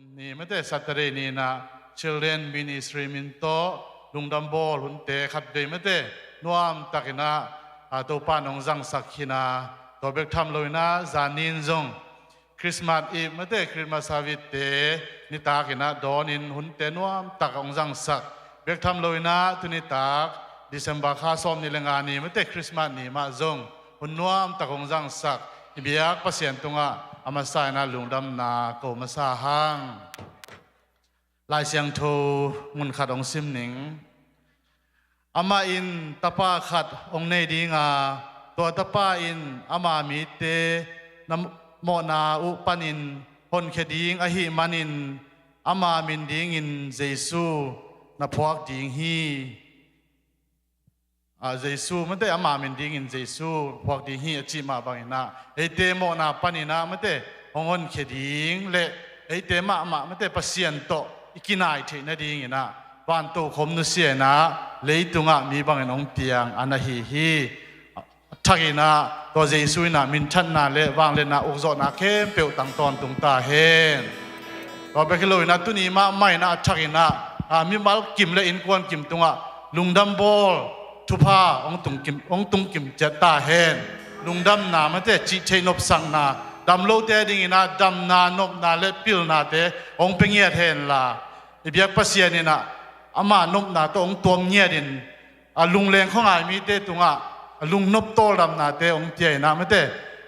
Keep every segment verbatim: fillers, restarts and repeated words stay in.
Ni mate Saturday ni-in ah Children Ministry min tawh lungdam bawl hunte khatvei mate nuamtakin ah, a, Topa'n hong zangsak khin a, tua bek tham loin ah zan ni-in zong Christmas Eve mate Christmas service-te nitakin ah dawnin hunte nuamtak hong zangsak bek tham loin ah tunitak December kha sawmnih le nga ni mate Christmas ni mah zong hun nuamtak hong zangsak i biak Pasian tungah a masa-in ah lungdamna ko masa hang. Lai Siangtho mun khat hong sim ning. Amah in tapa khat hong nei ding a, tua tapa in ama mite na mawhna uh panin honkhia ding ahih manin ama min dingin Jesu na phuak ding hi. A, Jesu mate ama min dingin Jesu phuak ding hi a cih mah bangin ah eite mawhna panin ah mate hong honkhia ding le eite mahmah mate Pasian tawh i kinai theih nadingin ah vantokhom nusia-in ah leitungah mi bangin hong piang a na hi hi. A thakin ah tua Jesu in ah minthanna le vangliatna ukzawhna khempeuh tang tawntung ta hen. Tua bek hi loin ah tuni mahmah in ah a thakin ah, a, mimal kim le innkuan kim tungah lungdam bawl thupha hong tung kim, hong tung kim ciat ta hen. Lungdamna mate cih theih nopsakna, dam lote dingin ah damna, nopna le pilnate hong pia ngiat hen la, i biak Pasian in ah ama nopna tawh hong tuam ngiatin a lungleng khuangai mite tungah a lungnop tawldamnate hong pia-in ah mate,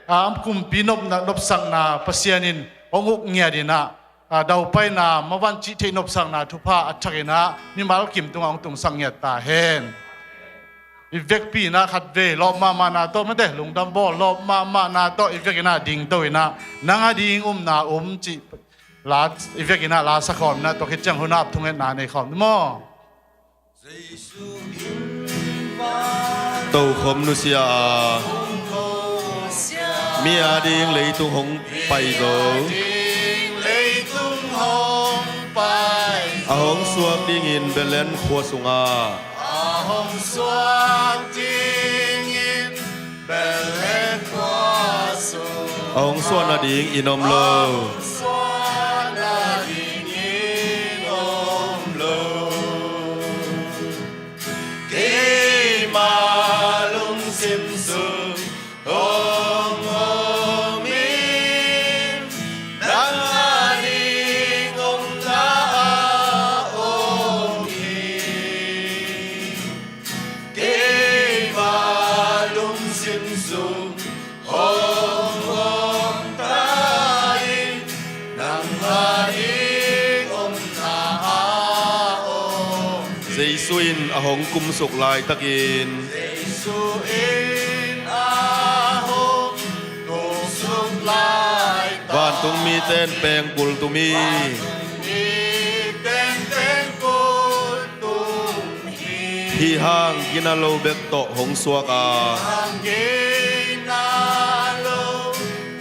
a, kumpi nopna, nopsakna Pasian in hong uk ngiatin ah, a, daupaina mavan cih theih nopsakna thupha a thakin ah mimal kim tungah hong tungsak ngiat ta hen. I vekpi-in ah khatvei lawp mahmahna tawh mate lungdam bawl lawp mahmahna tawh i vekin ah dingto-in ah nang a ding omna om cih la i vekin ah la sakhawm-in ah tua khit ciang hun ah thungetna nei khawm ni maw? Tokhom nusia a, mi a ding leitung hong pai zo, a hong suak dingin Bethlehem khua sungah, a hong suak nading in om lo. Keima lungsim sung hong om in, nang a ding omna a om hi. Keima lungsim sung hong om ta in, nang a ding omna a om. Jesu in a hong kumsuk laitakin, Jesu in a hong kumsuk laitakin, vantung mite in pengkul tum hi. Vantung mite in pengkul tum hi. Hih hang gina lo bek tawh hong suak a, hih hang gina lo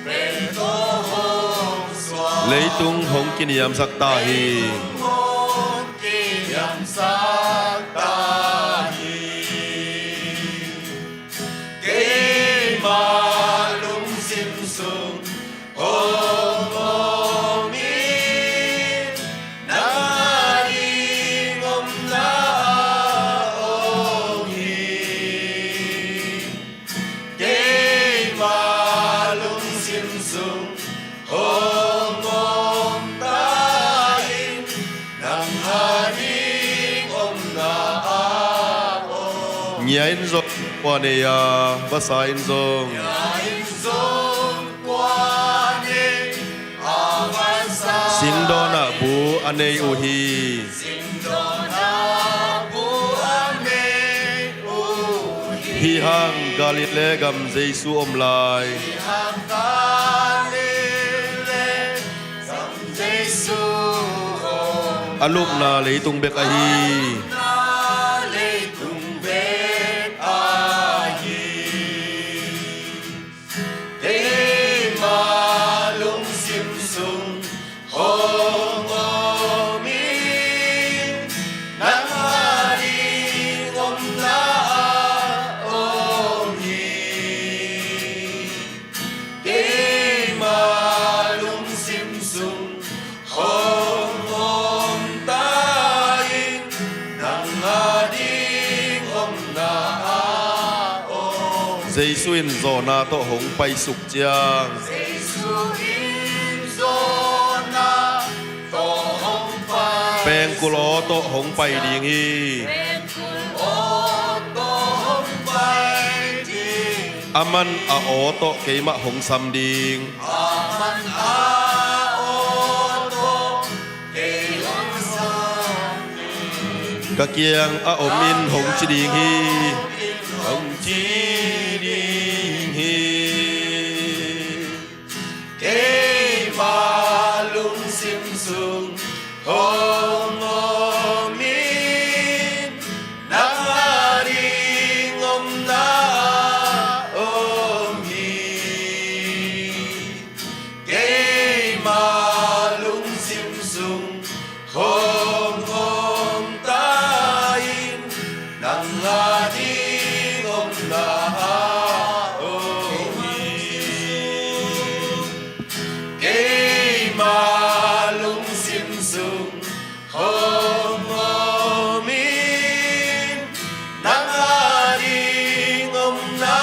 bek tawh hong suak, leitung hong kiniamsak ta hi. Leitung hong kiniamsak ta hi. Keima lungsim sung hong om in, nang a ding omna a om hi. Keima lungsim sung hong om ta in, nang a ding omna a om. Ngia in zong kua nei a, vasa in zong, ngia in zong kua nei a, vasa in zong, singdawnah bu a nei uh hi. Singdawnah bu a nei uh hi. Hih hang Galilee gam Jesu om lai, hih hang Galilee gam Jesu om, a lupna leitung bek ahi, a lupna leitung bek ahi. Keima lungsim sung hong om in, nang a ding omna a om hi. Keima lungsim sung hong Jesu in zawhna tawh hong paisuk ciang, Jesu in zawhna tawh hong paisuk, pengkul aw tawh hong pai ding hi. Pengkul aw tawh hong pai ding. Aman a aw tawh keimah hong sam ding. Aman a aw tawh kei hong sam ding. Ka kiang a om in hong ci ding hi. Hong ci ding hi. Keima lungsim sung hong om in, nang a ding omna om hi. Keima lungsim sung hong om ta in, nang a ding omna om hi. Keima lungsim sung hong om in, nang a ding omna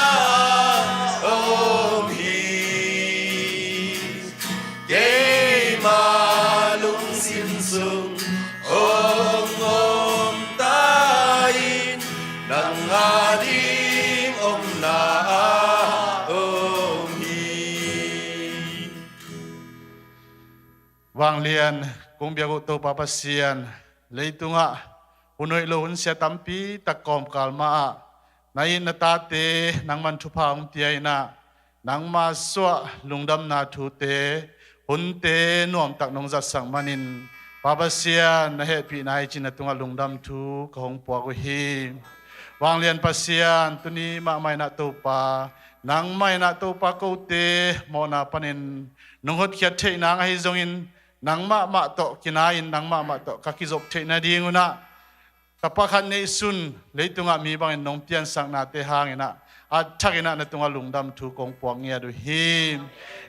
om hi. Keima lungsim sung hong om ta in, nang a ding omna om hi. Vanglian kong biak uh Topa Pasian, leitungah hun hoih lo hun sia tampi tak kawmkal mah ah na it na tate nangman thupha hong pia in ah, nangma suah lungdamna thute hunte nuamtak nong zatsak manin, Pa Pasian, na hehpihna i cih na tungah lungdam thu ka hong puak uh hi. Vanglian Pasian, tuni mahmah in ah Topa, nangmah in ah Topa kote mawhna panin nong hotkhiat theih nang ahi zongin, nang mahmah tawh kina in, nang mahmah tawh ka kizop theih nading un ah, tapa khat neihsun leitungah mi bangin nong piansaknate hangin ah, a thakin ah na tungah lungdam thu kong puak ngiat uh hi.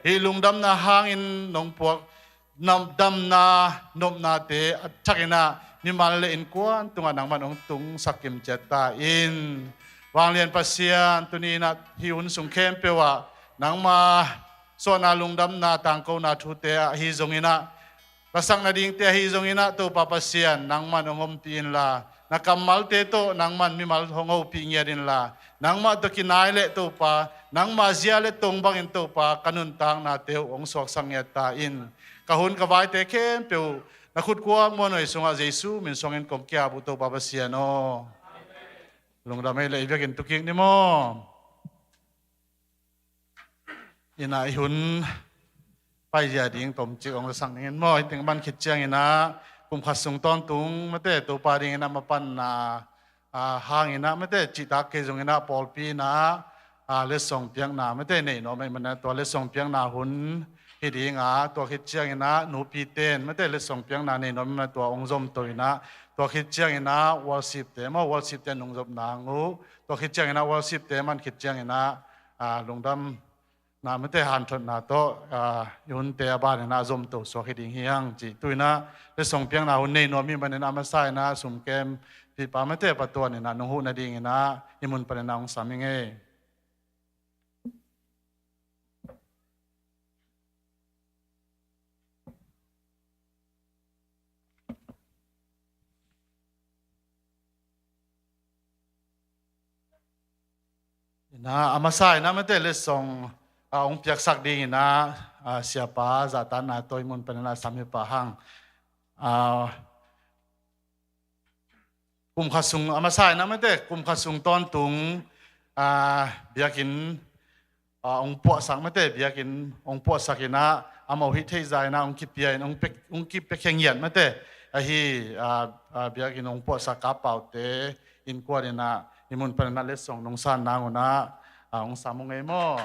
Hih lungdamna hangin nong puak nam-, damna nopnate a thakin ah mimal le innkuan tungah nangman hong tungsak kimciat ta in. Vanglian Pasian, tuni in ah hih hun sung khempeuh ah nangma suahna lungdamna tangkona thute ahi zongin ah, lasak nadingte ahi zongin ah Topa Pasian, nangman hong ompih inla, na kammalte tawh nangman mimal hong hopih ngiat inla, nangmah tawh kinai leh Topa, nangma zia le tong bangin Topa ka nuntaknate uh hong suaksak ngiat ta in. Ka hun ka vaite khempeuh na khut kuak muanhuai sungah Jesu min suangin kong ki-ap uh Topa Pasian aw. Lungdam ei leh i biakinn tu kik ni maw. In ah i hun paizia ding tomcik hong lasak ning in maw. Hih teng man khit ciangin ah kum khat sung tawntung mate Topa dingin ah mapanna, ah, hangin ah mate cihtak kei zongin ah pawlpi in ah, ah, letsong piakna mate nei nuam ahih manin ah tua letsong piakna hun hi ding a, tua khit ciangin ah nupite in mate letsong piakna nei nuam ahih manin ah tua hong zomto in ah, tua khit ciangin ah worship-te maw, worship-te nungzop nang uh, tua khit ciangin ah worship-te man khit ciangin ah, ah, lungdamna mate hanthotna tawh, ah, i hunte a banin ah zomto suak hi ding hi hang ci. Tu in ah letsong piakna hun nei nuam ahih manin ah a masa in ah sumkem pipa mate patuan in ah nong huh nadingin ah hih mun panin ah hong sam ing ei. In ah a masa in ah mate letsong, ah, hong piaksak dingin ah, ah, siapa zahtakna tawh hih mun panin ah sam hi pah hang. Ah, kum khat sung a masa in ah mate kum khat sung tawntung, ah, biakinn, ah, hong puahsak mate biakinn hong puahsak in ah amau hih theihza in ah hong kipia in hong pia, hong kipiakhia ngiat mate ahi, ah, ah, biakinn hong puahsak Kap Paute innkuan in ah hih mun panin ah letsong nong san nang un ah, ah, hong sam ung ei maw.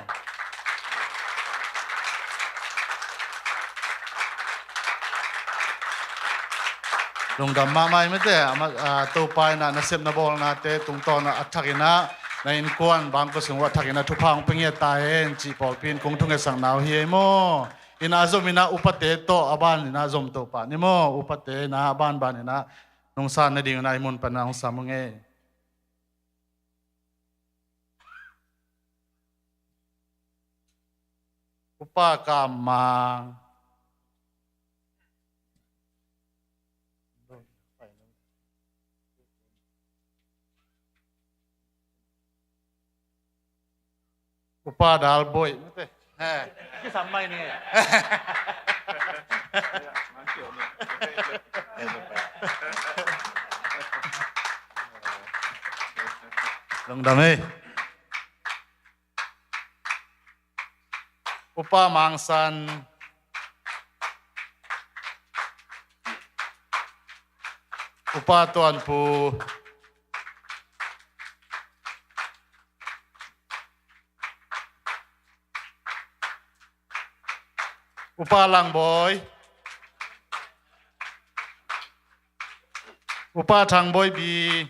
Lungdam mahmah ei mate, ah, ma-, ah, Topa in ah nasep na bawlnate tungtawn ah a thakin ah na innkuan bangkua sung uh a thakin ah thupha hong pia ngiat ta hen cih pawlpi in kong thungetsakna uh hi ei maw. In ah a zom in ah upate tawh a ban in ah zom to pah ni maw. Upate in ah a banban in ah nong san nading un ah hih mun panin ah hong sam ung ei. Upa Kam Mang. Upa Dal Boih. Mate. He. Kisam mai ni. Lungdam ei. Upa Mang San. Upa Tuan Pu. Upa Lang Boih. Upa Thang Boih Bi.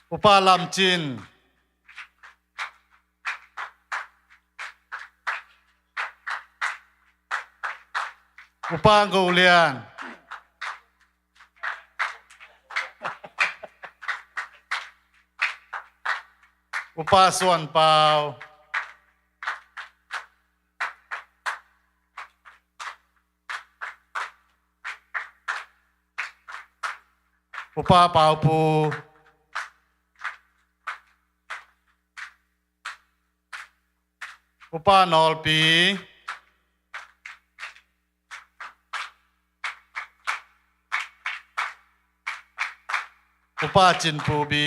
Upa Lam Cin. Upa Go Lian. Upa Suan Pau. Upa Pau Pu. Upa Nawl Pi. Upa Cin Pu Bi.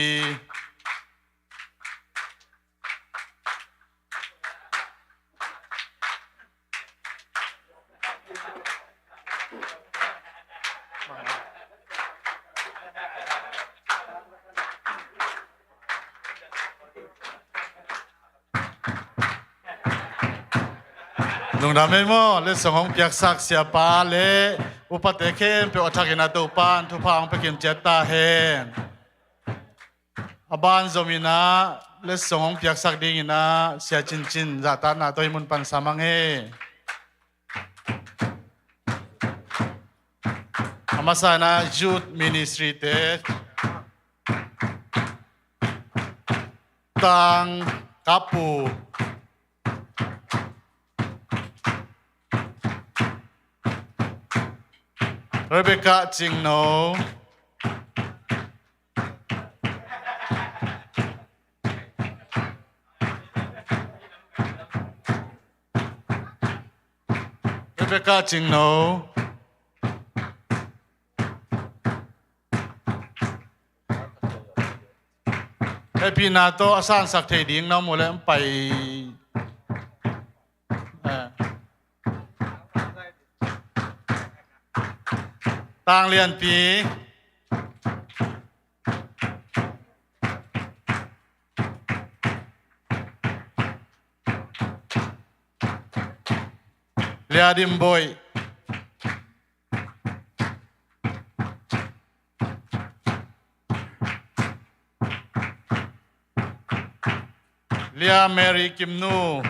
Lungdam ei maw, letsong hong piaksak siapa le upate khempeuh a thakin a Topa'n thupha hong pia kim ciat ta hen. A ban zom in ah letsong hong piaksak ding in ah Sia Cin Cin zahtakna tawh hih mun pan sam hang ei. A masa in ah Youth Ministry te, Tang Kapu, Rebecca Cingno, Rebecca Cingno. Hehpihna tawh a sansak thei ding na om uh leh hong pai. Eh. Tang Lian Pi. Lia Dim Boih. Lia Mary Kim Nu.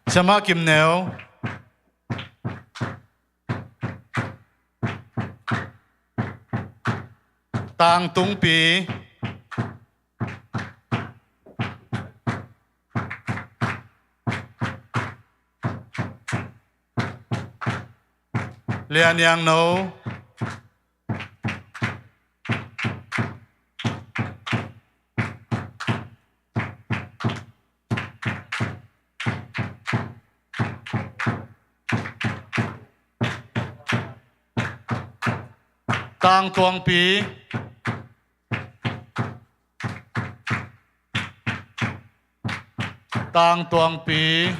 Siamah Kim Neu. Tang Tung Pi. Lia Niang No. Tang Tuang Pi. Tang Tuang Pi.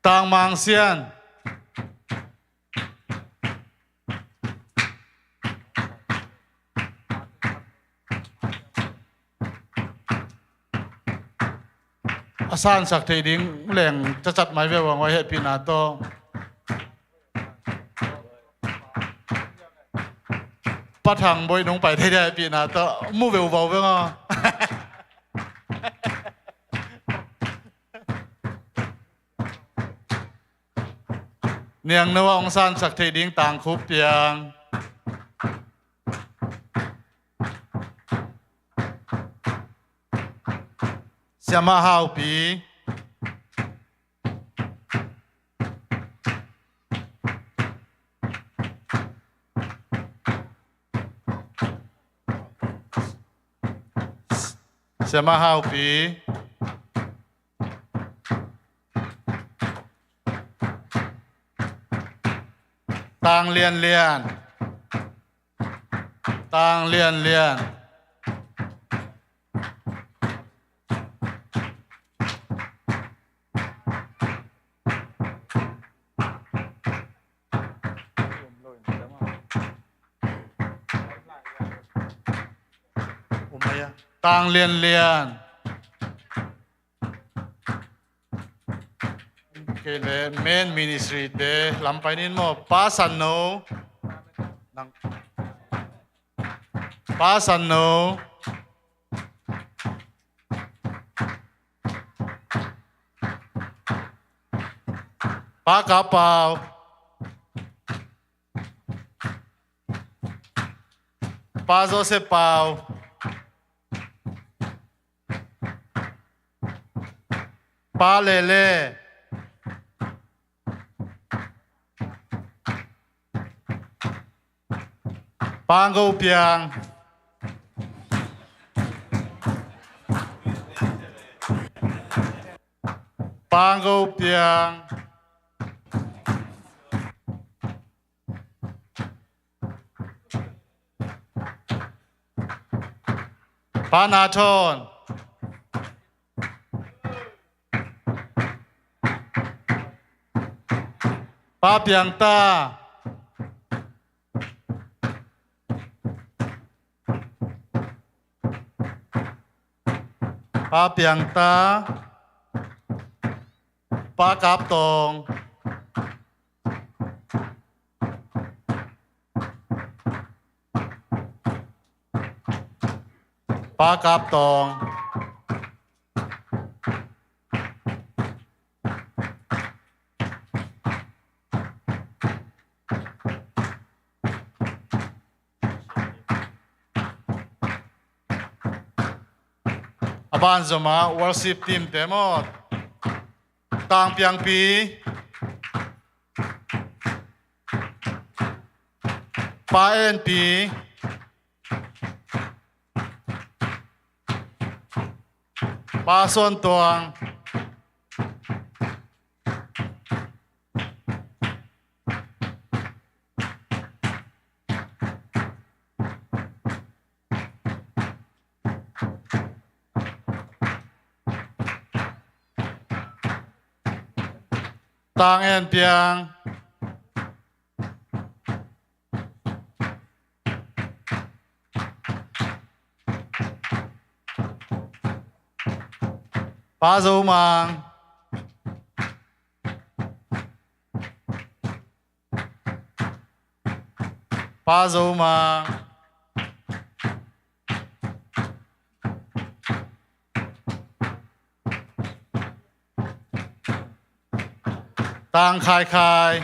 Tang Mang Sian. A sansak thei ding leng cacat mai ve vang vai hehpihna tawh. Pa Thang Boih nong pai thei dai pihna tawh mu veu vau veng aw. Niangno a hong sansak theih ding tangkhup piang. Siamah Haupi. Siamah Haupi. Tang Lian Lian. Tang Lian Lian. Tang Lian Lian. Kei le men ministry te lam pai ning maw, Pa San No. Nang. Pa San No. Pa Kap Pau. Pa Joseph Pau. Pa Lele. Pa Ngo Piang. Pa Ngo Piang. Pa Na Thon. Pa Piang Ta. Pa Piang Ta. Pa Kap Tawng. Pa Kap Tawng. A ban zom a worship team te maw. Tang Piangpi. Pa En Pi. Pa Suan Tuang. Tang En Piang. Pa Zo Mang. Pa Zo Mang. Tang Khai Khai.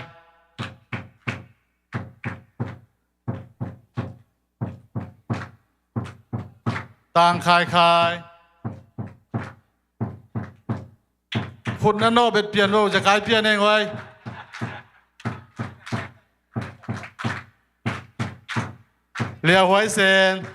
Tang Khai Khai. Khut na nawh bet pian lo, zekai pian eng oi. Lia Huai Sen.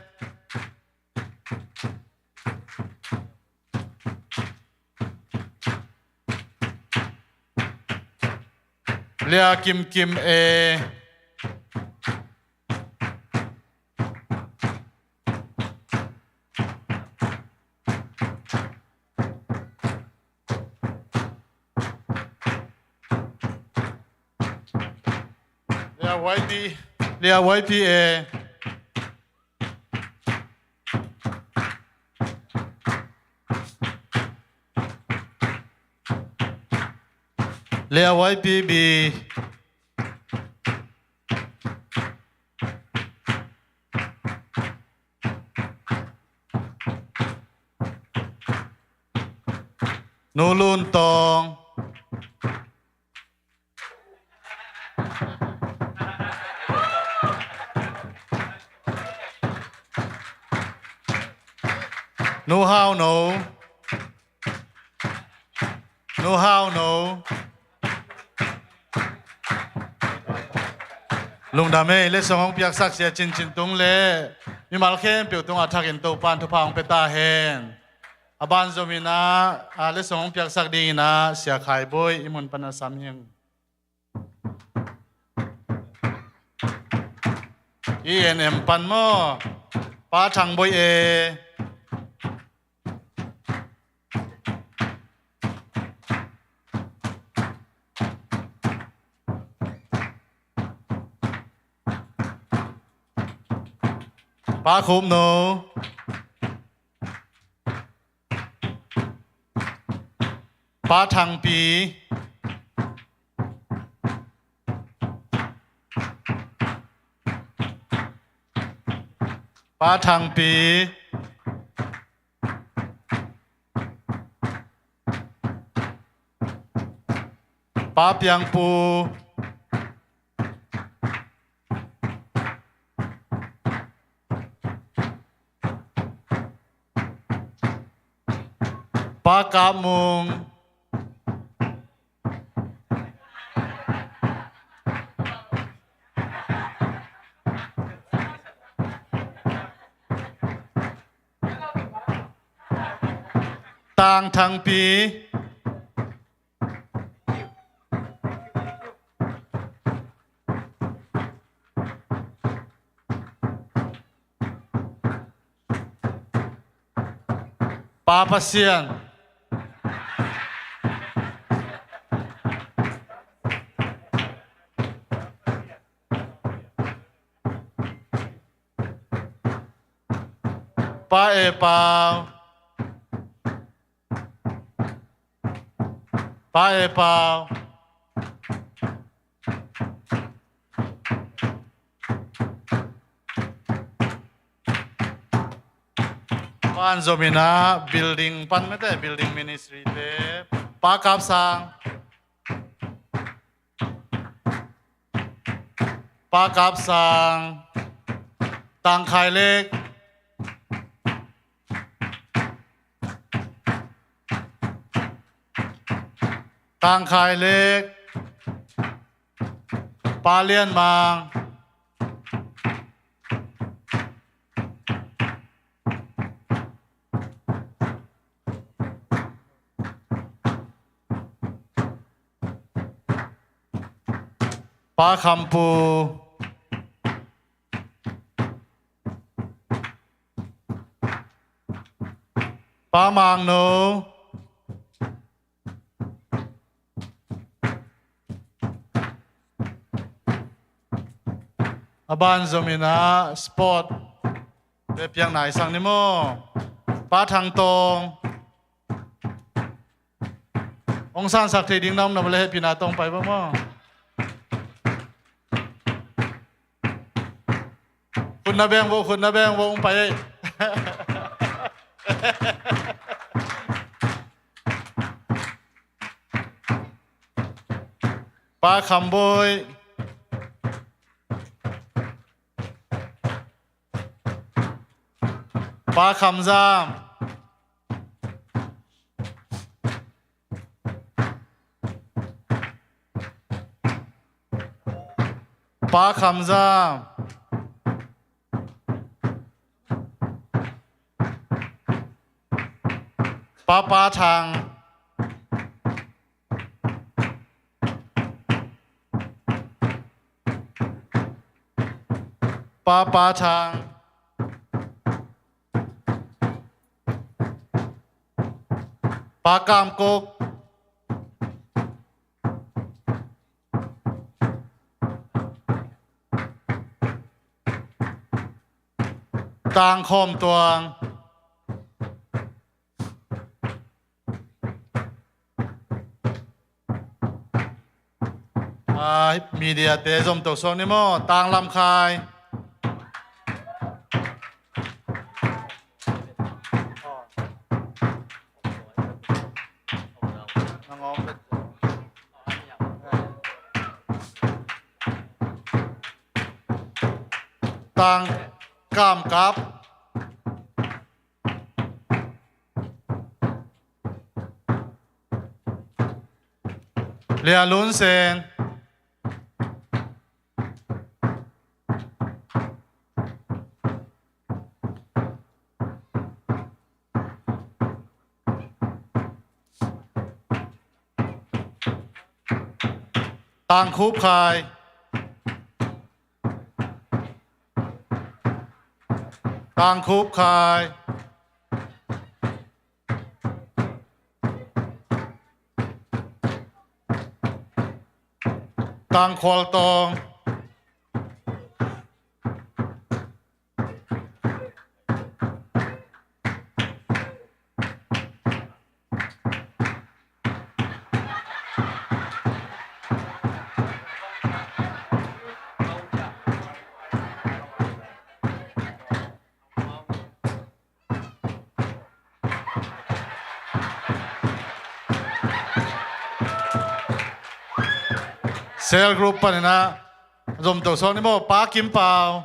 Lia Kim Kim E. Lia Huai Pi, Lia Huai Pi E. Lia Huai Pi Bi. Nu Lun Tawng. Nu Hau No. Nu Hau No. Lungdam ei, letsong hong piaksak Sia Cin Cin Tung le mimal khempeuh tungah thakin Topa'n thupha hong pia ta hen. A ban zomin ah, a letsong hong piaksak dingin ah Sia Khai Bawi i mun pan a sam hi ing. I en em pan maw? Pa Thang Bawi e. Pa Khup No. Pa Thang Pi. Pa Thang Pi. Pa Piang Pu. Pa Kap Mung. Tang Thang Pi. Pa Pasian. Pa E Pau. Pa E Pau. Ban zomin ah building pan mete, building ministry te. Pa Kap Sang. Pa Kap Sang. Tang Khai Lek. Tang Khai Lek. Pa Lian Mang. Pa Kham Pu. Pa Mang No. A ban zomin ah sport te piak nai sang ni maw? Pa Thang Tawng. Hong sansak thei ding na om na le hehpihna tawh hong pai vo maw? Khut na beng vo, khut na beng vo, hong pai ei. Pa Kham Bawi. Pa Kham Zam. Pa Kham Zam. Pa Pa Thang. Pa Pa Thang. Pa Kam Kok. Tang Khawm Tuang. Ah, media te zom to suak ni maw, Tang Lam Khai. Tang Kamkap. Lia Lun Sen. Tang Khup Khai. Tang Khup Khai. Tang Khual Tawng. Cell group panin ah zom to sawk ni maw, Pa Kim Pau.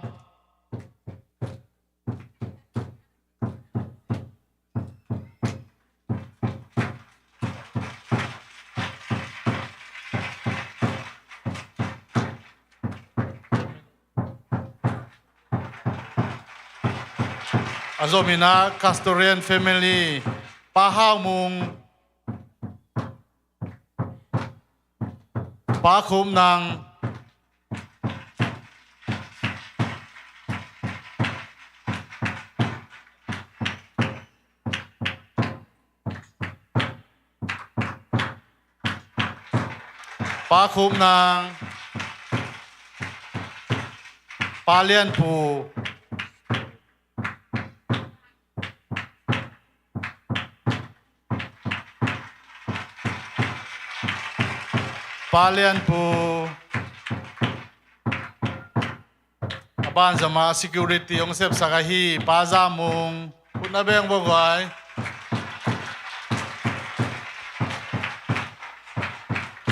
A zom in ah Castorian family, Pa Hau Mung, Pa Khum Nang, Pa Khum Nang, Pa Lian Pu, Pa Lian Pu. A banzom ah security hong sepsak ahi Pa Za Mung. Khut na beng vo guai.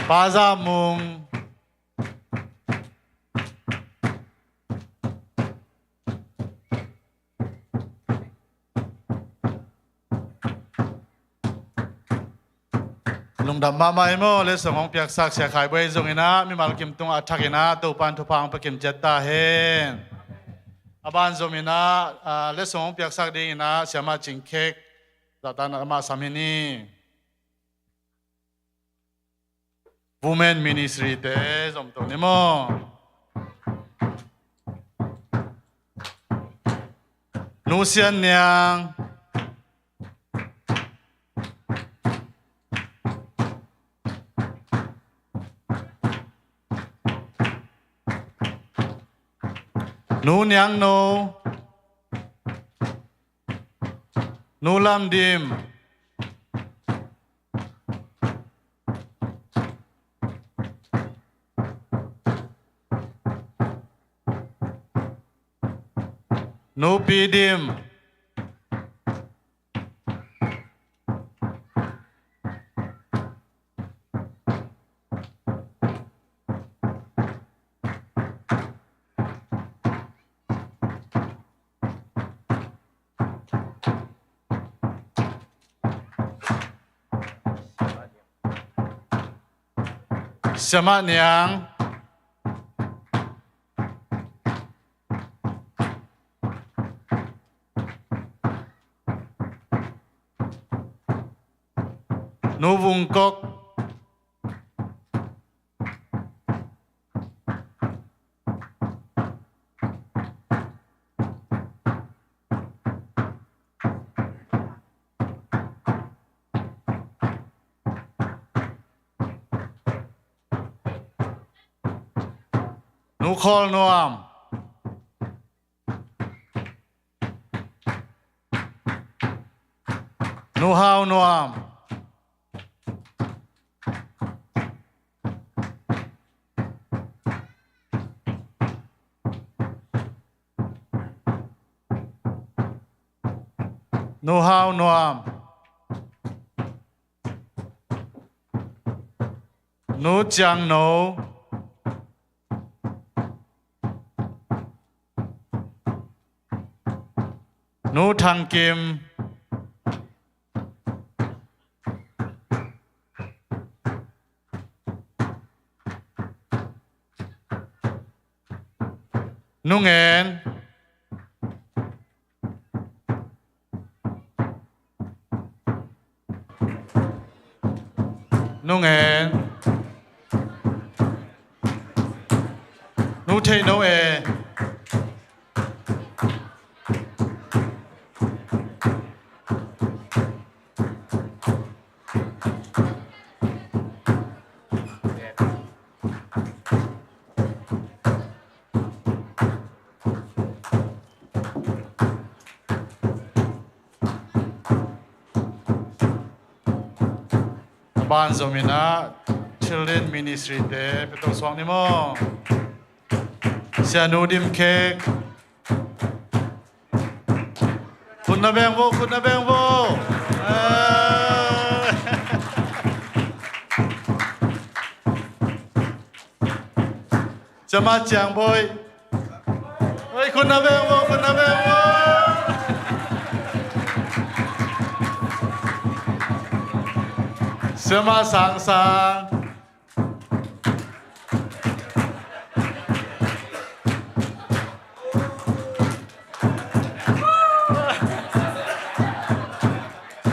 Pa Za Mung. Lungdam mahmah hi maw, letsong hong piaksak Sia Khai Buai zong in ah, mimal kim tungah a thak in ah, Topan thupha hong pia kim ciat ta hen. A banzom in ah, ah, letsong hong piaksak ding in ah, Siamah Cing Khek, zahtakna amah sam hi ni. Women Ministry te zom to ni maw. Nu Sian Niang. Nu Niang No. Nu Lam Dim. Nu Pi Dim. Siamah Niang. Nu Vung Kok. Nu Khawl Nuam. Nu Hau Nuam. Nu Hau Nuam. Nu Ciang No. Nu Thang Kim. Nu Ngen. Nu Ngen. Nu Theih No E. A ban zom in ah Children Ministry te pia to suak ni maw. Sianu Dim Khek. Khut na beng vo, khut na beng vo. Eh. Siama Ciang Bawi. Oi, khut na beng vo, khut na beng vo. Siama Sang Sang.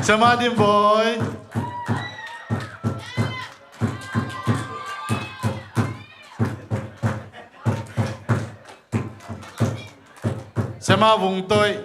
Siama Dim Bawi. Siama Vung Toih.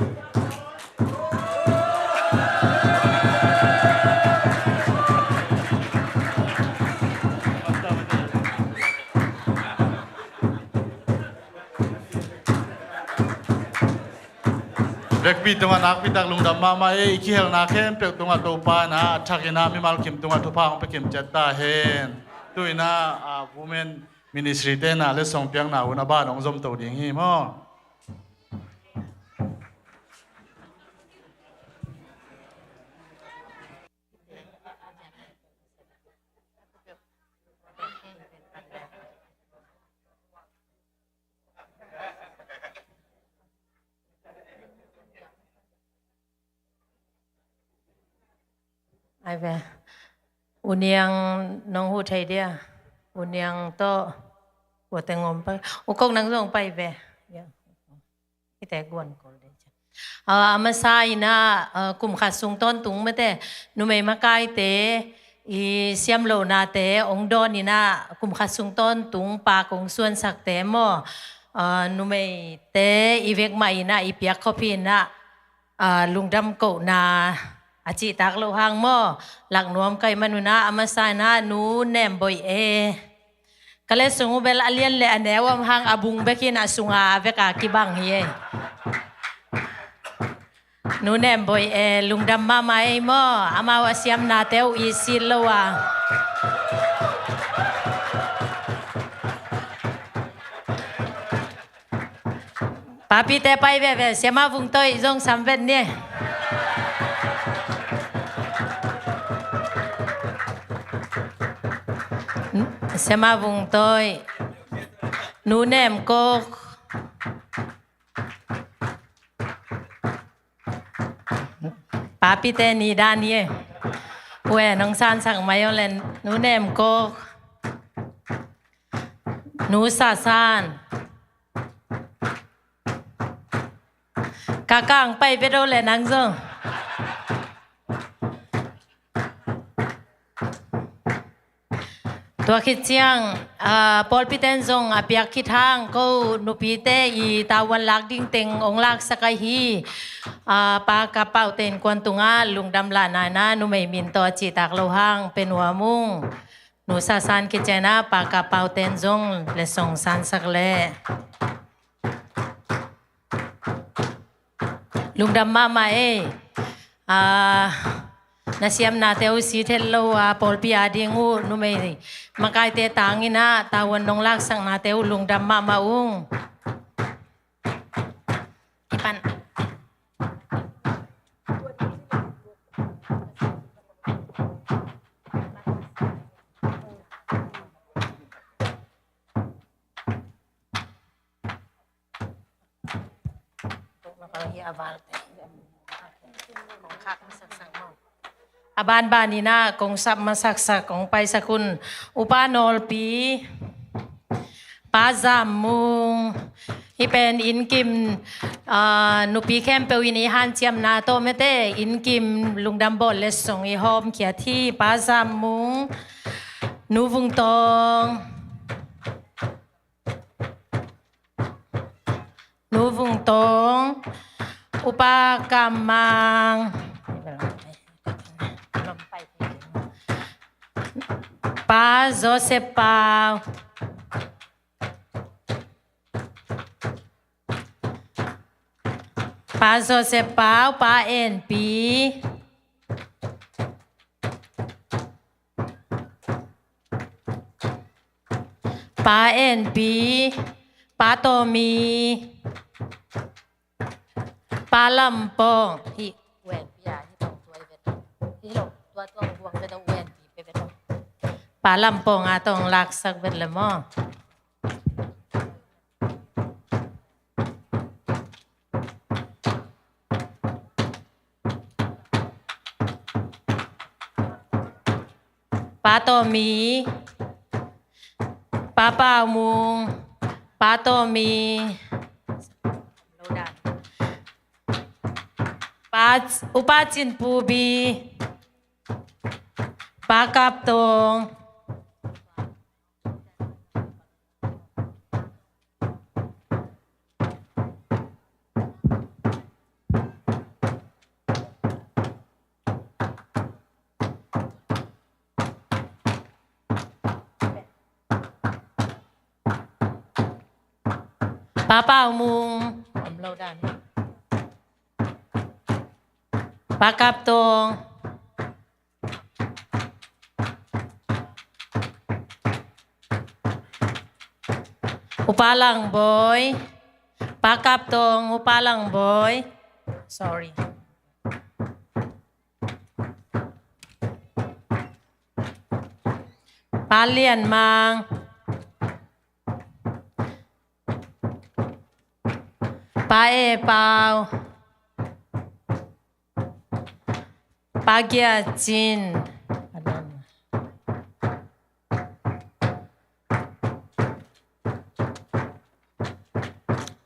Vekpi tungah nakpi tak lungdam mahmah ei, i kihelna khempeuh tungah Topa in ah a thakin ah mimal kim tungah thupha hong pia kim ciat ta hen. Tu-in ah, ah, Women Ministry te in ah letsong piakna hun a ban hong zom to ding hi maw. Ai ve. U Niang nong huh thei dia. U Niang tawh. Kua teng om pai. U Kok nang zong pai ve. Ya. Hite guan kol de. Ah, a masa in ah, ah, kum khat sung tawntung mate, numei makaite i siamlohnate hong dawn in ah, kum khat sung tawntung pak hong suansakte maw, ah, numeite i vek mah in ah, i piak khop hi in ah, ah, lungdam kohna a cihtak loh hang maw, lak nuam ka hih man un ah, a masa in ah Nu Nem Bawi E. Ka letsong uh bel a lian le a neu om hang a bung bek in a sunga a veka kibang hi ei. Nu Nem Bawi E, lungdam mahmah ei maw, amau a siamnate uh i sit lo a. Papite pai veve, Siama Vung Toih zong sam vet ni. Siama Vung Toih, Nu Nem Kok, papite ni dan ye. Ue, nong sansak mai o len, Nu Nem Kok, Nu Sa San. Ka kang pai ve do le nang zong. Tua khit ciang, ah, pawlpi ten zong a piak khit hang ko nupite i tavuan lak ding teng ong laksak ahi, ah, Pa Kap Pau te innkuan tungah lungdam lahna in ah numei min tawh a cihtak lo hang pe nuam ung. Nu Sa San khit ciang in ah Pa Kap Pau ten zong letsong sansak leh. Lungdam mahmah ei. Ah, na siamnate uh sit het lo a, pawlpi a ding uh numei makaite tang in ah tavuan nong laksaknate uh lungdam mahmah ung. I pan. Hi a valte. Kong khak masaksak maw. A banban in ah kong sap masaksak kong paisak un. Upa Nawlpi, Pa Zam Mung, hih pen innkim, ah, nupi khempeuh in i hanciamna tawh mete, innkim lungdam bawl letsong i hawmkhiat hi. Pa Zam Mung, Nu Vung Tawng, Nu Vung Tawng, Upa Kam Mang, Pa Joseph Pau, Pa Joseph Pau, Pa En Pi, Pa En Pi, Pa Tawmi, Pa Lam Pawng. Hih U En Pi a, hih tawng tuai vet. Hih lo, tua tuang buang vet a U En Pi pe vet. Pa Lam Pawng a tawng laksak vet le maw. Pa Tawmi, Pa Pau Mung, Pa Tawmi, Pa, Upa Cin Pu Bi, Pa Kap Tawng, Pa Pau Mung, om lo dan. Pa Kap Tawng, Upa Lang Bawi, Pa Kap Tawng, Upa Lang Bawi. Sorry. Pa Lian Mang, Pa E Pau, Pa Gia Cin,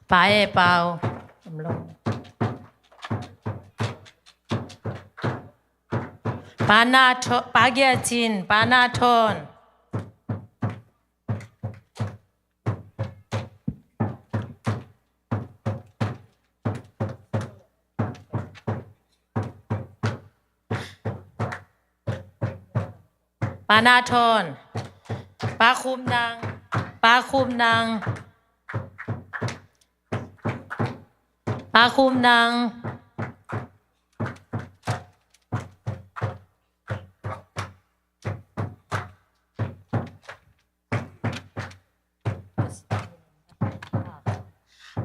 Pa E Pau, Pa Na Tho-, Pa Gia Cin, Pa Na Thawn. Pa Na Thawn, Pa Khum Nang, Pa Khum Nang, Pa Khum Nang.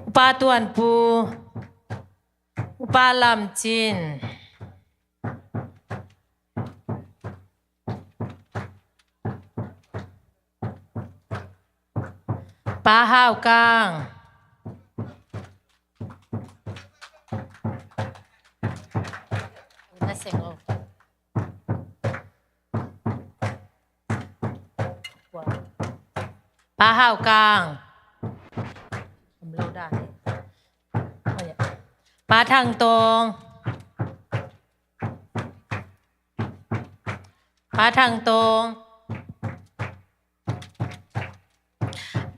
Upa Tuan Pu, Upa Lam Cin, Pa Hau Kang. Pa Hau Kang. Pa Thang Tawng. Pa Thang Tawng.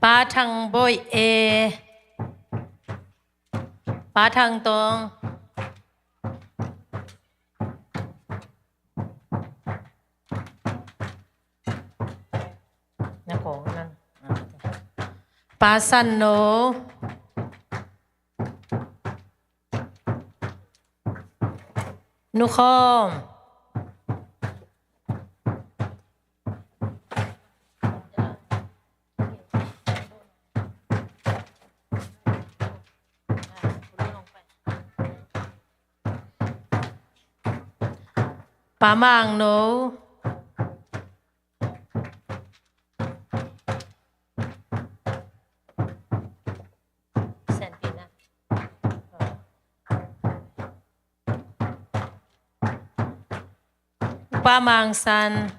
Pa Thang Bawi E. Pa Thang Tawng. Pa San No. Nu Khawm. Pa Mang No. Sentina. Pa Mang San.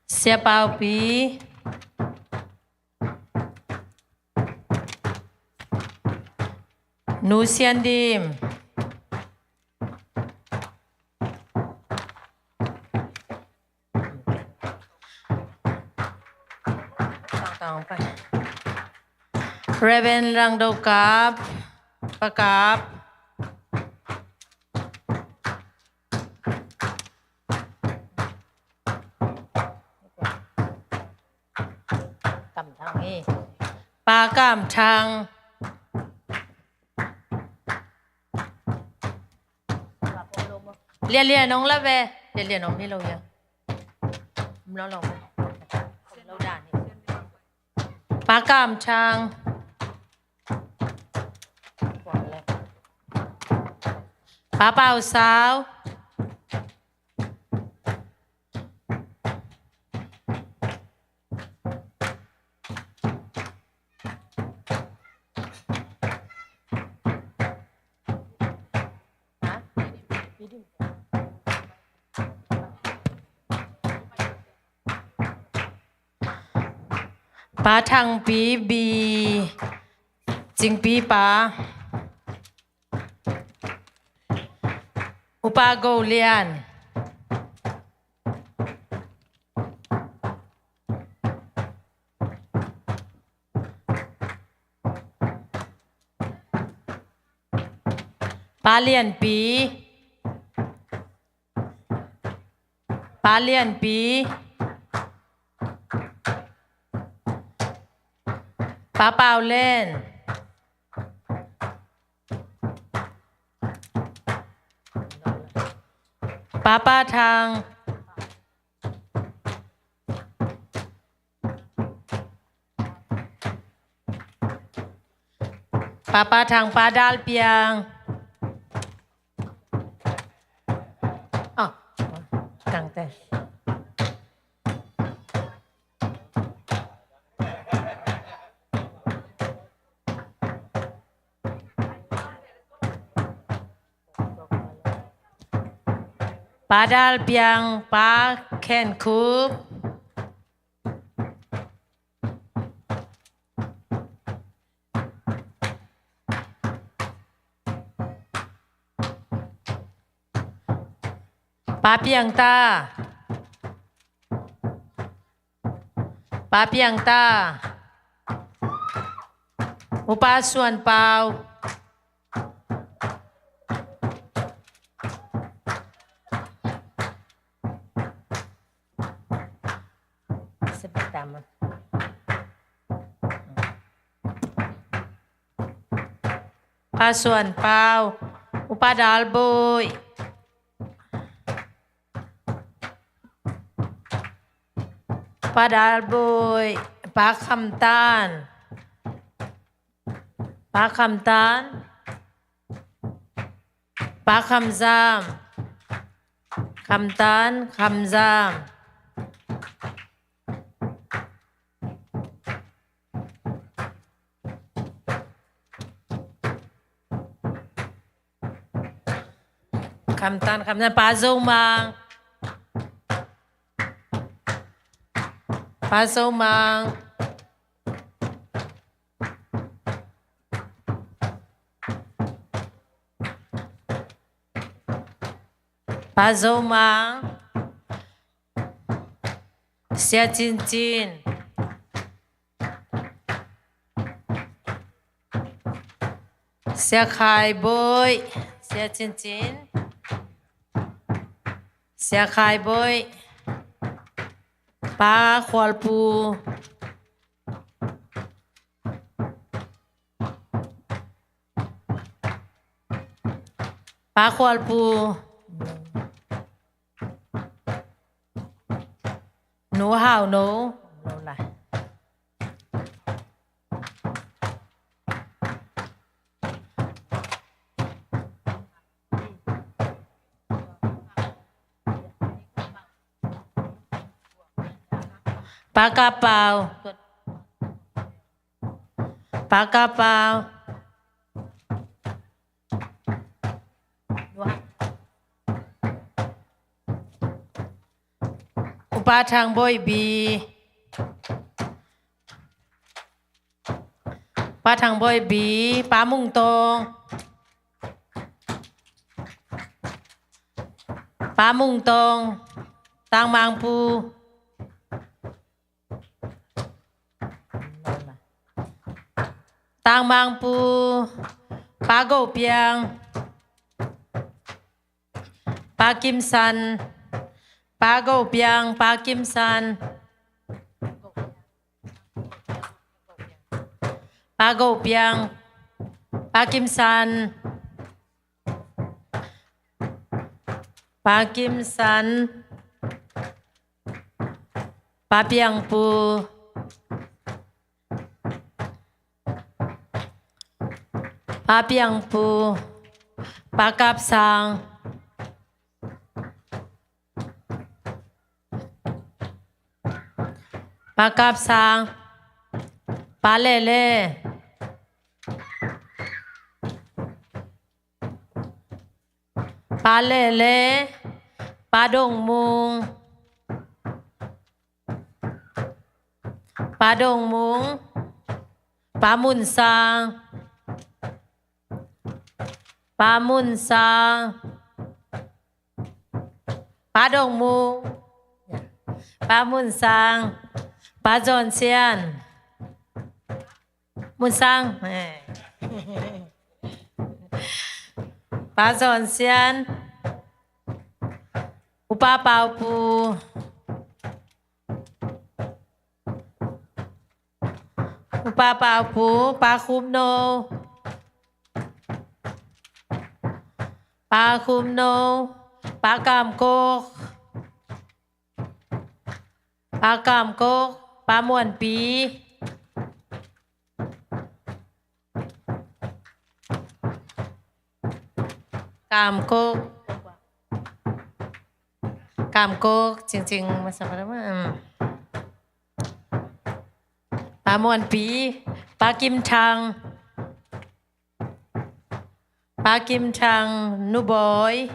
Sia Pau Pi. Nu Sian Dim. Reverend Rang Do Kap, Pa Kap. Kam Thang hi. Pa Kam Thang. Lian lian ong la ve. Lian lian ong ni lo ya. Lo lo. Lo dan hi. Pa Kam Thang. Pa Pau Sau. Pa Thang Pi Bi, Cing Pi Pa. Upa Go Lian. Pa Lian Pi. Pa Lian Pi. Pa Pau Len. Pa Pa Thang. Pa Pa Thang, Pa Dal Piang. Oh, Thang te. Pa Dal Piang, Pa Khen Khup. Pa Piang Ta. Pa Piang Ta. Upa Suan Pau. Pa Suan Pau, Upa Dal Boi. Upa Dal Boi, Pa Kham Tan. Pa Kham Tan. Pa Kham Zam. Kham Tan, Kham Zam. Kham Tan, Kham Tan, Pa Zo Mang. Pa Zo Mang. Pa Zo Mang. Sia Cin Cin. Sia Khai Boi. Sia Cin Cin. Sia Khai Boi. Pa Khual Pu. Pa Khual Pu. Nu Hau No. Lo lai. Pa Ka Pau. Pa Ka Pau. Pa Thang Bawi Bi. Pa Thang Bawi Bi, Pa Mung Tawng. Pa Mung Tawng, Tang Mang Pu. Tang Mang Pu, Pa Go Piang. Pa Kim San, Pa Go Piang, Pa Kim San. Pa Go Piang, Pa Kim San. Pa Kim San, Pa Piang Pu. Pa Piang Pu, Pa Kap Sang. Pa Kap Sang, Pa Lele. Pa Lele, Pa Dong Mung. Pa Dong Mung, Pa Mun Sang. Pa Mun Sang, Pa Dong Mung, Pa Mun Sang, Pa Zawn Sian. Mun Sang. Pa Zawn Sian. U Pa Pau Pu. U Pa Pau Pu, Pa Khum No. Pa Khum No, Pa Kam Kok. Pa Kam Kok, Pa Muan Pi. Kam Kok. Kam Kok, Cing Cing, masa pada mah. Pa Muan Pi, Pa Kim Thang. Pa Kim Thang, Nu Bawi.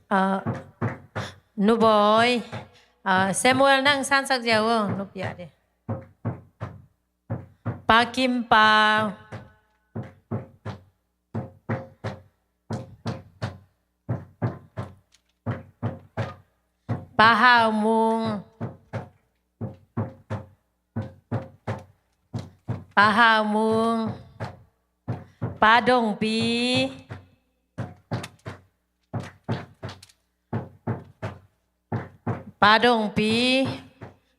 Ah, Nu Bawi. Ah, Samuel nang sansak ziau, Nu Pia de. Pa Kim Pau. Pa Hau Mung. Pa Hau Mung. Pa Dong Pi. Pa Dong Pi.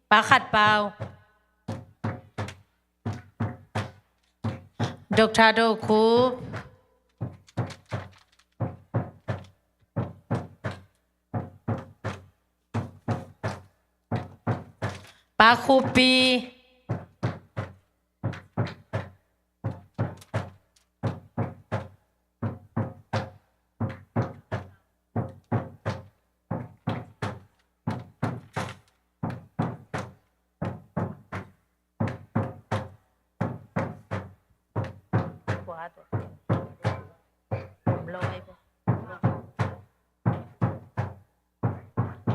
Pa Khat Pau. Doctor Do Khup. Pa Khup Pi.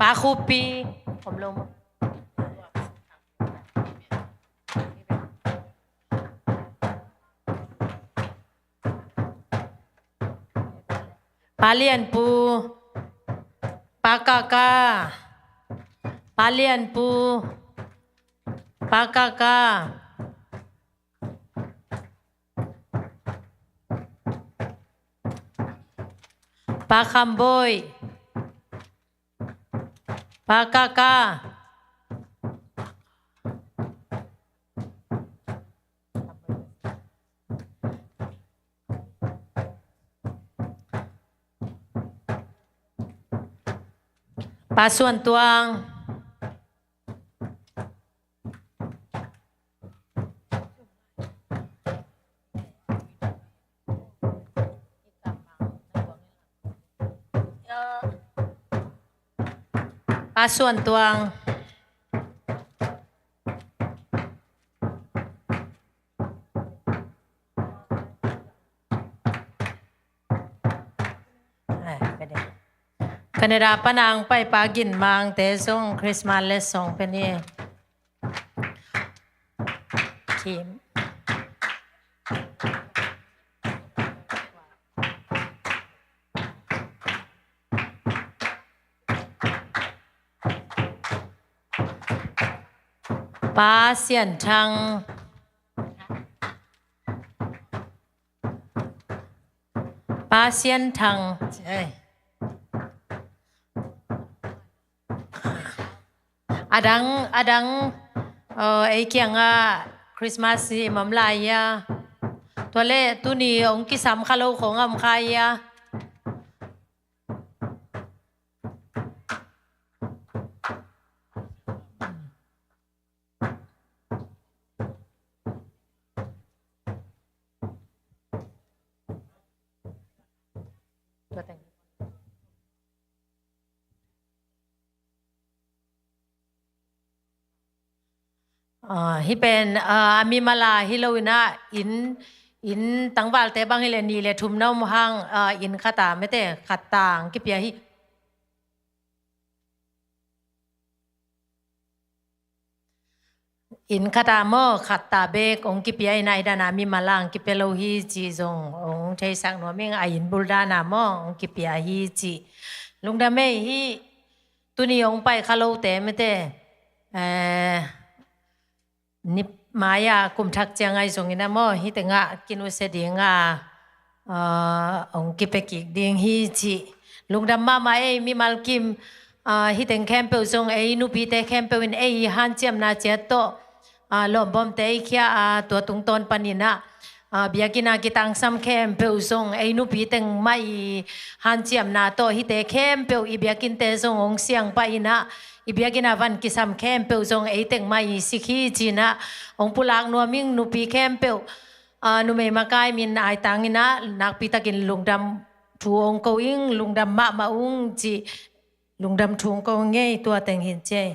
Pa Khup Pi. Pa Lian Pu. Pa Kaka. Pa Lian Pu. Pa Kaka. Pa Kham Bawi. Pa Kaka. Pa Suan Tuang. Pa Suan Tuang. Canada pan a hong paipa Gin Mangte zong Christmas letsong pia ni. Kim. Pa Sian Thang. Pa Sian Thang. A dang, a dang, uh, ei kiangah Christmas hi mawk lai a. Tua leh tuni hong kisam kha lo khong a om kha a. Ah, hih pen, ah, a mimal a hi lo in ah, inn, inn tangvalte bang hi leh nih le thum na om hang, ah, inn khat a mete khat ta hong kipia hi. Inn khat a maw, khat ta bek hong kipia in ah, hi dan a mimal a hong kipia lo hi cih zong hong theisak nuam ing. A inn bul dan a maw hong kipia hi cih. Lungdam ei. Hih tuni hong pai kha lote mete, eh, ni mai a kum thak ciang ahi zongin ah maw, hih tengah kinusia ding a, ah, hong kipia kik ding hi cih. Lungdam mahmah ei, mimal kim, ah, hih teng khempeuh zong ei nupite khempeuh in ei hanciamna ciat tawh, ah, lawmbawmte ei khia a, tua tungtawn panin ah, ah, biakinn a kitangsam khempeuh zong ei nupi teng mah i hanciamna tawh, hihte khempeuh i biakinnte zong hong siang pah in ah, i biakinn a van kisam khempeuh zong ei teng mah i sik hi ci-in ah hong pulak nuam ing. Nupi khempeuh, ah, numei makai min aitang in ah nakpi takin lungdam thu hong ko ing. Lungdam mahmah ung cih lungdam thu hong ko ing ei. Tua teng hi in ci ei.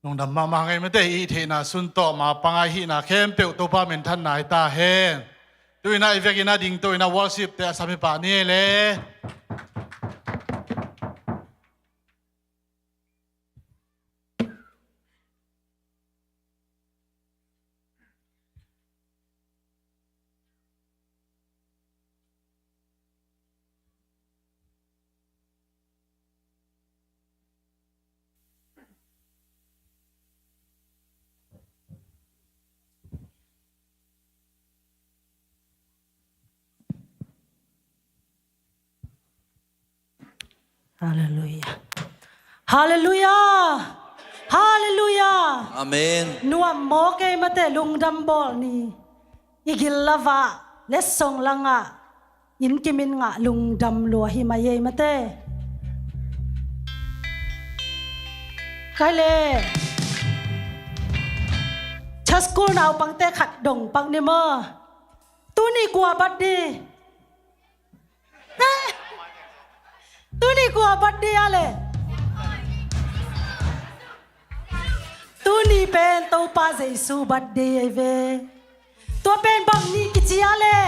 Lungdam mahmah ngei mete. I theihna sun tawh ma pangai hihna khempeuh Topa minthanna hi ta hen. Tu-in ah i vekin ah dingto in ah worship te a sam hi pah ni ei le. Halleluia. Halleluia. Halleluia. Amen. Nuam maw kei mate, lungdam bawl ni. I gil lavah letsong langah inn kimin ngah lungdam lua hi mai ei mate. Kai le. Church school naupangte khat dong pak ni maw. Tuni kua birthday? Tuni kua birthday a le? Tuni pen Topa Jesu birthday ahi ve. Tua pen bang ni kici a le?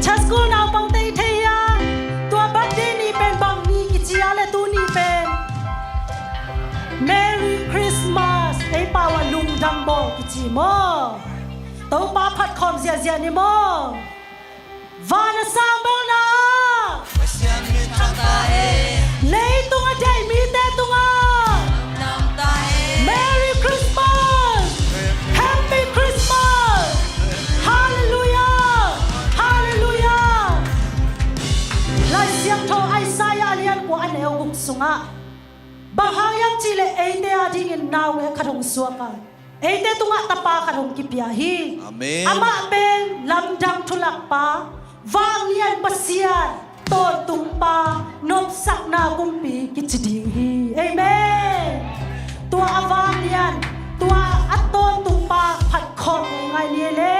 Church school naupangte i thei a, tua birthday ni pen bang ni kici a le? Tuni pen Merry Christmas. Ei pau ah lungdam bawl kici maw. Topa phat khawm ziahziah ni maw. Van a sang belna. Pasian min thang ta hen. Leitung a deih mite tungah. Nam ta hen. Merry Christmas. Happy Christmas. Halleluiah. Halleluiah. Lai Siangtho Isaiah a lian kua a neu guk sungah, bang hang hiam cih leh eite adingin naungek khat hong suak a, eite tungah tapa khat hong kipia hi. Amen. Amah pen lamdang thulakpa, vanglian Pasian, tawntungpa, nopsakna kumpi kici ding hi. Amen. Tua a vanglian, tua a tawntungpa phat khawm ngei ngai ni le.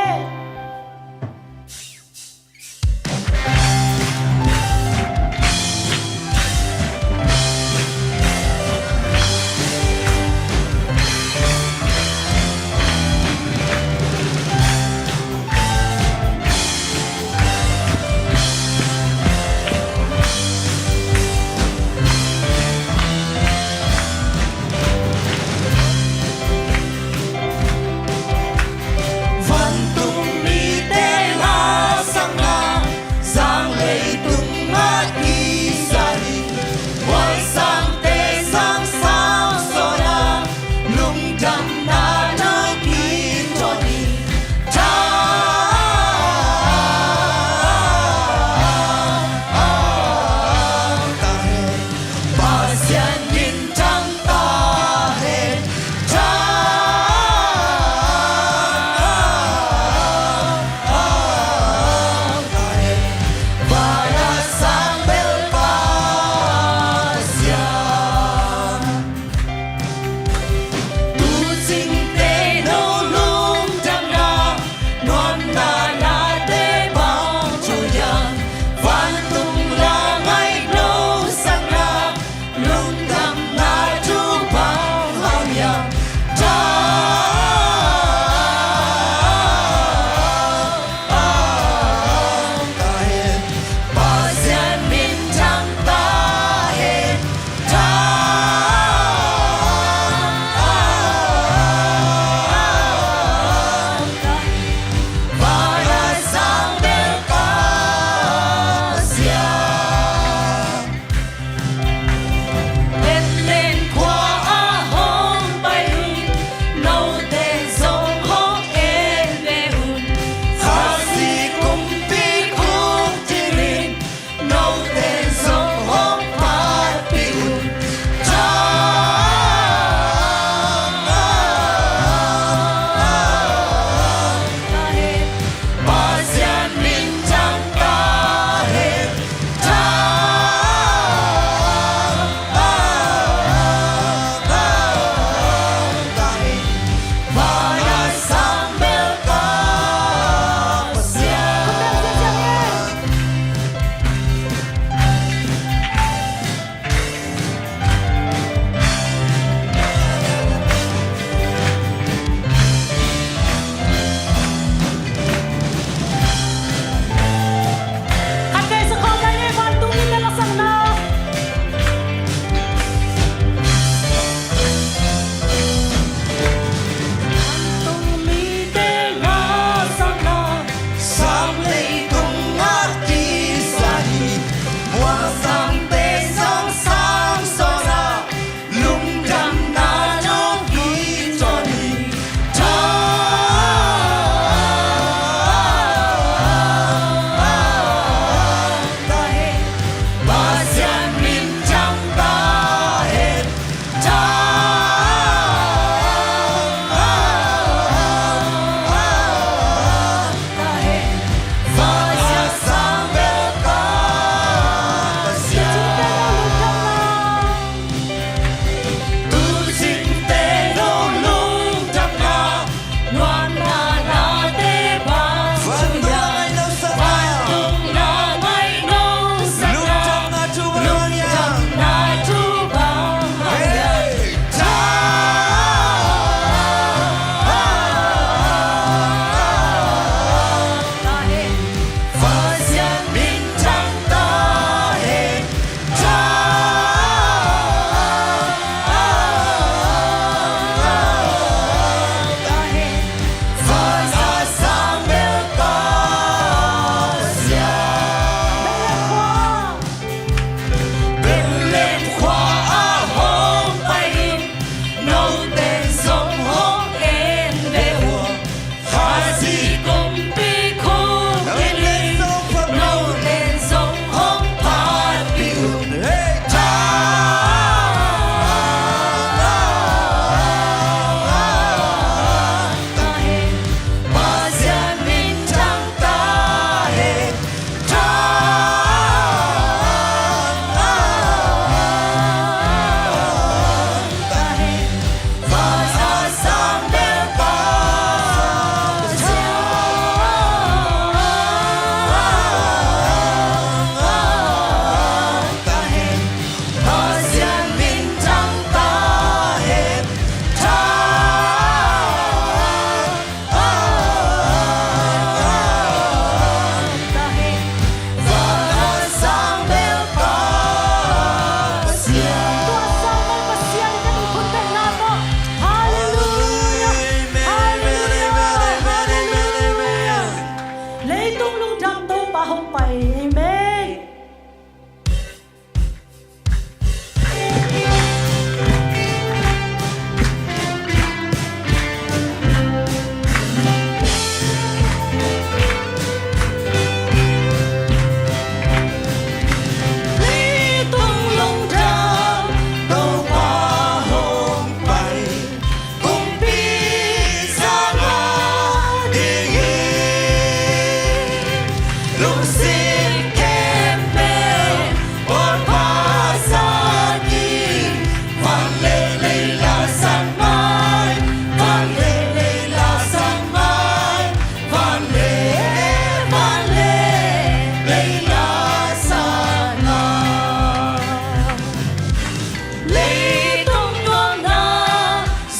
Leitung nuamna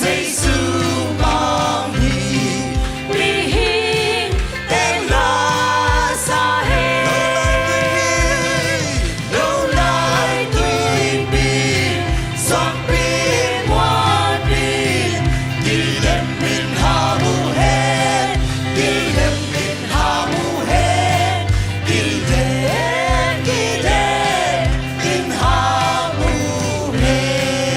Jesu mang hi, mihing ten la sa hen. Lo lai tuipi, suangpi muanpi, gilem in hamu hen, gilem in hamu hen, gilem, gilem in hamu hen.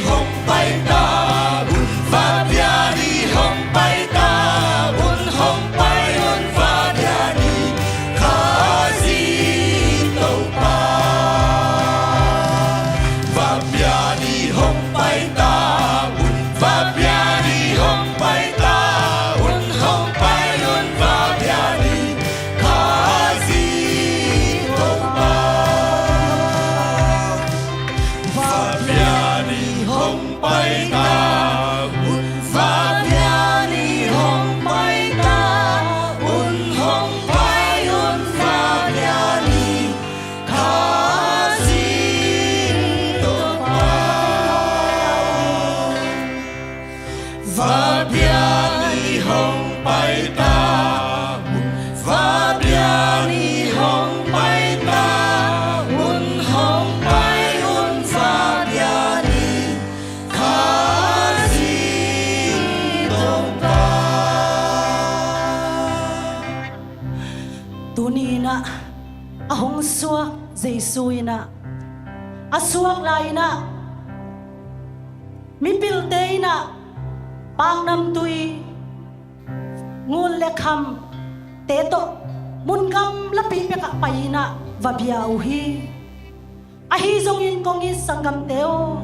Hong pai ta un, va bia ni hong pai ta un, hong pai un va bia ni Khazih Topa. Va bia ni hong pai ta un, va bia ni hong pai ta un, hong pai un va bia ni Khazih Topa. Va bia ni hong pai ta un, va bia ni hong pai ta un, hong pai un va bia ni Khazih Topa. Va bia ni hong pai ta un, va bia ni hong pai ta un, hong pai un va bia ni Khazih Topa. Tuni in ah a hong suak Jesu in ah, a suak lai in ah mipilte in ah paknamtui, ngun le khamte tawh mun gamlapi pek ah pai in ah va bia uh hi. Ahi zongin kong it sanggamte aw,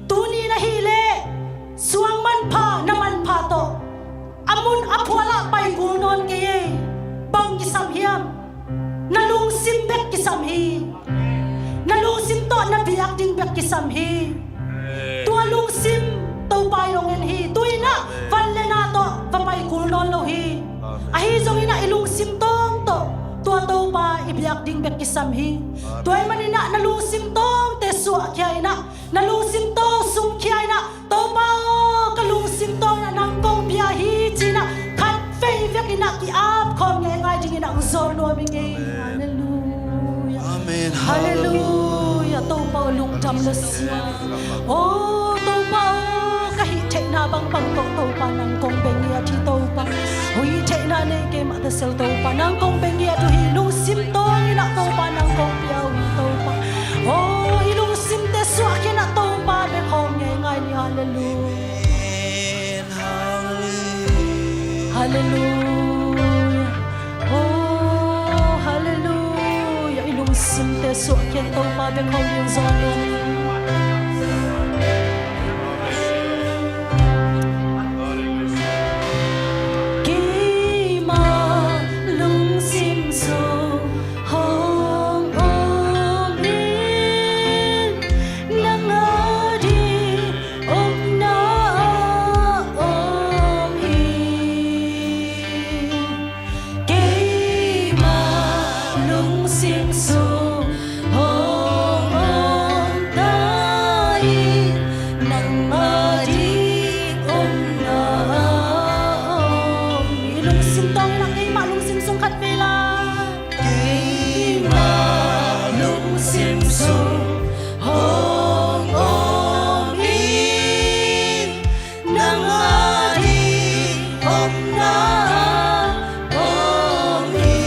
tuni in ahih leh suang manpha na manpha tawh a mun a phual ah pai kul nawn kei ei. Bang kisam hiam? Na lungsim bek kisam hi. Na lungsim tawh na biak ding bek kisam hi. Tua lungsim Topa in hong en hi. Tu in ah van le na tawh va pai kul nawn lo hi. Ahi zongin ah i lungsim tawng tawh tua Topa i biak ding bek kisam hi. Tua ahih manin ah na lungsim tawngte suahkhia in ah, na lungsim tawng sungkhia in ah, Topa aw, ka lungsim tawng in ah nang kong bia hi ci in ah khat vei vek in ah ki-ap khawm ngeingai dingin ah hong zawn nuam ing ei. Halleluia. Amen. Halleluia. Topa aw, lungdam lasiam. Aw Topa aw, ka hih theihna bangbang tawh Topa nang kong bia ngiat hi Topa. Aw, hih theihna nei keimah ta sel Topa, nang kong bia ngiat uh hi. Lungsim tawng in ah Topa nang kong pia uh hi Topa. Aw, i lungsimte suahkhia in ah Topa bek khawm ngeingai ni. Halleluia. Halleluia. Oh, halleluia. I lungsimte suahkhia in Topa bek khawm ding zawn nuam ing. Keimah lungsim sung hong om in, nang ading omna ah om hi. Keimah lungsim sung hong om ta in, nang ading omna ah om hi. Lungsim tawng in ah keimah lungsim sung khat vei lai. Keimah lungsim sung hong om in, nang ading omna ah om hi.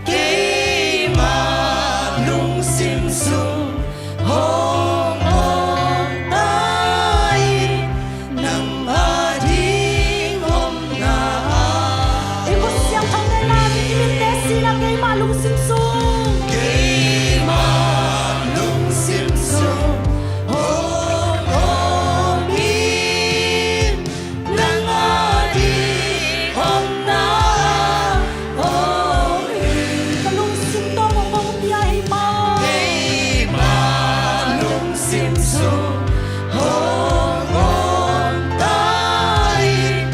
Keimah lungsim sung hong om ta in, nang ading omna ah. I khut siangtho ngen lai, i mite sin ah keimah lungsim sung. Keimah lungsim sung hong om in, nang ading omna ah om hi. Ka lungsim tawng hong pia hi Pa. Keimah lungsim sung hong om ta in,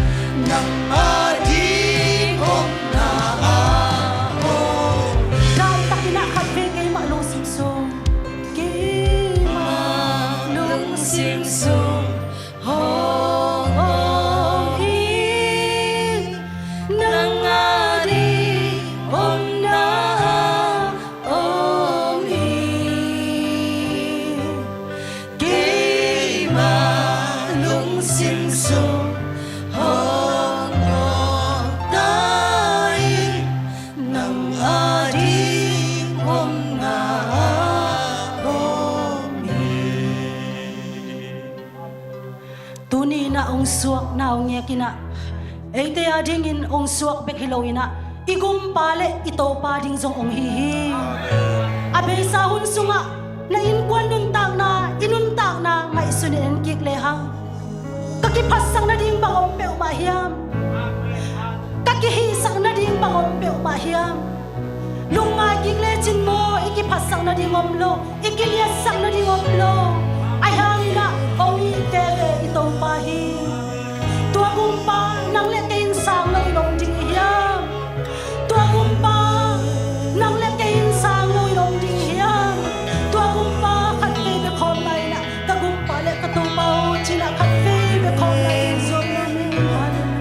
nang ading omna ah om. Daitak in ah khat vei keimah lungsim sung. Keimah lungsim sung hong om hi, nang ading omna ah om hi. Keimah Tuni in ah hong suak na hong ngek in ah, eite adingin hong suak bek hi lo in ah, i gumpa le i Topa ding zong hong hi hi. A beisa hun sungah na innkuan nuntakna, i nuntakna ngaihsun in en kik lehang, ka kiphatsak nading bang om peuhmah hiam? Ka kihihsak nading bang om peuhmah hiam? Lungngai kik lecin maw, i kiphatsak nading om lo, i kiliatsak nading om lo. Ahi hangin ah hong it veve i Topa hi. Tua gumpa nang le kei in sang lo in om ding hi hiam? Tua gumpa nang le kei in sang lo in om ding hi hiam? Tua gumpa khat vei bek khawm lai in ah, ka gumpa le ka Topa aw ci in ah khat vei bek khawm lai in zuan lo ni. Hallelujah.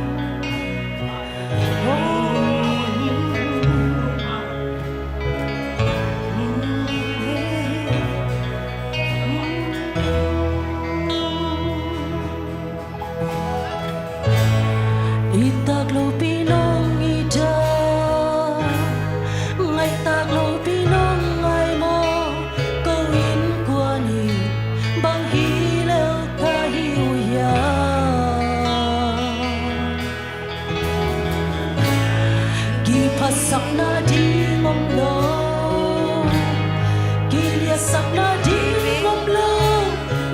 It tak lopi nong it a, ngaih tak lopi nong ngai maw? Ko innkuan in bang hi lel ka hi uh hiam? Kiphatsak nading om lo, kiliatsak nading om lo.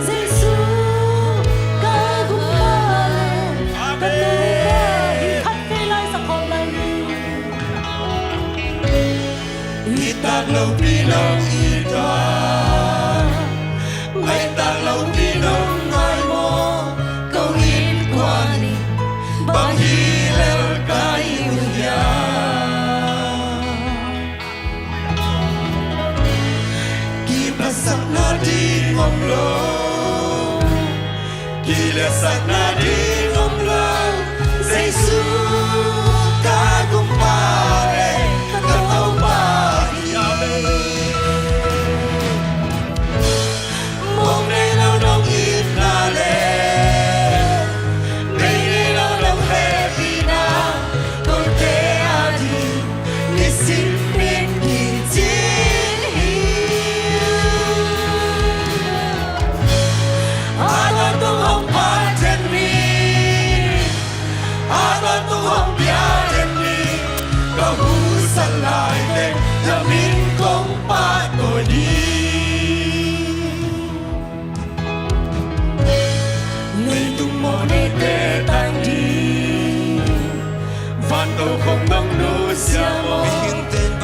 Jesu ka gumpa le ka Topa hi. Khat vei lai sa khawm lai ni. It tak lopi nong it a, ngaih tak lopi nong ngai maw? Ko innkuan in bang hi lel ka hi uh hiam? Kiphatsak nading om lo, kiliatsak nading om lo. Jesu ka gumpa le ka Topa hi. Mong nei lo nong itna le, bei nei lo nong hehpihna, kote ading nisim in kicing hi. A tawntung hong phat den ni, a tawntung hong bia den ni. Ka husa lai teng na min kong pahtawi ni. Leitung mawhneite tang ding, vanto khong nong nusia maw?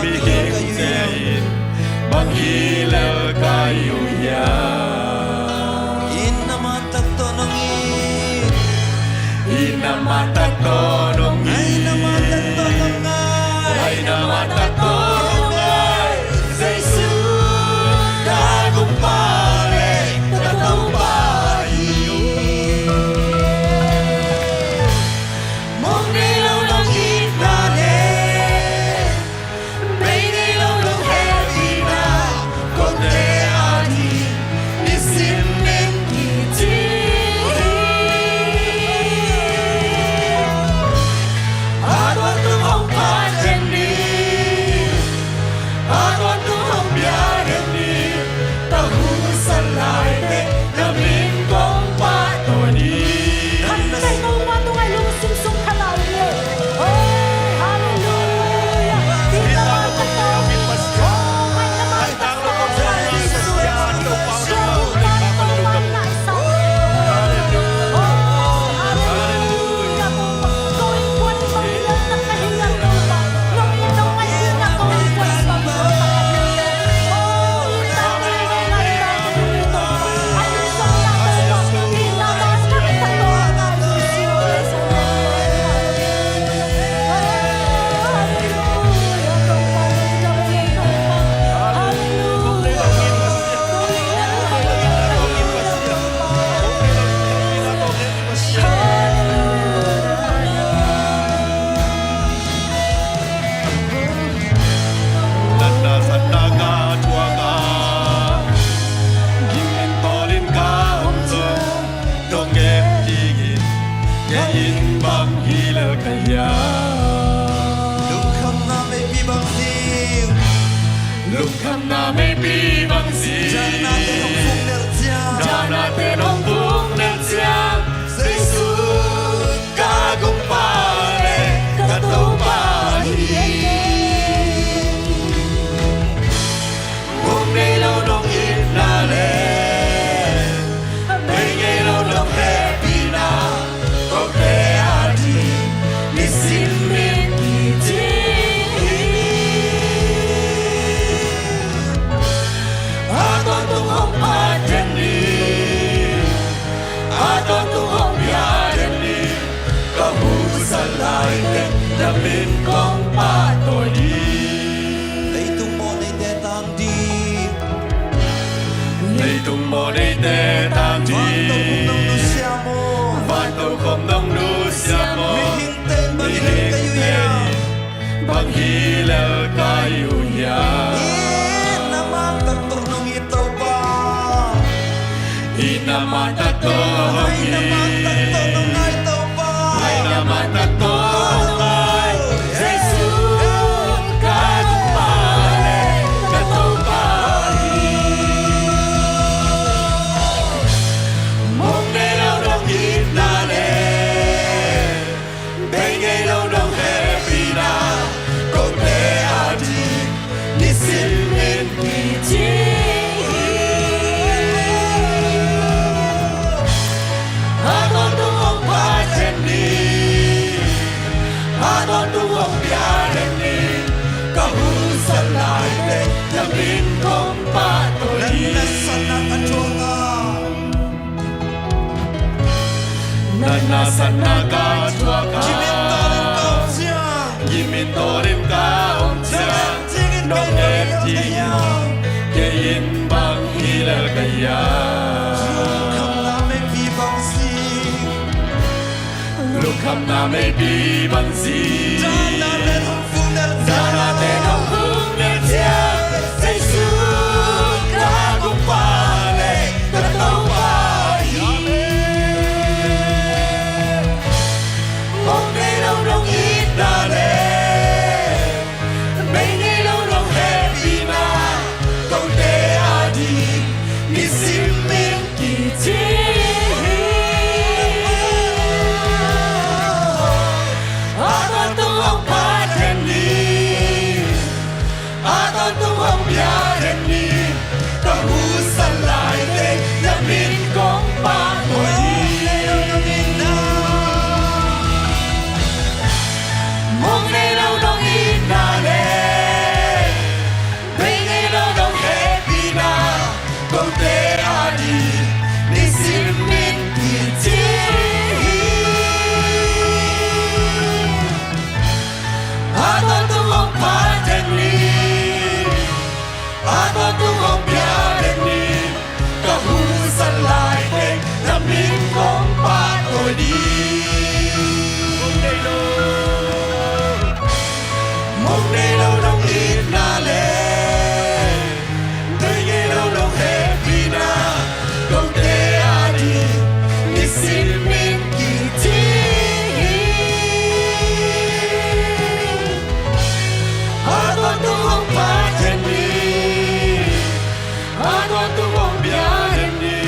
Mihingte in bang hi lel ka hi uh hiam? Inn a man tak tawh nong it, inn a man tak tawh nong it, ngaihna man tak tawh nong ngai, ngaihna man tak tawh nong ngai. Jesu ka gumpa le ka Topa hi. Mong nei lo nong itna le, bei nei lo nong hehpihna, kote ading nisim in kicing hi. A tawntung hong phat den ni, a tawntung hong bia den ni. Ka husa lai teng na min kong pahtawi ni. Khat vei Topa tungah i lungsim sung khalah ni. Oh, hallelujah. Natna satna ka thuak a, gim in tawl in ka om zong, dong gep dingin kei in bang hi lel ka hiam? Lungkhamna meipi bang zing, lungkhamna meipi bang zing, dahna ten hong vung nel ciang, dahna ten hong vung nel ciang, Min kong pahtawi ding. Leitung mawhneite tang ding. Leitung mawhneite tang ding. Vantokhom nong nusia maw? Vantokhom nong nusia maw? Mihingte in bang hi lel ka hi uh hiam? Mihingte in bang hi lel ka hi uh hiam? It na man tak tawh nong it Topa. It na man tak tawh nong it. It na man tak tawh nong ngai Topa. It na man tak tawh nong ngai. Jesu ka Gumpa le ka Topa hi. Mong nei lo nong itna le bei ngei lo nong hehpihna, kote ading nisim in kici hi. A tawntung hong phat den ni. A tawntung hong bia den ni. Ka husa lai teng na min kong pahtawi ding. Na nasatna ka thuak a, na nasatna ka thuak a, gim in tawlin ka om ciang, gim in tawlin ka om ciang, nong et ding kei in bang hi lel ka hiam? Lungkhamna meipi bang zing. Lungkhamna meipi bang zing. Dahna ten hong phung nel ciang. Dahna ten hong phung nel ciang. Jesu ka Gumpa le ka Topa hi. Mong nei lo nong itna le bei ngei lo nong hehpihna, kote ading nisim in kici hi. A tawntung hong phat den ni. A tawntung hong bia den ni. Ka husa lai teng na min kong pahtawi ding. Mong nei lo nong itna le bei ngei lo nong hehpihna, kote ading nisim in kici hi. A tawntung hong phat den ni. A tawntung hong bia den ni. Ka husa lai teng na min kong pahtawi ding. Mong nei lo nong itna le bei ngei lo nong hehpihna, kote ading nisim in kici hi. A tawntung hong phat den ni. A tawntung hong bia den ni.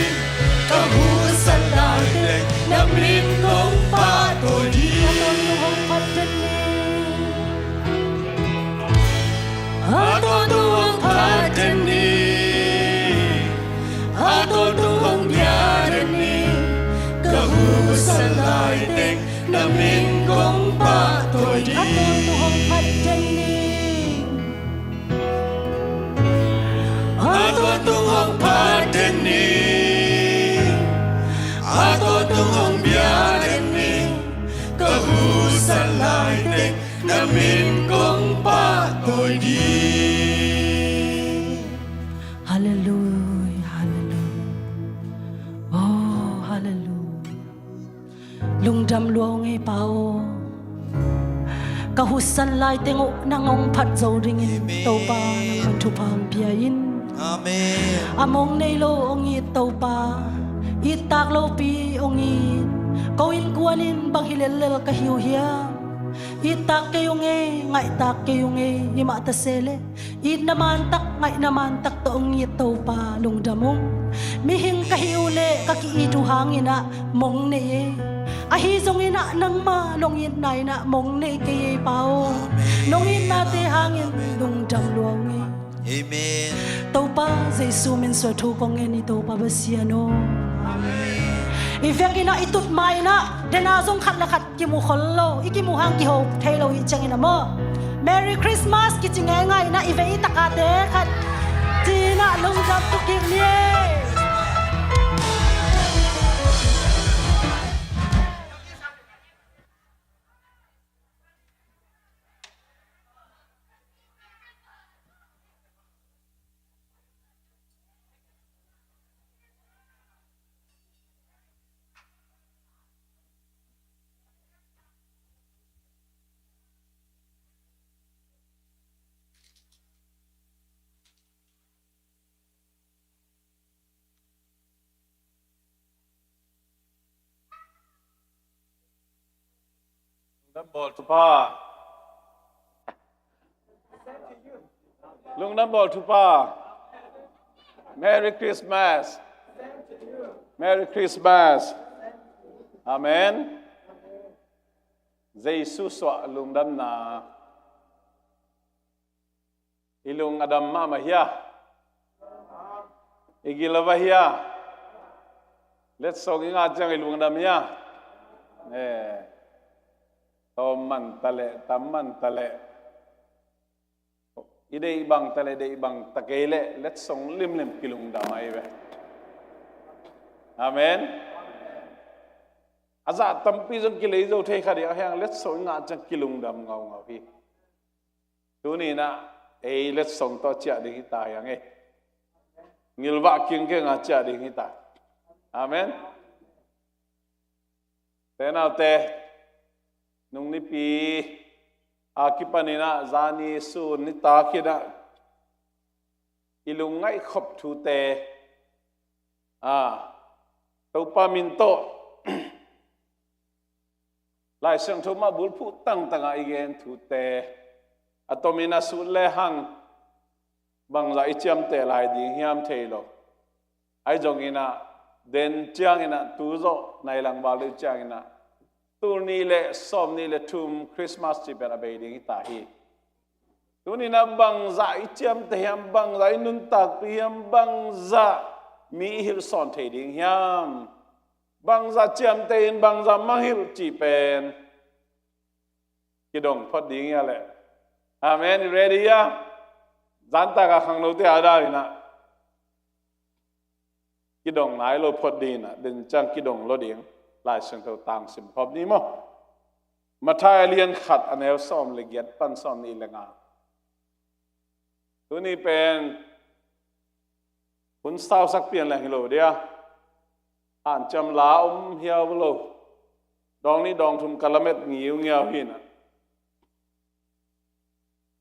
Ka husa lai teng na min kong pahtawi ding. A tawntung hong phat den ni. A tawntung hong phat den ni. A tawntung hong bia den ni. Ka husa lai teng na min kong pahtawi ding. A tawntung hong phat den ni. A tawntung hong phat den ni. A tawntung hong bia den ni. Ka husa lai teng na min kong pahtawi ding. Halleluia, halleluia. Oh, halleluia. Lungdam lua ung ei Pa aw. Ka husa lai teng uh nang hong phat zo dingin, Amen. Topa nangman thupha hong pia in. Amen. A mong nei lo hong it Topa, it tak lopi hong it. Ko innkuan in bang hi lellel ka hi uh hiam? It tak kei ung ei, ngaih tak kei ung ei, himah ta se leh itna man tak, ngaihna man tak tawh hong it Topa lungdam ung. Mihing ka hi uh leh ka ki-it uh hangin ah mong nei e. Ahi zongin ah nangma longitna in ah mong nei kei ei Pa aw. Amen. Nong itnate hangin lungdam lua ung ei. Amen. Topa Jesu min suang thu kong ngen hi Topa Pasian aw. Amen. I vekin ah i tut ma in ah dena zong khat le khat kimu khol lo, i kimuh hang kiho thei lo hi ciangin ah maw, Merry Christmas kici ngeingai in ah i vei i takate khat ci in ah lungdam tu kik ni. Bawl thupha. Lungdam bawl thupha. Merry Christmas. Merry Christmas. Amen. Jesu suah lungdamna. I lung a dam mahmah hia? I gil a va hia? Letsong i ngah ciang i lung a dam hia? Eh, tawm man ta leh, tam man ta leh, i deih bang ta leh, deih bang ta kei leh, letsong limlim kilungdam ahi ve. Amen. A zah tampi zong kilei zo thei kha ding a, hiang letsong i ngah ciang kilungdam ngaungau hi. Tuni-in ah ei letsong tawh ciah ding hi ta hiang e. Ngilvah kingkeng a ciah ding hi ta. Amen. Te naute, nung nipi a kipanin ah zani sun nitak in ah i lungngaih khop thute, a, Topa min tawh Lai Siangtho mah bulphuh tangtang ah i gen thute, a tomin a sut lehang bangzah i ciamteh lai ding hiam thei lo. Ahi zongin ah, den ciangin ah, tu zawh nai lang val deuh ciangin ah, tul nih le sawmnih le thum Christmas cih pen a bei ding hi ta hi. Tuni-in ah bangzah i ciamteh hiam, bangzah i nuntakpih hiam, bangzah mi i hilh sawn thei ding hiam, bangzah ciamteh in, bangzah mangngilh cih pen kidong phot ding hi a leh. Amen. I ready hia? Zan tak a khangnote a dan in ah kidong nai lo phot ding in ah, den ciang kidong lo ding. Lai Siangtho tang sim khop ni maw. Matthai a lian khat, a neu sawm le giat pan sawmnih le nga. Tuni pen hun sausak pian leng hi lo dia. Hanciam la om hiau lo. Dawng nih dawng thum ka lamet ngiungiau hi in ah,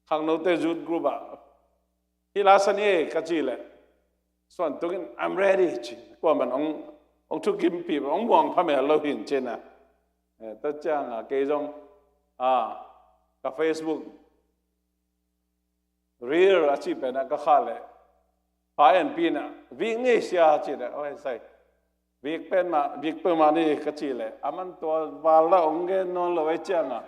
khangnote youth group ah, "Hih la sa ni e," ka cih leh, suan tukin, "I'm ready," ci. Kuaman hong, hong thukimpih, hong muang phamel lo hi in ci in ah. Eh, tua ciang a kei zong, a, ka Facebook reel a cih pen ah ka khah leh, pa en pi in ah, "Vik ni e sia," ci leh, "Oi, sai, vik pen mah, vik peuhmah ni e," ka cih leh, "Aman tua val lah hong gen nawn lo ei," ciang a.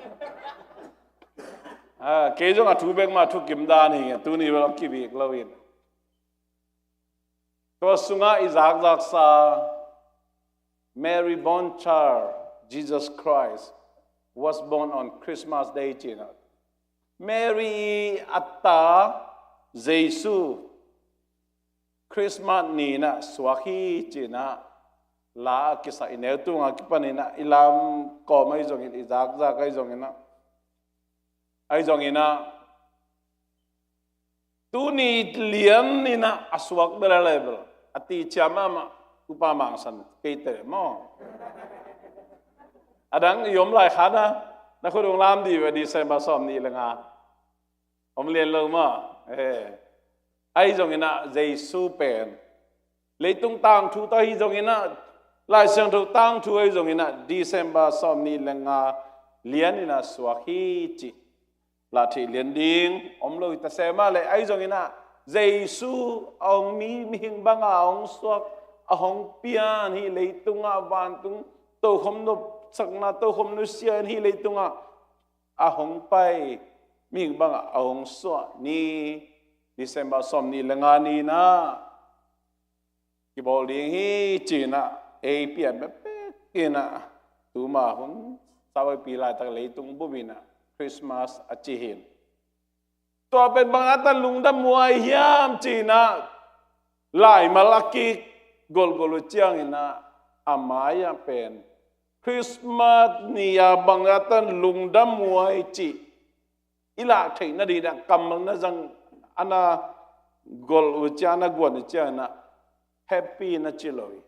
A, kei zong a thu bek mah thukim dan hi nge, tuni bel hong kivik lo in. Tua sungah i zakzaksa, Mary born child, Jesus Christ was born on Christmas Day ci in ah, Mary a ta Jesu Christmas ni in ah suak hi ci in ah, la a kisa i neu tung a kipanin ah, i lam kawm ahi zongin, i zakzak ahi zongin ah, ahi zongin ah, tuni lian in ah a suak bel a leh bel a ti ciam mahmah, Upa Mang San, keite maw. A dang i om lai khan ah, na khut hong lam dih ve, December sawmnih le nga. Om lian lo maw. Eh. Ahi zongin ah Jesu pen leitung tangthu tawh ahi zongin ah, Lai Siangtho tangthu ahi zongin ah, December sawmnih le nga lian in ah suak hi cih lah theih lian ding om lo hi ta se mah leh, ahi zongin ah Jesu a hong mi, mihing banga a hong suak, a hong pian, hih leitungah vantung tokhom nopsakna, tokhom nusia in hih leitungah a hong pai, mihing bangah a hong suah ni, December sawmnih le nga ni in ah kibawl ding hi ci in ah ei pian bekbek in ah, tuma hun sawipi laitak leitung bup in ah Christmas a ci hi in. Tua pen bang a tan lungdam huai hiam ci in ah, laimal a kik golhgolh uh ciangin ah, a mai-ah pen Christmas ni-a bang a tan lungdam huai cih i lak theih nading ah kammal na zang, a na golh uh ciang, a na guan uh ciangin ah, happy na ci lo hi.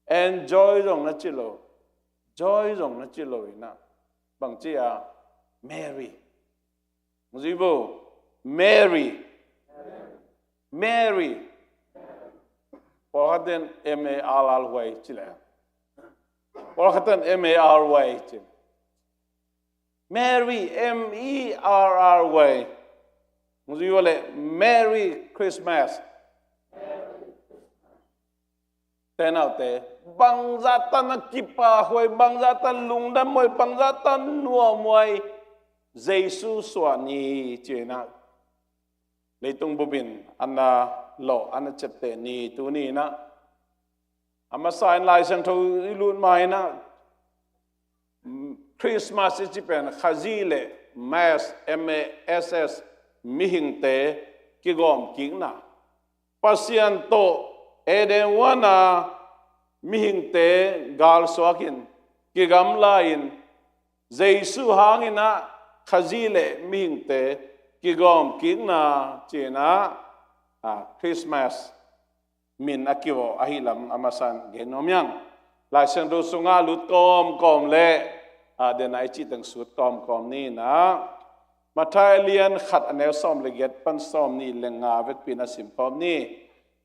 Enjoy zong na ci lo. Joy zong na ci lo in ah, bang ci a, merry. Zui vo, merry. Merry. Pawlkhat in M A R R Y ci leh, pawlkhat in M A R Y ci. Merry, M E R R Y. Hong zui uh leh Merry Christmas. Te naute, bangzah tan a kipahhuai, bangzah tan lungdamhuai, bangzah tan nuamhuai, Jesu suah ni ci-in ah leitung bup in a na lawh, a na ciapteh ni tuni in ah, a masa in Lai Siangtho i lut ma in ah, Christmas i cih pen Khazih le Mass, M A S S, mihingte kigawm kikna. Pasian tawh Eden huan a mihingte galsuak in, kigamla in, Jesu hangin ah Khazih le mihingte kigawm kikna ci-in ah, a, Christmas min a kivawh ahi lam a masa in gen nuam ing. Lai Siangtho sungah lut kawmkawm le, a, den a i cih teng sut kawmkawm ni in ah, Matthai a lian khat, a neu sawm le giat pan sawmnih le nga vekpi in ah simkhawm ni.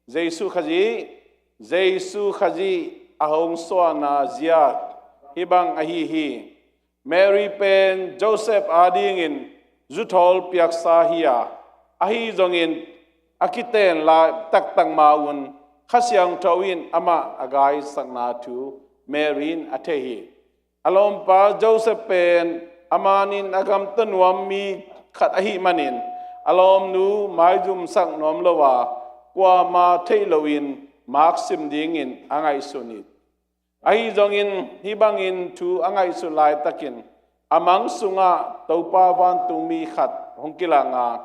Jesu Khazih, Jesu Khazih a hong suahna zia hih bang ahi hi. Mary pen Joseph adingin zuthawl piaksa hi a, ahi zongin a kiten lai taktak ma-un Kha Siangtho in amah a gaisakna thu Mary in a thei hi. A lawmpa Joseph pen a manin a gamta nuam mi khat ahih manin, a lawmnu maizumsak nuam lo a, kuama theih loin maksim dingin a ngaihsun hi. Ahi zongin hih bangin thu a ngaihsut laitakin, a mang sungah Topa vantungmi khat hong kilang a,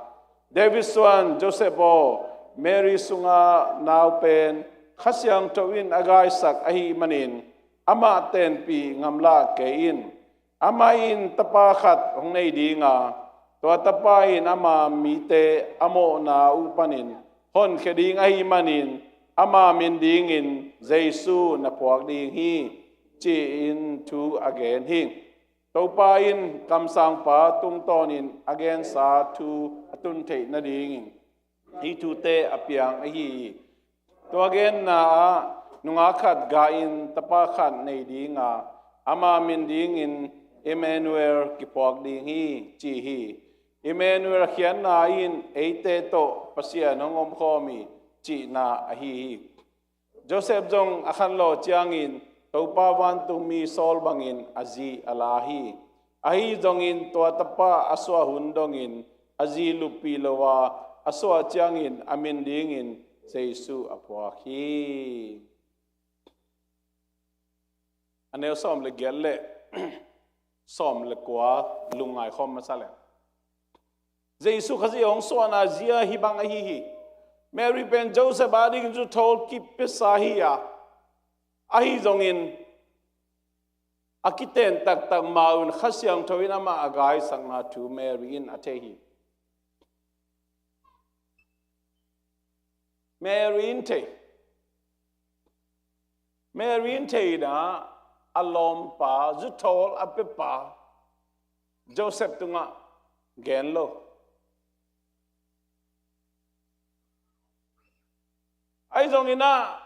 David suan Joseph aw, Mary sunga nau pen Kha Siangtho in a gaisak ahih manin, amah tenpih ngamlah kei in. Amah in tapa khat hong nei ding a, tua tapa in ama mite a mawhna uh panin honkhia ding ahih manin, ama min dingin Jesu na phuak ding hi, ci-in thu a gen hi. Topa in kamsangpa tungtawnin a gensa thu a tun theih nadingin hih thute a piang ahi hi. Tua genna ah, nungak khat ga in tapa khat nei ding a, ama min dingin Emmanuel kiphuak ding hi, ci hi. Emmanuel khiatna in eite tawh Pasian hong omkhawm hi, cihna ahi hi. Joseph zong a khanlawh ciangin Topa vantungmi sawl bangin a zi a la hi. Ahi zongin tua tapa a suah hun dongin a zi luppih lo a, a suah ciangin a min dingin Jesu a phuak hi. A neu sawm le giat le sawm le kua lungngai khawm masa le. Jesu Khazih hong suahna zia hih bang ahi hi. Mary pen Joseph adingin zuthawl kip piasa hi a, ahi zongin a kiten taktak ma-un Kha Siangtho in amah a gaisakna thu Mary in a thei hi. Mary in thei. Mary in thei in ah, a lawmpa, zuthawl a piapa Joseph tungah gen lo. Ahi zongin ah,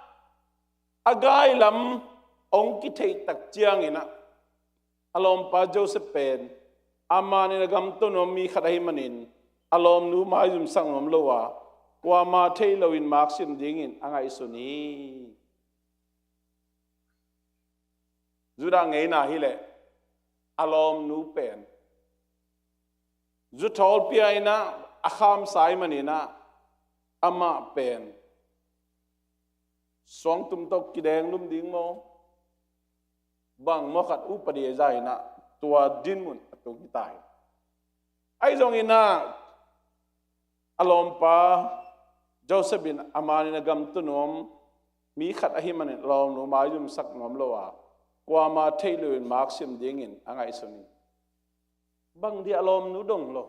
a gai lam hong kitheih tak ciangin ah, a lawmpa Joseph pen a manin a gamta nuam mi khat ahih manin, a lawmnu maizumsak nuam lo a, kuama theih loin maksim dingin a ngaihsun hi. Judah ngeina hileh a lawmnu pen zuthawl pia in ah, a khamsa ahih manin ah, amah pen suangtum tawh kidenglum ding maw, bang maw khat upa dia za in ah, tua dinmun a tung hi ta hi. Ahi zongin ah, a lawmpa Joseph in a manin a gamta nuam mi khat ahih manin, a lawmnu maizumsak nuam lo a, kuama theih loin maksim dingin a ngaihsun hi. Bang dia a lawmnu dong lo?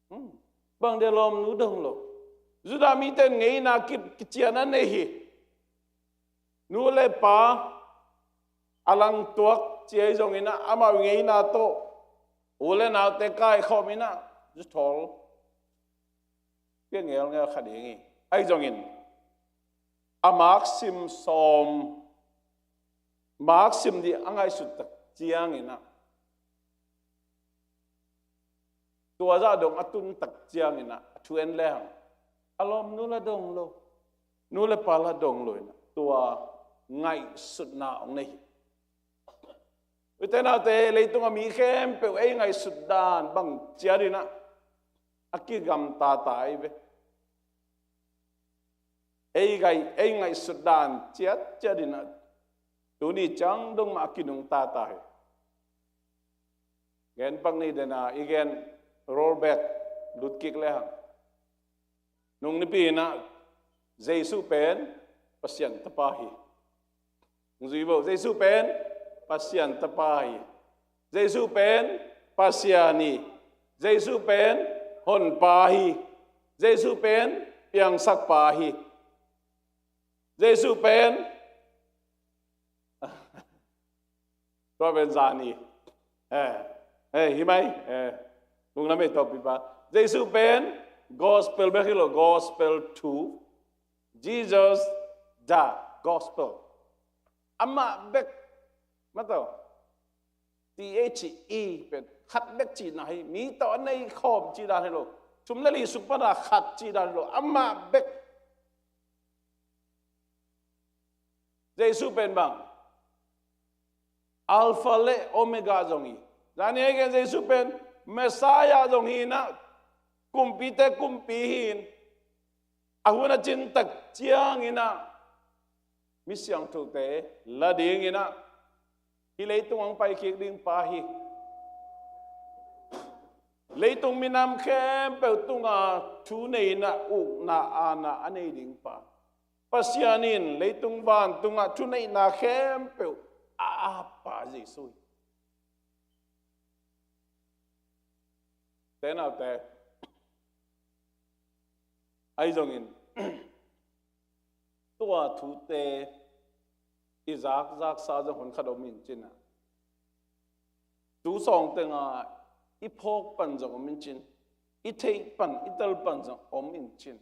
Hmm. Bang dia a lawmnu dong lo? Judah mite in ngeina ki, kician a nei hi. Nu le pa a langtuak ci ahi zongin ah, amau ngeina tawh u le naute kaikhawm in ah, zuthawl pia ngelngel kha ding hi. Ahi zongin a maksim sawm, maksim ding a ngaihsut tak ciangin ah, tua zah dong a tun tak ciangin ah a thu en lehang a lawm nu la dong lo, nu le pa la dong lo in ah tua ngaihsutna hong nei hi. Ute naute, leitung a mi khempeuh ei ngaihsut dan bang ciat in ah a kigamta ta ei ve. Ei ngai, ei ngaihsut dan ciat ciat in ah tuni ciang dong mah a kinungta ta hi. Gen pak ni den a i gen rollback, lut kik lehang. Nung nipi in ah Jesu pen Pasian tapa hi. Hong zui vo, Jesu pen Pasian tapa hi. Jesu pen Pasian hi. Jesu pen honpa hi. Jesu pen piangsakpa hi. Jesu pen tua pen zan hi. Eh, eh, hi mai. Eh, kung na mei tawh pipa. Jesu pen gospel bek hi lo, gospel two. Jesus the gospel. Amah bek mah tawh. T H E pen khat bek cihna hi. Mi tawh a nei khawm cih dan hi lo. Thum le li sung pana khat cih dan hi lo. Amah bek. Jesu pen bang Alpha le Omega zong hi. Zani ei gen Jesu pen Messiah zong hi in ah, kumpite kumpi hi in, a hun a cin tak ciangin ah mi siangthote la dingin ah hih leitung hong pai kik ding pa hi. Leitung minam khempeuh tunga thu neihna, ukna, aana a nei ding pa. Pasian in leitung vantungah thuneihna khempeuh a ap pa Jesu hi. Te naute, ahi zongin tua thute i zakzaksa zong hun khat om in cin a, tu sawng tenga i phawk pan zong om in cin, i theih pan, i tel pan zong om in cin.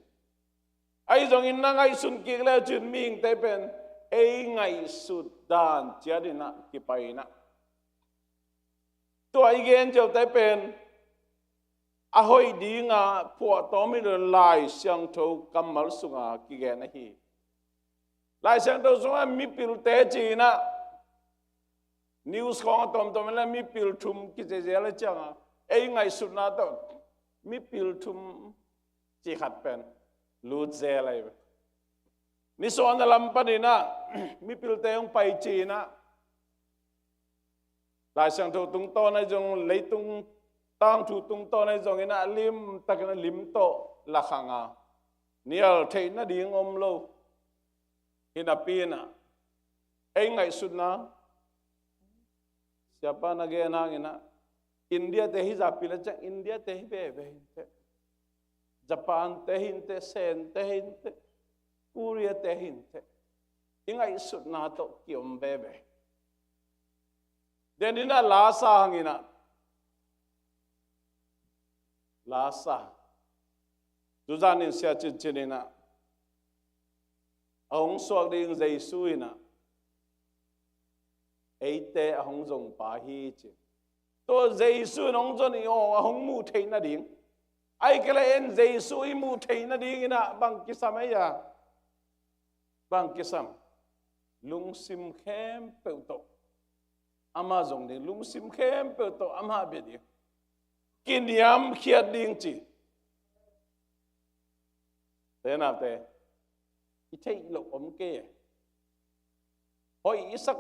Ahi zongin na ngaihsun kik le cin mihingte pen ei ngaihsut dan ciat in ah kipai in ah, tua i gen ciaute pen a hoih dinga phuahtawm hi lo in Lai Siangtho kammal sunga kigen ahi. Lai Siangtho sungah mipilte ci in ah, news khawng a tawmtawm in ah mipil thum kici zel a cianga ei ngaihsutna tawh mipil thum ci khat pen lut zel ahi ve. Nisuahna lam panin ah mipilte hong pai ci in ah Lai Siangtho tungtawn ahi zong, leitung tangthu tungtawn ahi zongin ah limtakin a lim tawh lakhang a, nial theih nading om lo. Hi napi in ah ei ngaihsutna, siapa na gen hangin ah India te hi zapi le ciang India te hi veve hi inteh. Japan te hi inteh, Sen te hi inteh, Korea te hi inteh. I ngaihsutna tawh kiom veve. Den in ah Lasa hangin ah, Lasa, tuzan in sia cincin in ah a hong suak ding Jesu in ah eite a hong zong pa hi ci. Tua Jesu in hong zon i awng a hong muh theih nading, ahih kei leh en Jesu i muh theih nading in ah bang kisam ei a, bang kisam? Lungsim khempeuh tawh amah zong ding, lungsim khempeuh tawh amah bia ding, kiniamkhiat ding ci. Te naute, i theih loh om kei e. Hoih i sak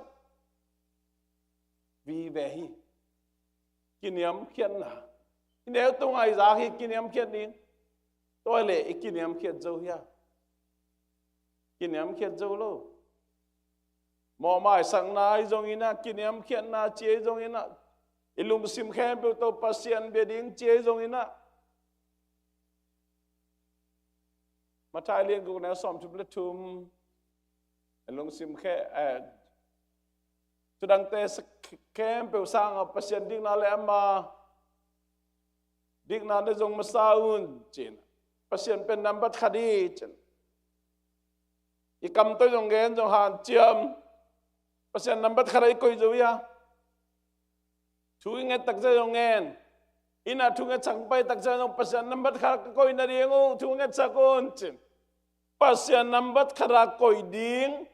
vive hi. Kiniamkhiatna, i neu tunga i zak hi, kiniamkhiat ding. Tua leh i kiniamkhiat zo hia? Kiniamkhiat zo lo. Mawhmaisakna ahi zongin ah, kiniamkhiatna ci ahi zongin ah, i lungsim khempeuh tawh Pasian bia ding ci ahi zongin ah, Matthai lian guk neu sawmthum le thum, lungsim khe, eh, thudangte sa-, khempeuh sangah Pasian dikna le ama dikna na zong masa un ci-in, Pasian pen nambat khat hi ci-in, i kam tawh zong gen zong hanciam, Pasian nambat khat ah i koih zo hia? Thu i nget takciang zong ngen, Inn ah thungetsak pai tak ciang zong Pasian nambat khat ka koih nading uh thungetsak un cin. Pasian nambat khat a koih ding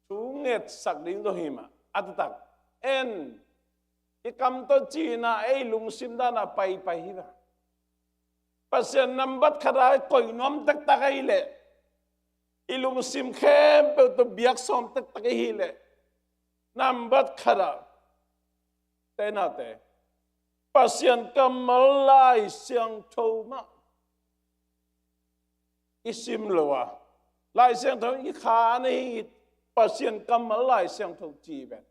thungetsak ding zong hi mah. A taktak en i kam tawh cina ei lungsim dana paipai hi mah. Pasian nambat khat a i koih nuam taktak ahih leh, i lungsim khempeuh tawh biak sawm taktak ahih leh, nambat khat a, te naute, Pasian kammal Lai Siangtho mah i sim lo a, Lai Siangtho i khan ahi, Pasian kammal Lai Siangtho ci ven.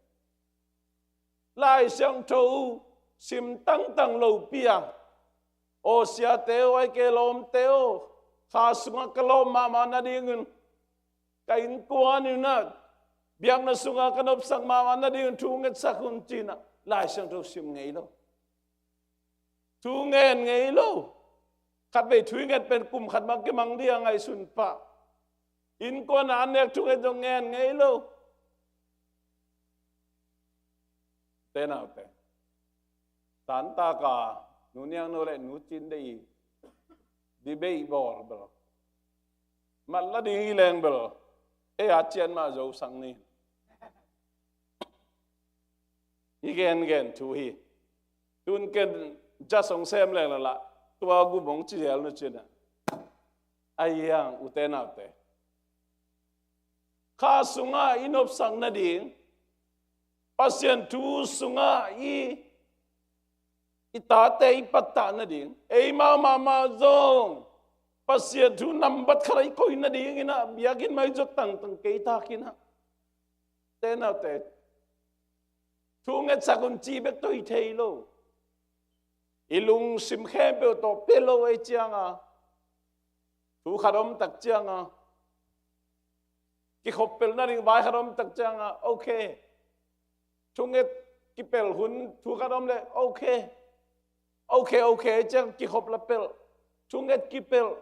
Lai Siangtho sim tangtang lopi a, aw siate aw, ai ke lawmte aw, kha sungah ka lawm mahmah nadingin, ka innkuan in ah biakna sungah ka nopsak mahmah nadingin thungetsak un cina Lai Siangtho sim ngei lo. Thu ngen ngei lo. Khatvei thu i nget pen kum khat mah kimang ding a ngaihsun pah. Innkuan ah an nek thunget zong ngen ngei lo. Te naute, tantaka Nu Niang No le Nu Cin Deih debate bawl bel, mat la ding hi leng bel, ei a cian mah zo sak ni. I gengen thu hi. Tun ken just hong sem leng la lah, tua gum hong ci zel nu cina. Ahi hang ute naute, kha sungah i nopsak nading, Pasian thu sungah i, i tate i pattah nading, eimau mahmah zong Pasian thu nambat khat a i koih nadingin ah biakinn mah i zot tangtang kei takin ah, te naute, thungetsak un ci bek tawh hi thei lo. I lungsim khempeuh tawh pia lo ei cianga, thu khat om tak cianga, kikhop pel nading vai khat om tak cianga, ok. Thunget kipel hun thu khat om le, ok. Ok, ok ciang kikhop la pel. Thunget kipel.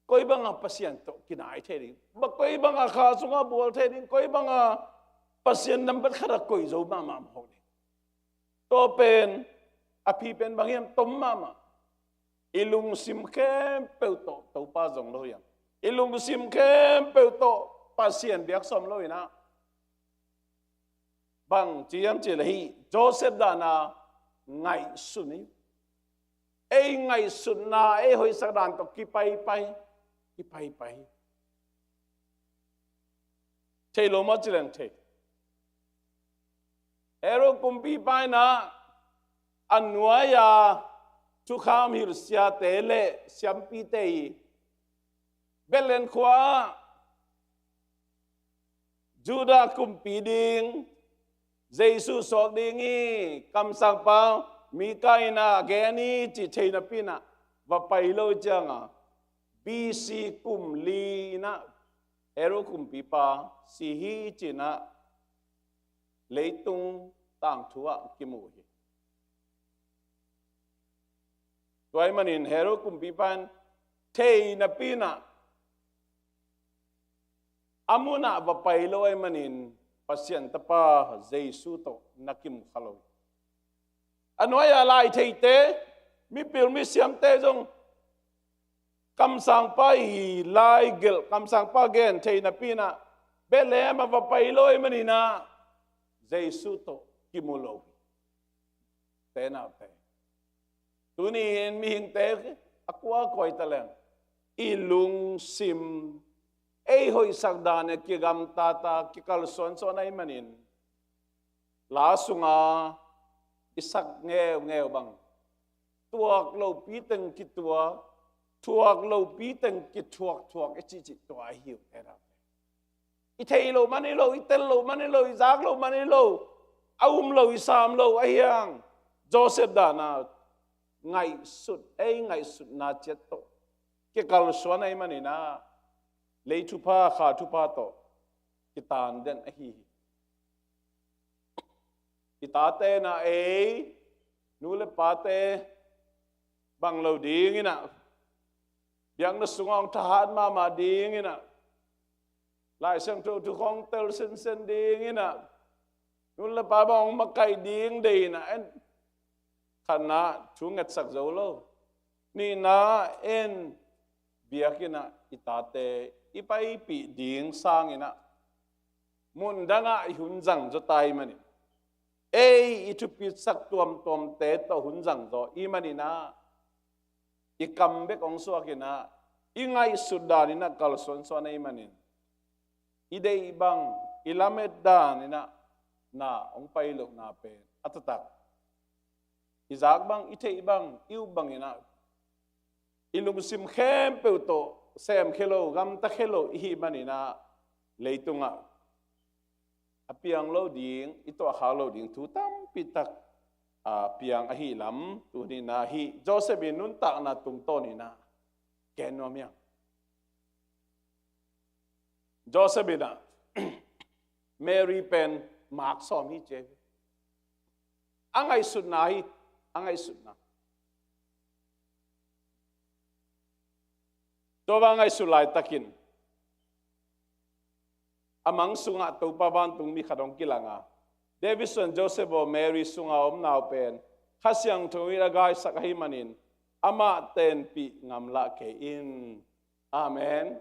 Koi banga Pasian tawh kinai thei ding, ba koi banga kha sungah bual thei ding, koi banga Pasian nambat khat a koih zo mahmah mah ho ding. Tua pen a phi pen bang hiam, tom mahmah. I lungsim khempeuh tawh Topa zong lo hiam? I lungsim khempeuh tawh Pasian biak sawm lo inah, bang ci hiam cih leh hih Joseph dana ngaihsun hi. Ei ngaihsutna, ei hoihsak dan tawh kipaipai, kipaipai. Thei lo maw ci leng thei. Herod kumpipa inah a nuai-a thukham hilh siate le siampite i Bethlehem khua-ah Judah kumpi ding Jesu suak ding hi, kamsangpa Mika inah gen hi cih thei napi inah va pai lo cianga B C kum li inah Herod kumpipa si hi cinah leitung tangthu ah kimu hi. Tua ahih manin Herod kumpipa in thei napi inah a munah va pai lo ahih manin Pasian Tapa Jesu tawh na kimu kha lo hi. A nuai-a lai theite, mipil misiamte zong kamsangpa i lai gelh, kamsangpa gen thei napi inah Bethlehem ah va pai lo ahih manin ah Jesu tawh kimu lo hi. Te naute, tuni-in mihingte a kua koi ta leng, i lungsim ei hoihsak dan a kigamtata, kikalsuansuan ahih manin la sunga i sak ngeungeu bang, tuak lopi teng kituak, thuak lopi teng kithuakthuak i cihcih tua ahi uh, te naute. I thei loh man hi lo, i tel loh man hi lo, i zak loh man hi lo, a um loh, i sam loh ahi hang, Joseph dana ngaihsut, ei ngaihsutna ciat tawh kikalsuan ahih manin ah lei thupha, kha thupha tawh kitan den ahi hi. I tate inah ei nu le pate bang lo ding inah, biakna sungah hong thahat mahmah ding inah, Lai Siangtho thu khawng tel sinsen ding inah, nu le pa bang hong makaih ding deih inah, en Khatna, thu ngetsak zo lo. Nihna, en biakinn ah i tate i paipih ding sanginah mundangah i hun zang zaw ta i manin, ei i thupitsak tuamtuamte tawh hun zang zaw i maninah, i kam bek hong suakinah, i ngaihsut daninah kalsuansuan a i manin, i deih bang, i lamet daninah na hong pai lohna pen a taktak, i zak bang, i theih bang, i up banginah i lungsim khempeuh tawh semkhia lo, gamtakhia lo i hih maninah, leitungah a piang lo ding, i tuahkhak lo ding thu tampitak a piang ahi lam tuninah hih Joseph in nuntakna tungtawninah gen nuam hiang. Joseph inah Mary pen mak sawm hi ci hi. A ngaihsutna hi, a ngaihsutna. Tua bang ngaihsut laitakin a mang sungah Topa vantungmi khat hong kilanga, David suan Joseph aw, Mary sungah a om nau pen Kha Siangtho in a gaisak ahi manin, amah tenpih ngamlah kei in. Amen.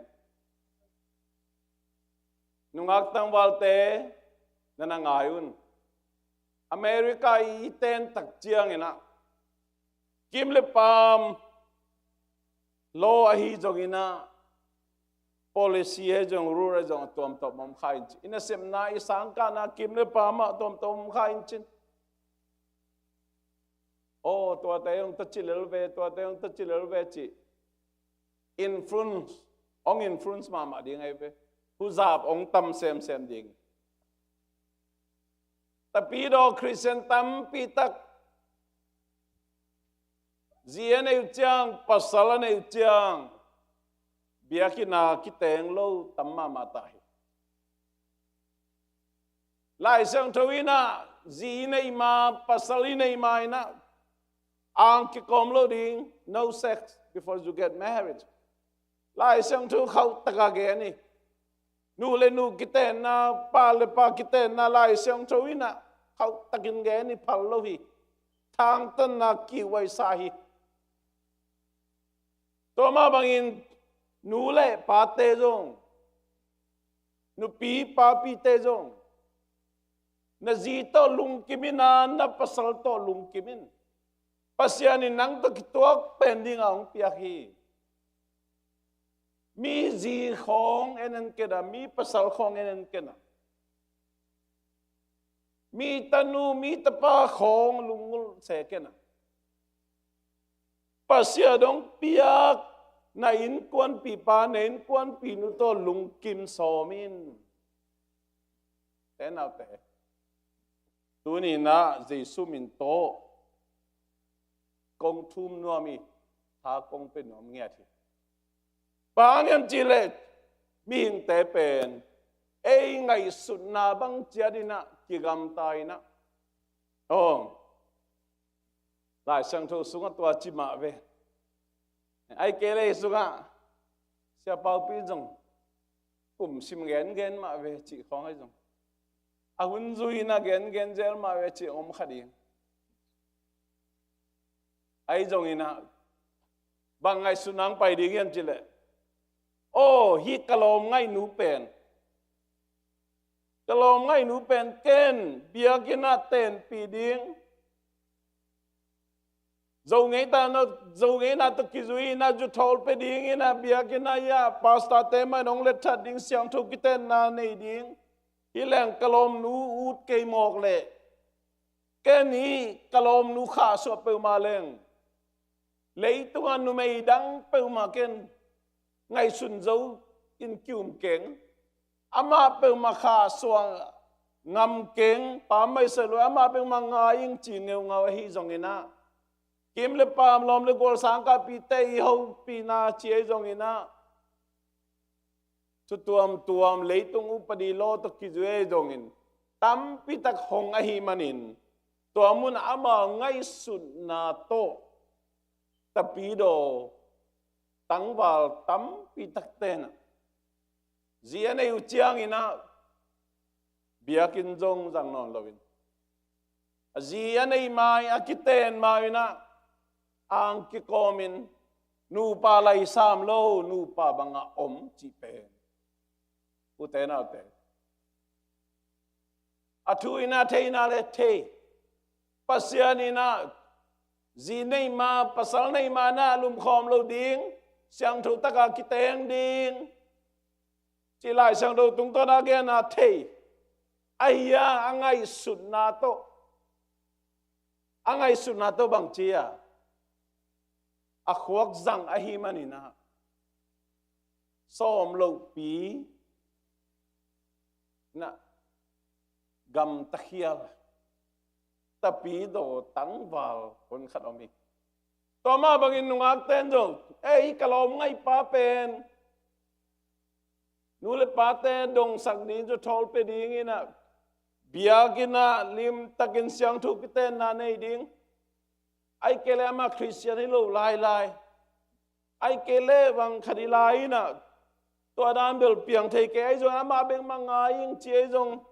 Nungak tangvalte, na na ngai un. America i ten tak cianginah kim le paam law ahi zonginah, policy ahi zong, rule ahi zong a tuamtuam om kha in ci. I nasepna, i sangkahna kim le paam ah tuamtuam om kha in cin. Aw, tuate hong taci lel ve, tuate hong taci lel ve ci. Influence, hong influence mahmah ding ahi ve. Huzap hong tam semsem ding. Tapidaw Khristian tampitak zi a neih uh ciang, pasal a neih uh ciang, biakinn ah kiteng lo tam mahmah ta hi. Lai Siangtho inah zi i neih ma, pasal i neih ma inah ang kikawm lo ding, no sex before you get married. Lai Siangtho khauh taka gen hi. Nu le nu kitenna, pa le pa kitenna Lai Siangtho inah khauh takin gen hi, phal lo hi. Thangtanna kiuaisa hi. Tua mah bangin nu le pate zong, nupi papite zong, na zi tawh lungkim in a, na pasal tawh lungkim in. Pasian in nang tawh kituak pen dingah hong piak hi. Mi zi khawng en en kei a, mi pasal khawng en en kei a, mi tanu, mi tapa khawng lungngulh se kei a. Pasian hong piak na innkuanpipa, na innkuanpinu tawh lungkim sawm in. Te naute, tuni inah Jesu min tawh kong thum nuam hi, tha kong pia nuam ngiat hi. Bang hang hiam cih leh mihingte pen ei ngaihsutna bang ciat inah kigamta inah, aw, Lai Siangtho sungah tua ci mah ve. Ahih kei leh sungah Sia Paupi zong kum sim gengen mah ve cih khawng ahi zong, a hun zui inah gengen zel mah ve cih om kha ding. Ahi zong inah bang ngaihsutna hong pai ding hiam cih leh, aw, hih ka lawm ngaihnu pen, ka lawm ngaihnu pen ken biakinn ah tenpih ding, Zo ngeina tawh, zo ngeina tawh kizui inah, zu thawl pia ding inah, biakinn ah, pastorte mah in hong letthat ding, siangtho kitenna nei ding. Hih leng ka lawmnu ut kei mawk leh, ken hih ka lawmnu khahsuah peuhmah leng, leitungah numei dang peuhmah ken ngaihsun zo in ki-um keng. Amah peuhmah khahsuah ngam keng, pammaih seh lo, amah peuhmah ngai ing ci ngeungau ahi zong inah, kim le paam, lawm le gual, sangkahpihte i hopihna ci ahi zong inah, thu tuamtuam, leitung upadi law tawh kizui ahi zongin tampitak hong ahih manin, tua mun amau ngaihsutna tawh tapidaw tangval tampitak tenah zi a nei uh ciang inah biakinn zong zang nawn loin, A zi a neih ma-in, a kiten ma-in ah, ang kikawmin, nupa lai sam lo, nupa bangah om cih pen. Ute naute. A thu in ah theihna le thei. Pasian in ah zi neih ma, pasal neih ma-in ah lumkhawm lo ding, siangtho takin kiteng ding. Cih Lai Siangtho tungtawn a gen a thei. Ahi a, a ngaihsutna tawh. A ngaihsutna tawh bang ci a. A khuak zang ahih manin ah. Sawm lohpi na gamta khial. Tapidaw tangval hon khat om hi. Tua mah bangin nungakte in zong, ei, ka lawm ngaihpa pen. Nu le pate dongsak ding, zuthawl pia dingin ah. Biakinn ah limtakin siangtho kitenna nei ding. Ahih kei leh amah Khristian hi lo lailai. Ahih kei leh bang khat hi lai in ah. Tua dan bel piang thei kei ahi zong amah bek mah ngai ing ci ahi zong.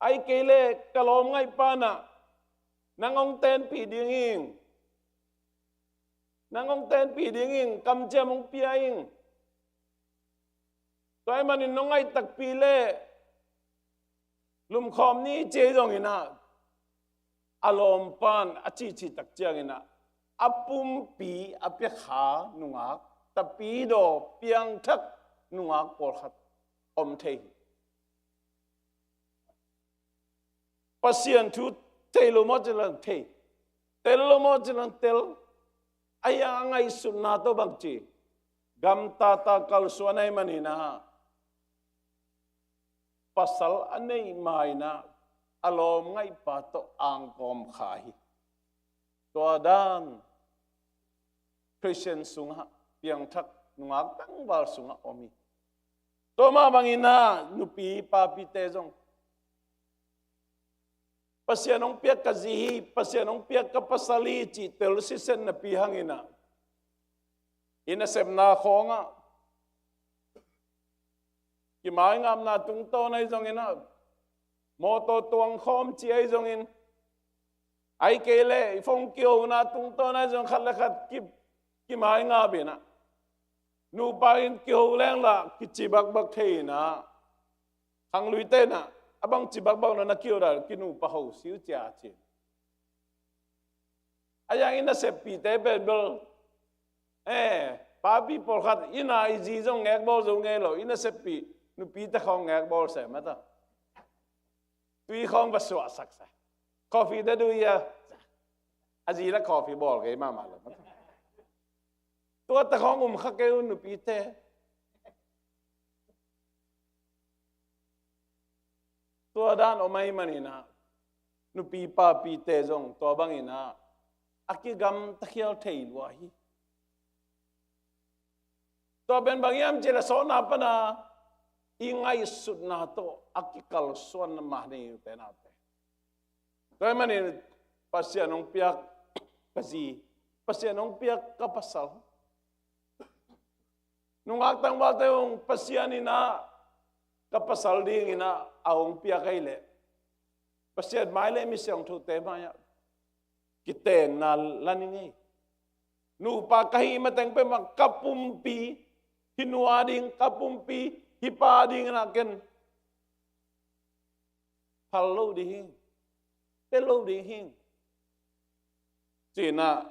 Ahih kei leh ka lawm ngaihpa in ah. Nang hong tenpih ding ing. Nang hong tenpih ding ing, kamciam hong pia ing. Tua ahih manin nong ngaih takpi leh lumkhawm ni ci ahi zongin ah, a lawmpa in a cihcih tak ciangin ah, a pumpi a piakha nungak, tapidaw piangthak nungak pawlkhat om thei hi. Pasian thu thei lo maw ci leng thei. Tel lo maw ci leng tel. Ahi a, a ngaihsutna tawh bang ci. Gamtatah kalsuan ahih manin ah. Pasal a neih ma-in ah. A lawm ngaihpa tawh angkawm kha hi. Tua dan Khristian sungah piangthak nungak tangval sungah om hi. Tua mah bangin ah nupi papite zong. Pasian hong piak ka zi hi, Pasian hong piak ka pasal hi cih tel siset napi hangin ah. I nasepna khawngah. Kimaingapna tungtawn ahi zongin ah. Mawtaw tuang khawm ci ahi zongin. Ahih kei leh, i phone kihona tungtawn ahi zong khat le khat ki, kimaingap in ah. Nupa in kiho leng lah, kici bakbak thei in ah. Khangluite in ah, a bang ci bakbak na na kiho dan, kinupa ho siu cia ci. A yang i naseppihte pen bel. Eh, papi pawlkhat, i na i zi zong ngekbawl zo ngei lo, i naseppih, nupite khawng ngekbawl se mata. Tui khawng va suahsak sa. Coffee te duh hia. A zi la coffee bawl kei mahmah lo. Tua ta khawng um kha kei un nupite. Tua dan om ahih manin ah. Nupi papite zong tua bangin ah. A kigamta khial thei lua hi. Tua pen bang hiam cih leh sawtna pan a i ngaihsutna tawh a kikalsuan mah ni ute naute. Tua ahih manin Pasian hong piak ka zi, Pasian hong piak ka pasal. Nungak tangvalte hong Pasian in ah ka pasal dingin ah a hong piak ahih leh. Pasian mai le mi siangthote mai ah. Kitenna la ning ei. Nupa ka hih mateng pen mah ka pumpi, hih nu a ding, ka pumpi, hih pa dingin ah ken. Phal lo ding hi. Tel lo ding hi. Ci-in ah,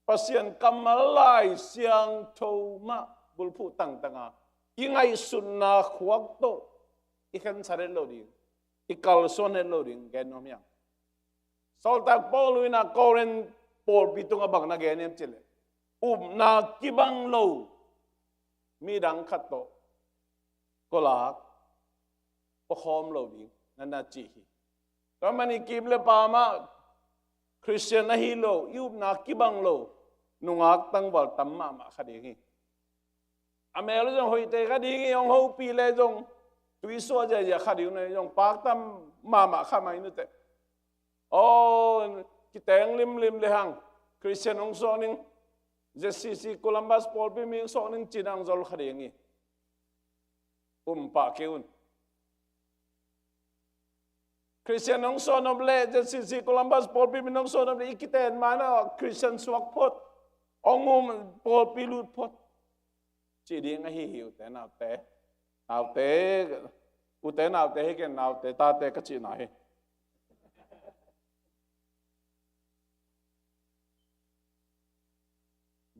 Pasian kammal Lai Siangtho mah bulphuh tangtang a. I ngaihsutna khuak tawh. I khensa het lo ding. I kalsuan het lo ding. Gen nuam hiam. Sawltak Paul in ah Korin pawlpi tungah bang na gen hiam cih leh. Upna kibang lo. Midang khat tawh. Kawlak. Pawkhawm lo ding. Na na ci hi. Tua ahih manin kim le pam ah. Khristian ahi lo. I upna kibang lo. Nungak tangval tam mahmah kha ding hi. A mel zong hoihte kha ding hi, hong hopih leh zong tui suah ziahziah kha ding uh na hi zong paktam mahmah kha mai nute. Aw, kiteng limlim le hang. Khristian hong suak ning, Z C C Columbus pawlpi mi hong suak ning ci-in hong zol kha ding hi. Um pah kei un. Khristian hong suan nop leh, Z C C Columbus pawlpi min hong suan nop leh, i kiten ma-in ah Khristian suak phot, hong um, pawlpi lut phot. Cih ding ahi hi, ute naute. Naute, ute naute hi ken, naute tate ka cihna hi.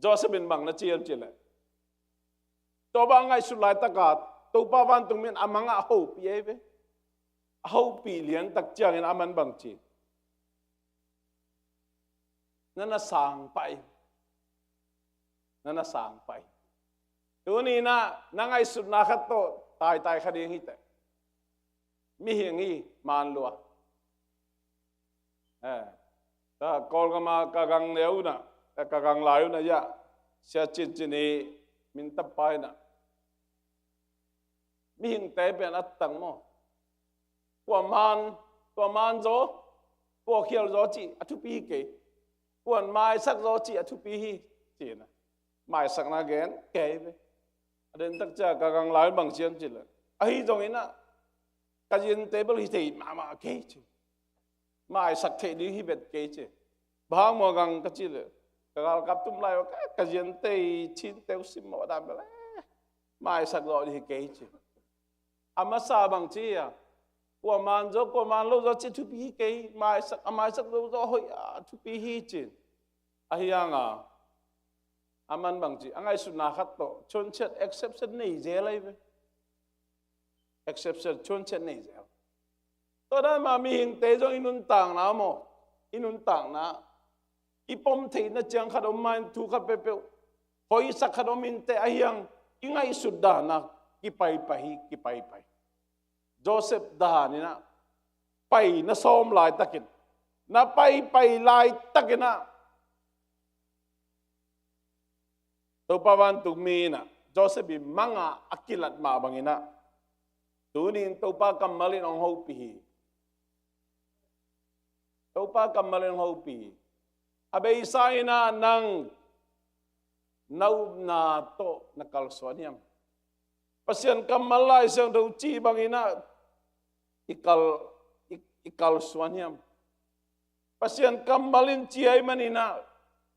Joseph in bang na ci hiam cih leh, tua bang a ngaihsut laitak a Topa vantung mi in a mang a hopih ahi ve. A hopih liantak ciangin aman bang ci, na na sang pah in. Na na sang pah in. Tuni in ah na ngaihsutna khat tawh taitai kha ding hi teh. Mihing hi, man lua. Eh, ta Kawlgam a ka gang neu un ah, eh, ka gang lai un ah, ya, Sia Cin Cin i min tapa in ah, mihingte pen a tang maw. Kua man, kua man zaw, kua khial zaw cih a thupi hi kei. Kua maisak zaw cih a thupi hi, ci-in ah maisakna gen kei ve. A den tak ciang ka gang lai un bang ci hiam cih leh, ahi zongin ah ka zinte bel hi thei mahmah kei ci. Maisak theih ding hi vet kei ci. Bang hang maw gang ka cih leh, ka galkap tum lai uh ka, ka zinte i cinte uh simmawh dan bel, eh, maisak zawh ding hi kei ci. A masa bang ci hiam, kua man zaw, kua man lo zaw cih thupi hi kei, maisak, a maisak lo zaw hoih a thupi hi ci. Ahi hang a, aman bang ci, a ngaihsutna khat tawh, chonchiat, exception nei zel ahi ve. Exception, chonchiat nei zel. Tua dan mah mihingte zong i nuntakna maw, i nuntakna, i pom theihna ciang khat om ma-in thu khat peuhpeuh hoihsak khat om in teh, ahi hang i ngaihsut dan ah kipaipai hi, kipaipai. Joseph dan in ah pai na sawm laitakin, na paipai laitakin ah Topa vantung mi in ah Joseph i mang a a kilat mah bangin ah, tuni in Topa kammal in hong hopih hi. Topa kammal in hong hopih hi. A beisa in ah nang na upna tawh na kalsuan hiam? Pasian kammal Lai Siangtho cih bangin ah i kal, i, i kalsuan hiam? Pasian kammal in ci ahih manin ah,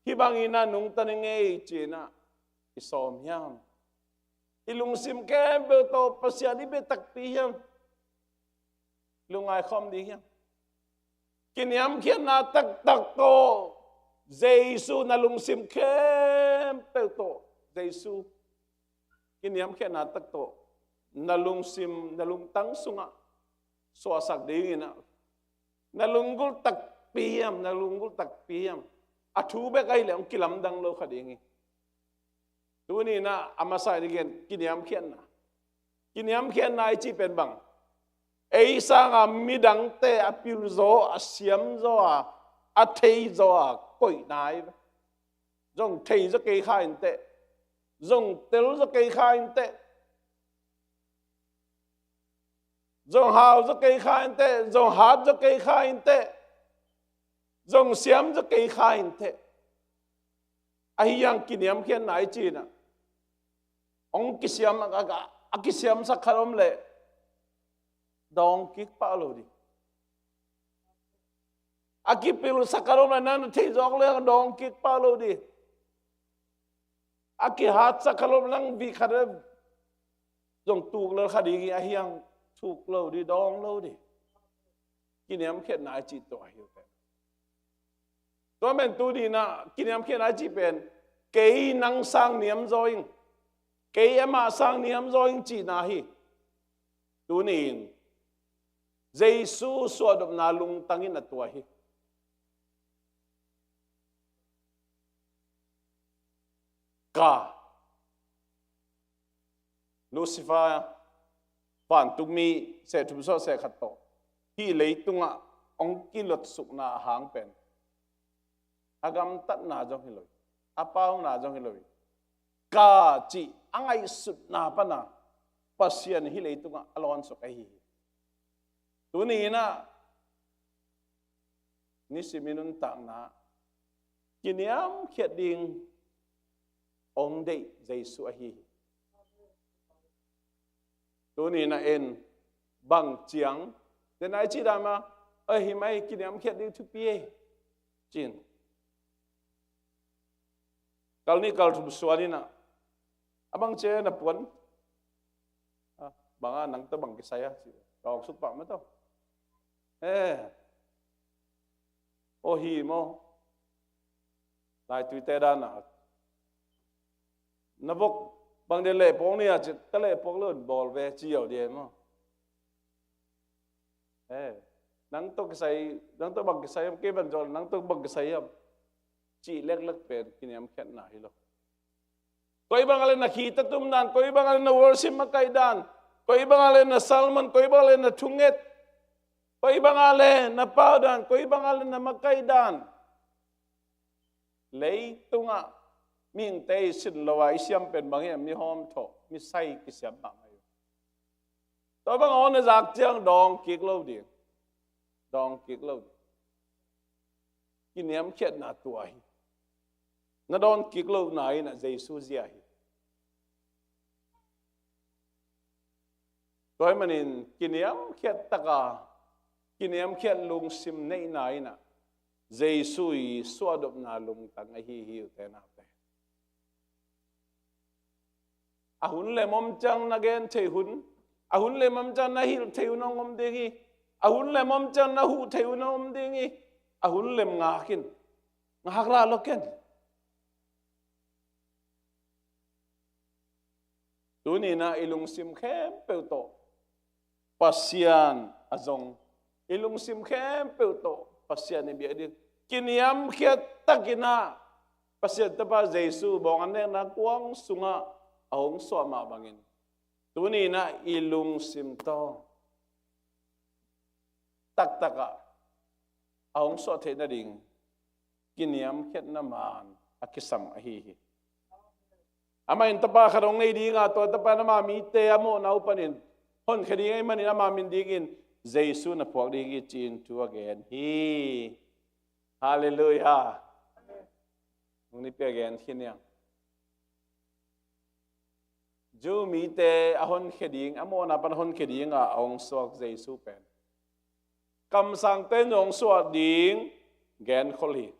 hih bangin ah nungta ning ei ci-in ah i sawm hiam? I lungsim khempeuh tawh Pasian i bia takpi hiam? Lungngai khawm ding hiam? Kiniamkhiatna taktak tawh Jesu, na lungsim khempeuh tawh Jesu, kiniamkhiatna tak tawh na lungsim, na lungtang sungah suahsak dingin ah, na lunggulh takpi hiam, na lunggulh takpi hiam? A thu bek ahih leh hong kilamdang lo kha ding hi. Tuni in ah a masa in i gen, kiniamkhiatna. Kiniamkhiatna i cih pen bang? Ei sanga midangte a pilzaw, a siamzaw a, a theizaw a koihna hi ve. Zong thei zaw kei kha in teh, zong tel zaw kei kha in teh, zong hau zaw kei kha in teh, zong hat zaw kei kha in teh, zong siam zaw kei kha in teh. Ahi hang kiniamkhiatna i cih in ah, hong kisiam, a, a, a kisiamsak khat om leh dawng kik pah lo ding. A kipilsak khat om leh nang na theih zawk leh dawng kik pah lo ding. A kihatsak khat om leh nang vih khat leh zong tuk lel kha ding hi, ahi hang thuk lo ding, dawng lo ding. Kiniamkhiatna i cih tua hi uh teh. Tua pen tuni in ah kiniamkhiatna i cih pen, kei nang sang niamzaw ing, kei amah sang niamzaw ing cihna hi. Tuni in Jesu suahdopna lungtang in a tua hi. Ka Lucifer, vantung mi seh thum suah seh khat tawh hih leitungah hong kilotsukna a hang pen, a gamtatna zong hi lo hi, a pauna zong hi lo hi. Ka cih a ngaihsutna pana Pasian hih leitungah a lawnsuk ahi hi. Tuni in ah nisim i nuntakna kiniamkhiat ding hong deih Jesu ahi hi. Tuni in ah en bang ciang, den a i cih dan mah, Oi, hi mai, kiniamkhiat ding thupi ei, ci-in. Kal nih kal thum suan in ah, a bang ci a na puan? Ah, bang a, nang tawh bang kisai a, ci. Ka awk suk pah mah tawh. Eh. Aw, hi maw? Laituite dan a, na vok bang dia lehpuak ni a, ci, ka lehpuak lo, bawl ve, ci ziau dia maw? Eh, nang tawh kisai, nang tawh bang kisai hiam, kei van zawh nang tawh bang kisai hiam, cih leklek pen kiniamkhiatna hi lo. Koi bang a le na khitatum dan, koi bang a le na worship makaih dan, koi bang a le na sermon, koi bang a le na thunget, koi bang a le na pau dan, koi bang a le na makaih dan. Leitungah mihingte i sin lo a i siam pen bang hiam? Mi hawmthawh, mi sai kisiam mahmah hi. Tua bang a hong na zak ciang dawng kik lo ding. Dawng kik lo ding. Kiniamkhiatna tua hi. Na dawn kik lohna in ah Jesu zia hi. Tua ahih manin kiniamkhiat taka, kiniamkhiat lungsim neihna in ah Jesu i suahdopna lungtang ahi hi, ute naute. A hun lem om ciang na gen thei hun, a hun lem om ciang na hilh thei hun hong om ding hi. A hun lem om ciang na huh thei hun hong om ding hi. A hun lem ngak in, ngak la lo ken. Tuni in ah i lungsim khempeuh tawh Pasian a zong, i lungsim khempeuh tawh Pasian i biak ding, kiniamkhiat takin ah Pasian Tapa Jesu bawng an nekna kuang sungah a hong suah mah bangin, tuni in ah i lungsim tawh taktak ah a hong suah theih nading kiniamkhiatna maan a kisam ahi hi. Amah in tapa khat hong nei ding a, tua tapa in ama mite a mawhna uh panin honkhia ding ahih manin ama min dingin Jesu na phuak ding hi, ci-in thu a gen hi. Halleluiah. Nung nipi a gen khin hiam? Jew mite a honkhia ding, a mawhna pan honkhia ding a a hong suak Jesu pen kamsangte in hong suah ding genkhol hi.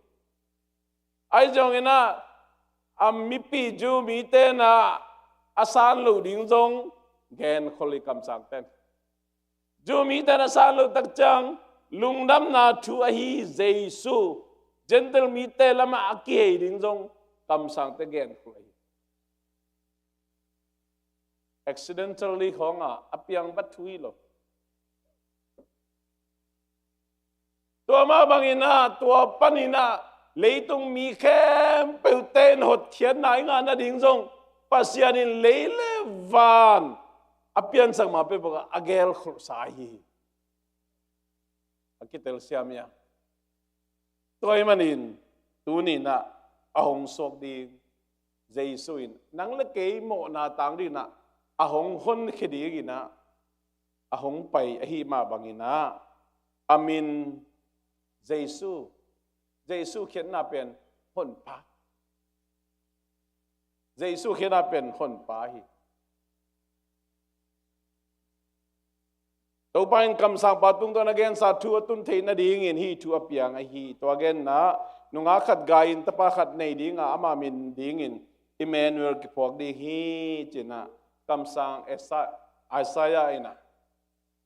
Ahi zongin ah a mipi Jew mite in ah a san loh ding zong genkhol hi kamsangte in. Jew mite in a san loh tak ciang lungdamna thu ahi Jesu Gentile mite lamah a kihei ding zong kamsangte genkhol ahi. Accidentally khawng a a piang vat thu hi lo. Tua mah bangin ah, tua panin ah leitung mi khempeuhte in hotkhiatna i ngah nading zong Pasian in lei le van a piansak ma peuhpeuh ah a gelkholhsa ahi hi. A kitelsiam hi a. Tua ahih manin tuni in ah a hong suak ding Jesu in nang le kei mawhna tang dingin ah a hong honkhia dingin ah a hong pai ahih mah bangin ah a min Jesu, Jesu khiatna pen Honpa. Jesu khiatna pen Honpa hi. Topa in kamsangpa tungtawn a gensa thu a tun theih nadingin hih thu a piang ahi. Tua genna, nungak khat gai-in tapa khat nei ding a, ama min dingin Emmanuel kiphuak ding hi, ci-in ah kamsang Esa-, Isaiah in ah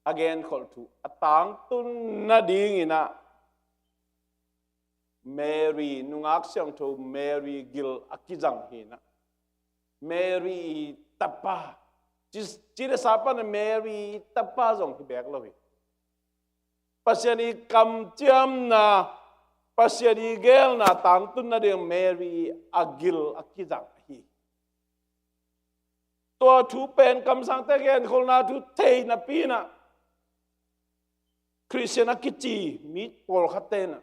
a genkholh thu a tangtun nadingin ah Mary, nungak siangtho Mary gil a kizang hi in ah, Mary i tapa, ci, ci le sa pan Mary i tapa zong hi beek lo hi. Pasian i kamciamna, Pasian i geelna tangtun nading Mary a gil a kizang hi. Tua thu pen kamsangte genkholhna thu thei napi in ah Khristian a kici mi pawlkhatte in ah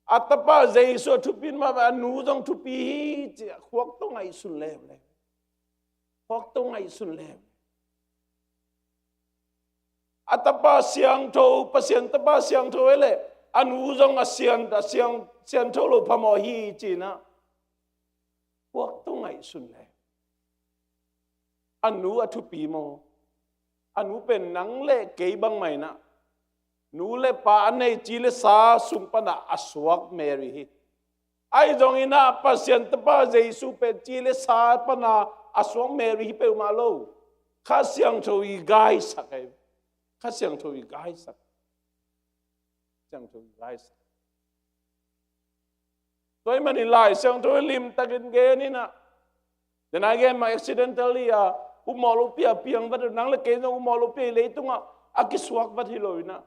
a tapa Jesu a thupi mah bangin a nu zong thupi hi, ci a khuak tawh ngaihsun leuleu. Khuak tawh ngaihsun leuleu. A tapa siangtho, Pasian tapa siangtho hi leh a nu zong a sian, a siang, siangtho lo phamawh hi, ci-in ah khuak tawh ngaihsun le. A nu a thupi maw? A nu pen nang le kei bangmah in ah Nu le pa a nei ci le sa sung pana a suak Mary hi. Ahi zongin ah Pasian tapa Jesu pen ci le sa pana a suak Mary hi peuhmah lo. Kha Siangtho i gaisak ahi. Kha Siangtho i gaisak. Siangtho i gaisak. Tua ahih manin Lai Siangtho i limtakin gen in ah, denai gen mah accidentally a, umawh lopi a piang vat, nang le kei zong umawh lopi a leitungah a kisuak vat hi lo in ah,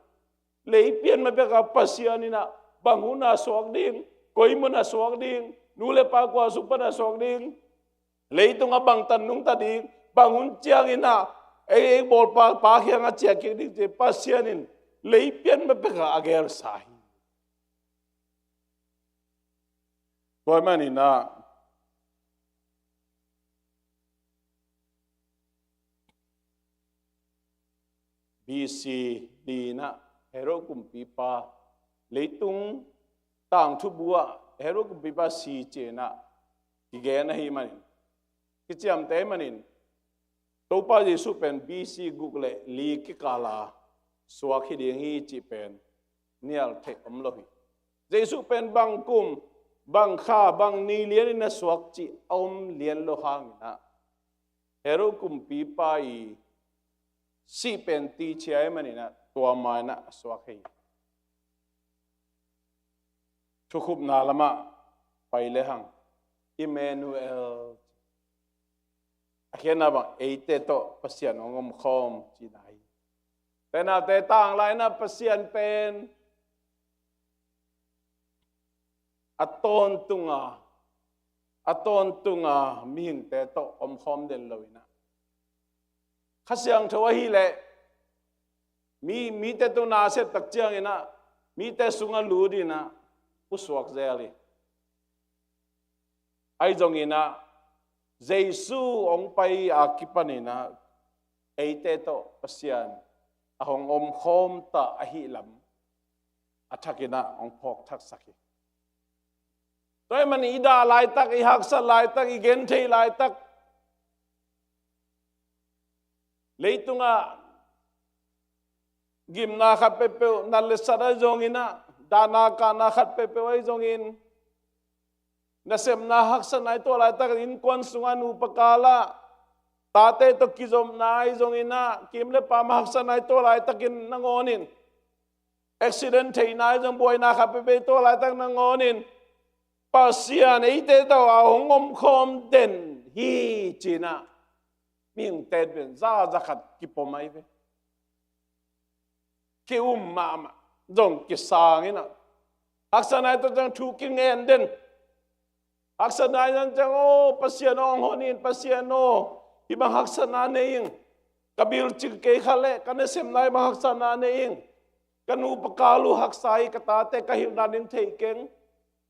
lei pian ma pek a Pasian in ah bang hun a suak ding, koi mun a suak ding, nu le pa kua sung pana suak ding, leitungah bang tan nungta ding, bang hun ciangin ah ei, ei bawlpa Pa kiangah ciah kik ding ci Pasian in lei pian ma pek a a gelsa hi. Tua ahih manin ah B C D in ah Herod kumpipa, leitung tangthu bu ah Herod kumpipa si ci-in ah kigen ahih manin, kiciamteh ahih manin, Topa Jesu pen B C guk le li kikal a suak hi ding hi cih pen nial theih om lo hi. Jesu pen bang kum, bang kha, bang ni lianin a suak cih a om lian lo hangin ah, Herod kumpipa i sih pen tichia ahih manin ah tua ma-in ah a suak hi. Thukhupna lamah pai lehang, Emmanuel, a khiatna bang, eite tawh Pasian hong omkhawm cihna hi. Te naute, tanglai-in ah Pasian pen a tawntunga, a tawntunga mihingte tawh omkhawm den lo in ah, Kha Siangtho ahih leh mi, mite tawh na a sep tak ciangin ah mite sungah lut in ah pusuak zel hi. Ahi zongin ah Jesu hong pai a kipanin ah eite tawh Pasian a hong omkhawm ta ahih lam a thakin ah hong phawk thaksak hi. Tua ahih manin i dah laitak, i haksat laitak, i gentheih laitak, leitungah gimna khat peuhpeuh, nat le sat ahi zongin ah, dahna kahna khat peuhpeuh ahi zongin, nasepna haksatna i tuah laitakin innkuan sungah, nupa kal ah, tate tawh kizopna ahi zongin ah, kim le pam haksatna i tuah laitakin nangawnin, accident theihna ahi zong, buaina khat peuhpeuh i tuah laitak nangawnin Pasian eite tawh a hong omkhawm den hi ci-in ah mihingte pen za, za khat kipom ahi ve. Ki-um mahmah, zong kisang in ah, haksatna i tuah ciang thu kingen den. Haksatna i tuah ciang, "Aw Pasian aw, hong hon in, Pasian aw, hih bang haksatna nei ing. Ka bilcing kei kha leh ka nasepna hih bang haksatna nei ing. Ka nupa kal uh haksa hi, ka tate ka hilhna ding thei keng,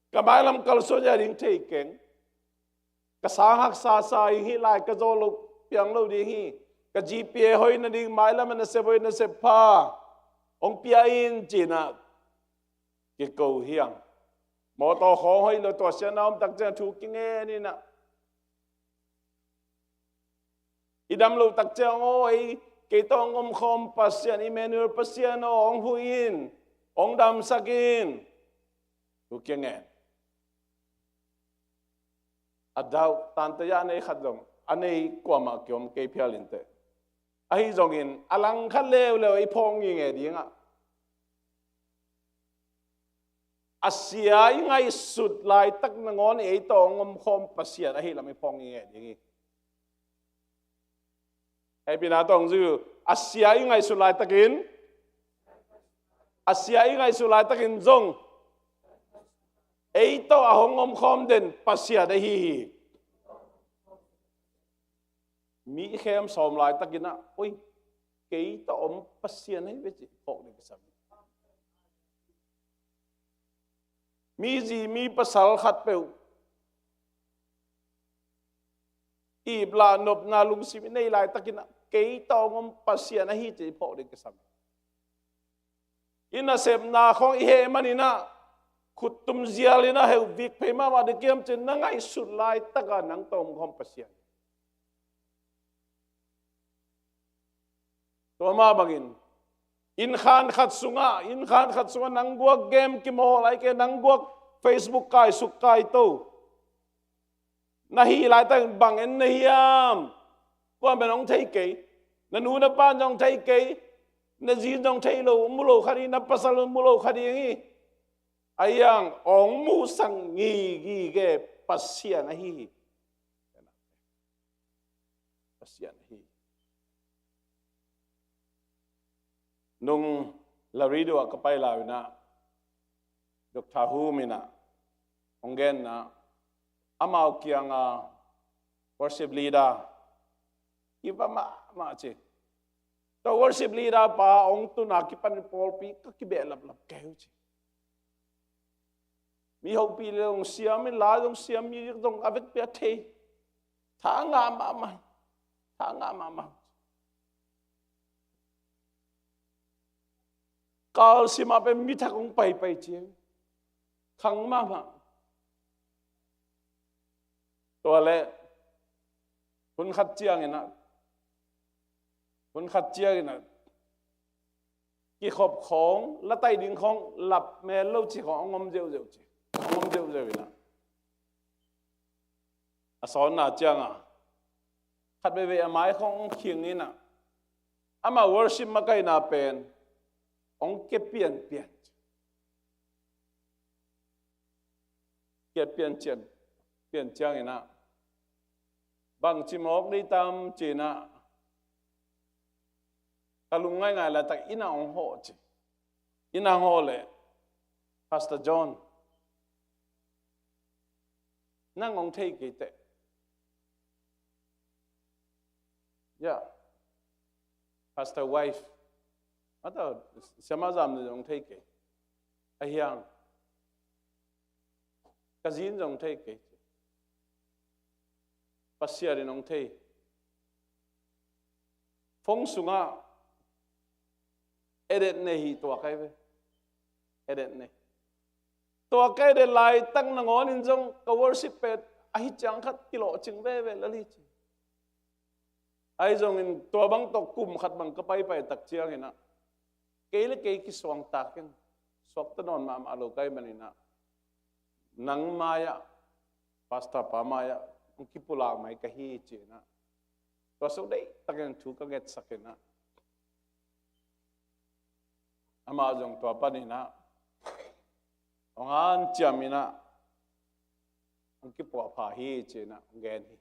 ka mailam kalsuan ding thei keng. Ka sang haksa sa ing, hih lai ka zawh loh piang lo ding hi. Ka G P A hoih nading, mailam a nasep hoih, nasep pha hong pia in," ci-in ah kiko hi hang. Mawtaw khawng hoih lo, tua siatna om tak ciang thu kingen in ah, i dam loh tak ciang, "Aw, ei, kei tawh hong omkhawm Pasian, Emmanuel Pasian aw, hong huh in, hong damsak in," thu kingen. A doubt, tante a nei khat zong, a nei kuamah kiom kei phial inteh. Ahi zongin a langkhat leuleu i phawk ngingei dingah, a sia i ngaihsut laitak nangawn ei tawh hong omkhawm Pasian ahih lam i phawk ngingei ding hi. Hehpihna tawh hong zui uh, a sia i ngaihsut laitakin, a sia i ngaihsut laitakin zong ei tawh a hong omkhawm den Pasian ahi hi. Mi khem sawm laitakin ah, "Oi, kei tawh om Pasian ahi ve," ci phawk ding kisam. Mi zi mi pasal khatpeuh iplah nopna lungsim i nei laitakin ah, "Kei tawh hong om Pasian ahi," ci phawk ding kisam. I nasepna khawng i heh manin ah, khuttum zial in ah, heuh vik phei mahmah ding hiam ci-in na ngaihsut laitak ah nang tawh omkhawm Pasian. Tua mah bangin Innkhan khat sungah, innkhan khat sungah nang guak game kimawl, ahih kei leh nang guak Facebook kaisuk kaito na hih laitak bang en na hiam? Kuaman hong thei kei. Na nu na pa'n zong thei kei. Na zi'n zong thei lo, mu lo kha ding, na pasal mu lo kha ding hi. Ahi hang hong muhsak gige Pasian ahi hi. Pasian ahi hi. Nung Laredo ah ka pai lai-in ah, Doctor Hu in ah hong gen in ah, amau kiangah worship leader kiva mahmah ci. Tua worship leader pa hong tun a kipan pawlpi ka kibehlaplap kei uh ci. Mi hopih leh zong siam in, la zong siam, mi zong a vekpi a thei. Tha ngah mahmah. Tha ngah mahmah. Kal sim ah pen mi thak hong paipai ci. Khang mahmah. Tua leh hun khat ciangin ah, hun khat ciangin ah, kikhop khawng, la tai ding khawng, lap mel lo ci khawng hong om zeuhzeuh ci. Hong om zeuhzeuh in ah, a sawnna ciangah khat veivei a mai khawng hong khing in ah, amah worship makaihna pen hong kia pianpian. Kia pian cian, pian ciangin ah, bangci mawk ding tam ci-in ah, ka lungngaih ngaih laitak inn ah hong hawh ci. Inn ah hong hawh leh, Pastor John, nang hong thei kei teh. Ya, Pastor wife, mata, siamah zam nih hong thei kei. Ahi hang ka zi'n zong thei kei. Pasian in hong thei. Phone sungah edit nei hi, tua kai ve. Edit nei. Tua kai edit laitak nangawn in zong ka worship pen ahi ciang khat kilawhcing veve lel hi ci. Ahi zongin tua bang tawh kum khat bang ka paipai tak ciangin ah, kei le kei kisuangtak in, suakta nawn mahmah lo ka hih manin ah, nang mai-ah, pastor pa mai-ah hong kipulak mai ka hi ci-in ah, tua suk deihtakin thu ka ngetsak in ah, amah zong tua panin ah hong hanciam in ah, hong kipuahpha hi ci-in ah hong gen hi.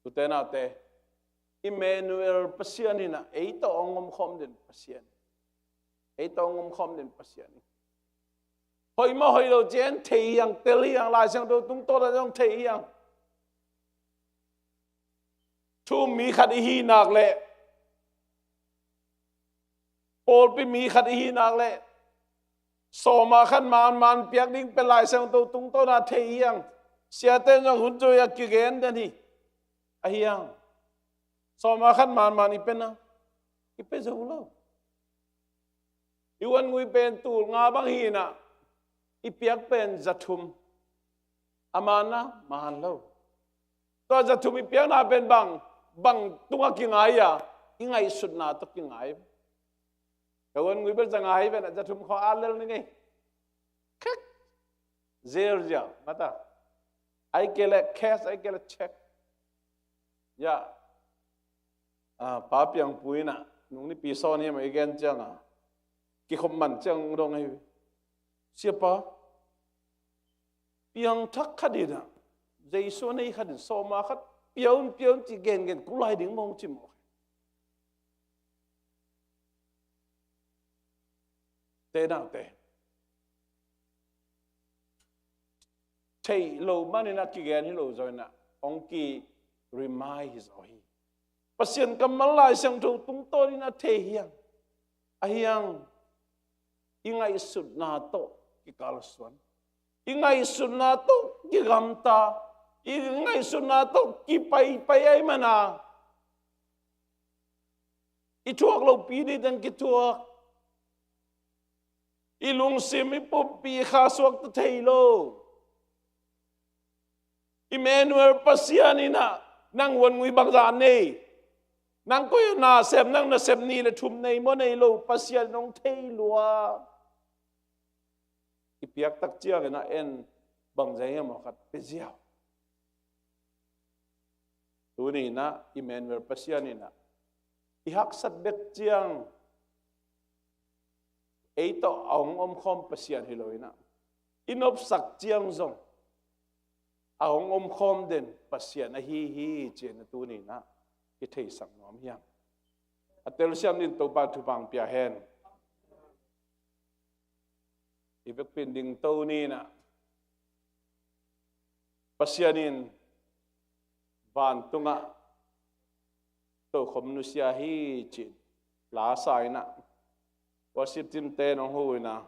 Ute naute, Emmanuel Pasian in ah ei tawh hong omkhawm den Pasian. Ei tawh hong omkhawm den Pasian. Hoih maw hoih lo ci-in thei hi hang, tel hi hang, Lai Siangtho tungtawn ah zong thei hi hang. Thu-um mi khat i hih nak leh, pawlpi mi khat i hih nak leh, sawma khat manman piak ding pen Lai Siangtho tungtawn ah thei hi hang. Siate in zong hun zui a kigen den hi. Ahi hang sawma khat manman i pia na, i pia zo lo. I vangui pen tul nga bang hi-in ah, i piak pen za thum. A man na, man lo. Tua za thum i piakna pen bang, bang tungah kingai a, i ngaihsutna tawh kingai. Ka vangui pen za nga hi ven ah, za thum khawng a lel ni ngei. Khek. Zer zia, mata. Ahih kei leh cash, ahih kei leh check. Ya. Ah, Pa Piangpu in ah, nung nipi sawm ni mah i gen ciang a, kikhop man ciang dong ahi. Siapa, piangthak khat in ah, Jesu a nei khat in sawma khat pia un, pia un ci gengen, kulai ding mawng ci mawk. Te naute, theih loh manin a kigen hi lo zaw in ah, hong ki remind hi zaw hi. Pasian kammal Lai Siangtho tungtawn in a thei hi hang. Ahi hang, i ngaihsutna tawh kikalsuan, i ngaihsutna tawh kigamta, i ngaihsutna tawh kipaipai ahih manin a, i thuak lopi ding teng kithuak, i lungsim, i pumpi, i kha suakta thei lo. Emmanuel Pasian in ah, nang vangui bangzah nei? Nang koi na sem, nang nasep nih le thum nei maw nei lo, Pasian in hong thei lua. I piak tak ciangin ah en bang zia hiam aw khat pia ziau. Tuni in ah Emmanuel Pasian in ah i haksat bek ciang ei tawh a hong omkhawm Pasian hi lo in ah, i nopsak ciang zong a hong omkhawm den Pasian ahi hi ci-in ah tuni in ah i theisak nuam hi hang. A telsiam dingin Topa thupha pia hen. I vekpi in dingto ni in ah, Pasian in vantungah tokhom nusia hi ci-in la sa in ah, worship team te nong huh in ah,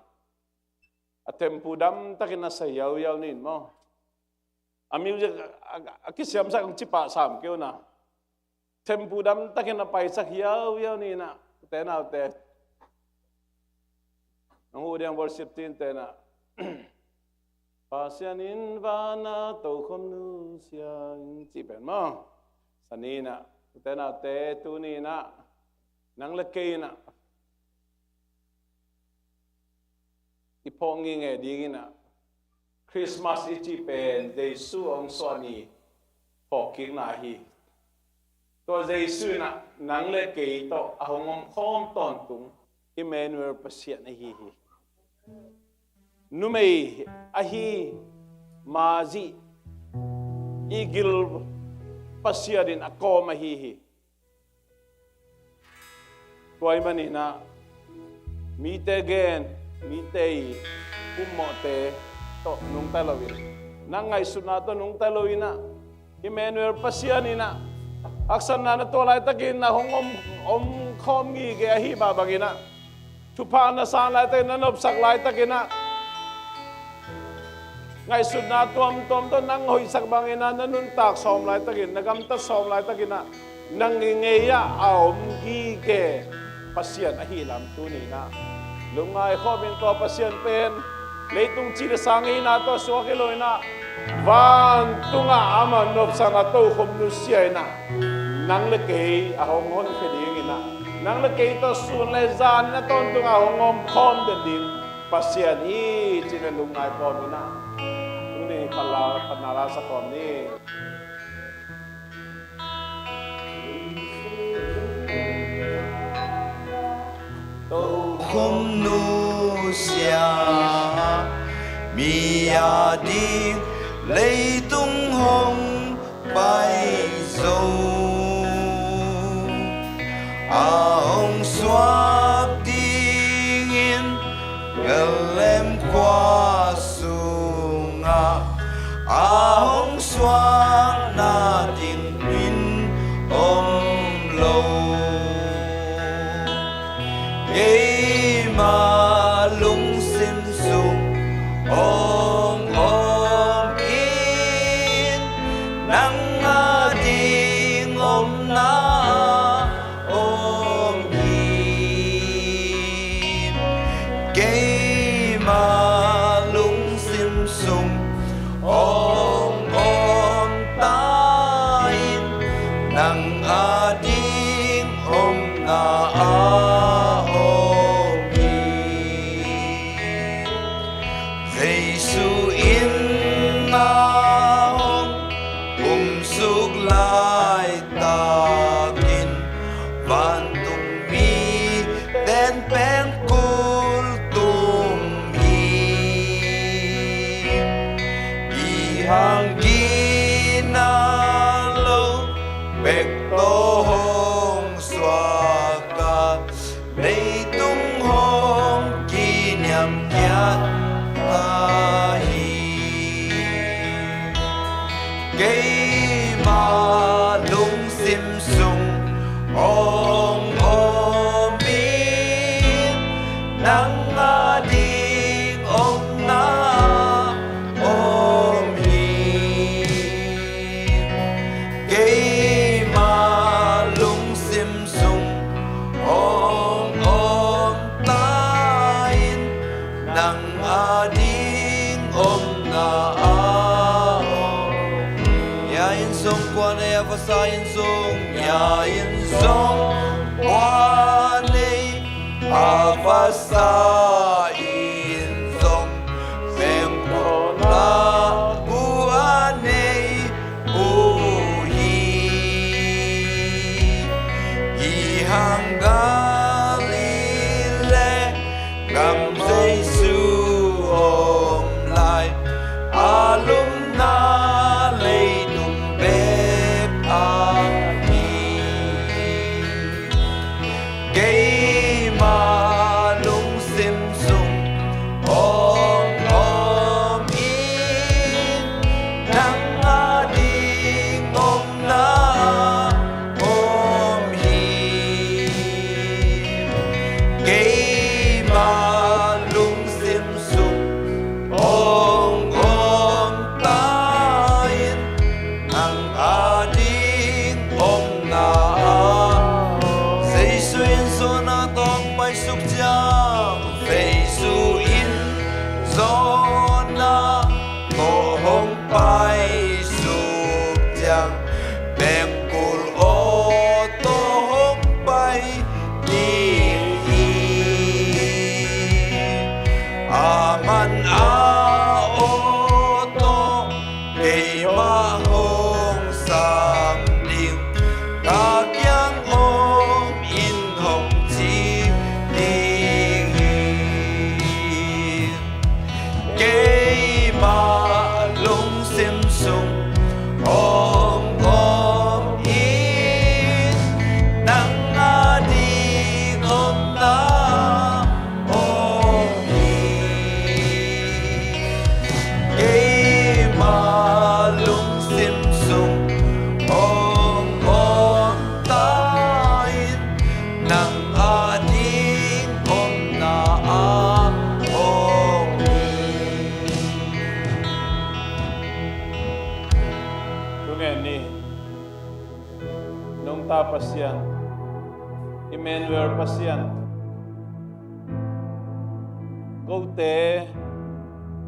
a tempu damtakin a sa hiauhiau ni in maw. A music a, a, a kisiamsak hong ci pah sam kei un ah, tempu damtakin a paisak hiauhiau ni in ah, ute naute. Nong huh ding worship team te in ah, Pasian in vana tokhom nusia in cih pen maw. Sa ni in ah, ute naute, tuni in ah nang le kei in ah i phawk ngitnget ding in ah, Christmas i cih pen Jesu a hong suah ni phawkkikna hi. Tua Jesu in ah nang le kei tawh a hong omkhawm tawntung Emmanuel Pasian ahi hi. Numei ahi Mary i gil Pasian in a kawm ahi hi. Tua ahih manin ah mite gen, mite i upmawhte tawh nungta lo in, nang ngaihsutna tawh nungta lo in ah, Emmanuel Pasian in ah haksatna na tuah laitakin na hong om, omkhawm ngitnget ahi mah bangin ah, thupha na san laitakin, na nopsak laitakin ah, ngaihsutna tuamtuam tawh nang hoihsak bangin ah, na nuntak sawm laitakin, na gamtat sawm laitakin ah, nang i ngei ah a om ngitnget Pasian ahih lam tuni in ah lungngai khawm in. Tua Pasian pen leitung ci le sa ngeina tawh suak hi lo in ah, vantungah amah nopsakna tokhom nusia in ah, nang le kei a hong honkhia ding in ah, nang le kei tawh sun le zan in a tawntungah a hong omkhawm den ding Pasian hi ci-in ah lungngai khawm in ah, tuni phatna, phatna la sa khawm ni. Tokhom nusia, mi ading leitung hong pai zo, a hong suak dingin Bethlehem khua sungah a hong suakna ding min om lo. Keima lungsim sung hong om in, nang ading omna om hi. Keima lungsim sung hong om ta in, nang ading omna a om hi. Jesu in a hong kumsuk laitakin, vantung miten pen kultum hi. I hang gina lo bek tawh hong suak a, leitung hong kiniamkhiat ta hi. Keima lungsim sung hong om in, nang ading omna om hi. Keima Nya in zong ua nei, a vasa in zong pengpawhna bua nei uh hi. Hih hang Galilee gam Jesu om lai, a lumna leitung bek ahi. Keima lungsim sung hong om in, nang ading omna om hi. Keima lungsim sung hong om ta in, nang ading omna ah. Jesu in zonna tawh hong paisuk ciang, Jesu in zonna tawh hong paisuk ciang, pengkul aw tawh hong pai ding hi. Aman a aw tawh keimah hong sam ding, ka kiang om in hong ci ding hi. Keima lungsim sung hong om in, nang ading omna om hi. Keima lungsim sung hong om ta in, nang ading omna ah om hi. Tungen ni. Nungta Pasian, Emmanuel Pasian, kote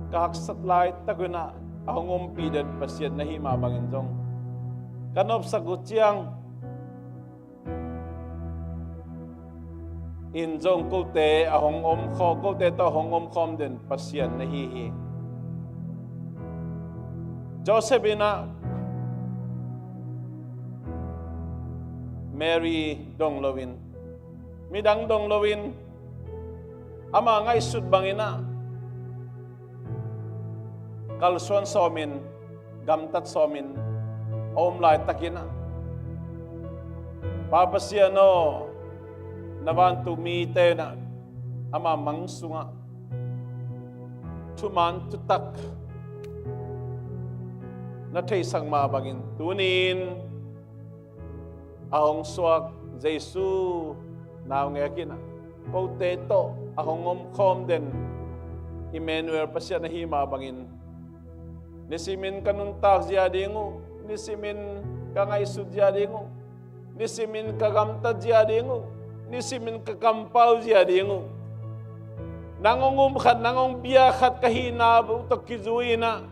ka haksat laitak un ah a hong ompih den Pasian na hih mah bangin zong ka nopsak uh ciang in zong kote a hong om khawm, kote tawh a hong om khawm den Pasian na hi hi. Joseph in ah Mary dong loin, midang dong loin, ama ngaihsut bangin ah kalsuan sawmin, gamtat sawmin a om laitakin ah, Pa Pasian aw, na vantung mite in ah ama mang sungah thuman thutak na theihsak mah bangin, tuni-in a hong suak Jesu naungek in ah kote tawh a hong om khawm den Emmanuel Pasian na hi mah bangin, nisimin ka nuntak zia ding uh, nisimin ka ngaihsut zia ding uh, nisimin ka gamtat zia ding uh, nisimin ka kampau zia ding uh. Nang hong um khat, nang hong biak khat ka hihna uh tawh kizui in ah,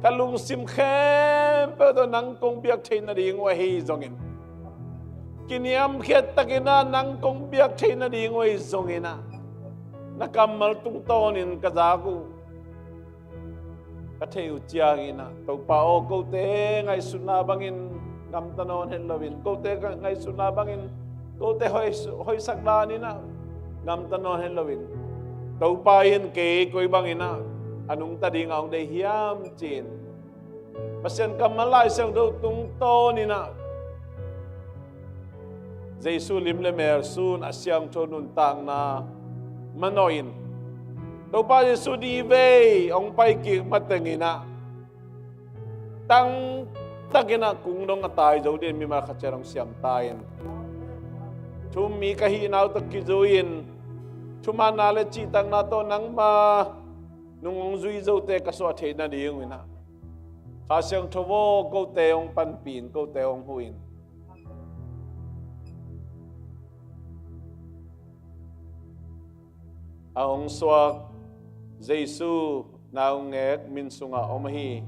ka lungsim khempeuh tawh nang kong biak theih nading uh ahi zongin, kiniamkhiat takin ah nang kong biak theih nading uh ahi zongin ah, na kammal tungtawnin ka zak uh ka theih uh ciangin ah, Topa aw, kote ngaihsutna bangin gamta nawn het loin, kote ngaihsutna bangin, kote hoi, hoihsak danin ah gamta nawn het loin, Topa in kei koi bangin ah a nungta dingah hong deih hiam, ci-in Pasian kammal Lai Siangtho tungtawnin ah Jesu lim le mel sun a siangtho nuntakna manawhin, Topa Jesu nihvei hong paikik matengin ah tangtakin ah kung dong a tai zo dingin mimal khat ciat hong siam ta in, thu-um mi ka hihna uh tawh kizui-in thumanna le cihtakna tawh nangma nung hong zui zote ka suah theih nading uh in ah, Kha Siangtho aw, kote hong panpih in, kote hong huh in. A hong suak Jesu naungek min sungah om ahi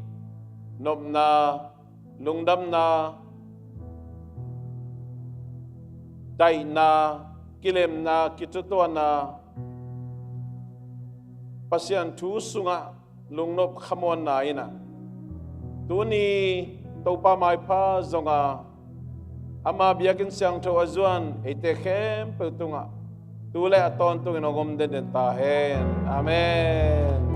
nopna, lungdamna, daihna, kilemna, kitutuahna, Pasian thu sungah lungnop khamuanna in ah, tuni Topa maipha zong a, ama biakinn siangtho a zuan eite khempeuh tungah tu le a tawntungin hong om denden ta hen. Amen.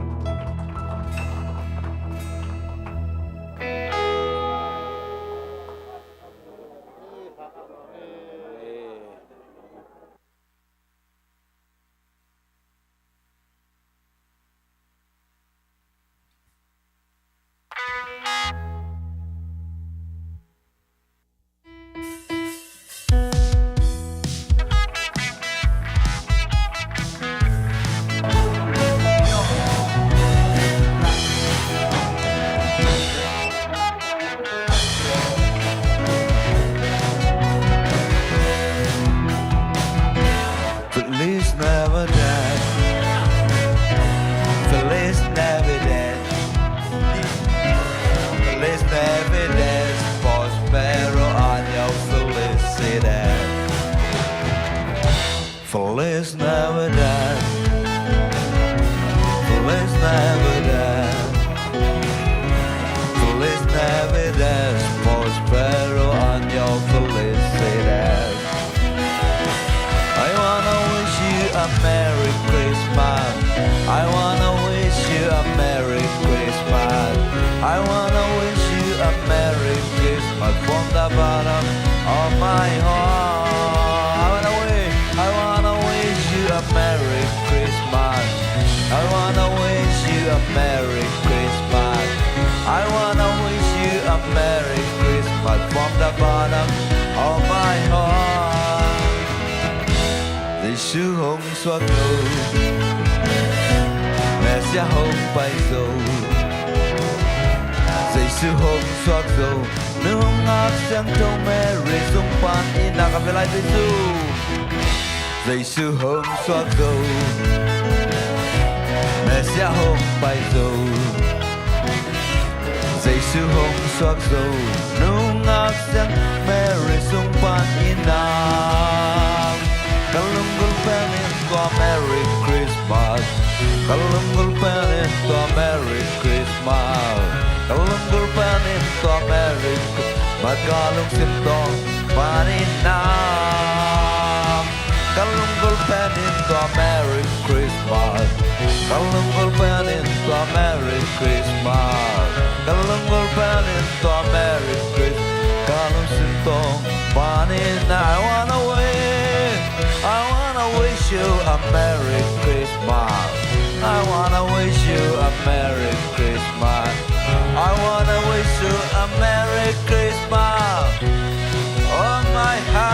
Feliz Navidad. Feliz Navidad. Feliz Navidad. Prospero año felicidad. Feliz Navidad. Feliz Navidad. Feliz Navidad. Prospero año felicidad. I wanna wish you a Merry Christmas. I wanna wish you a Merry Christmas. I wanna wish you a Merry Christmas from the bottom of my heart. I wanna wish, I wanna wish you a Merry Christmas. I wanna wish you a Merry Christmas. I wanna wish you a Merry Christmas from the bottom of my heart. Jesu hong suak zo, Messiah hong pai zo. Jesu hong suak zo, nungak siangtho Mary sung pan in ah, ka bia lai Jesu. Jesu hong suak zo, Messiah hong pai zo. Jesu hong suak zo, nungak siang Mary sung pan in ah. Ka lunggulh pen in tua Merry Christmas. Ka lunggulh pen in tua Merry Christmas. Ka lunggulh pen in tua Merry Christmas. Ka lungsim tawh pan in ah. Ka lunggulh pen in tua Merry Christmas. Ka lunggulh pen in tua Merry Christmas. Ka lunggulh pen in tua Merry Christmas. Ka lungsim tawh pan in ah. I wanna wish, I wanna wish you a Merry Christmas. I wanna wish you a Merry Christmas. I wanna wish you a Merry Christmas. Oh my heart.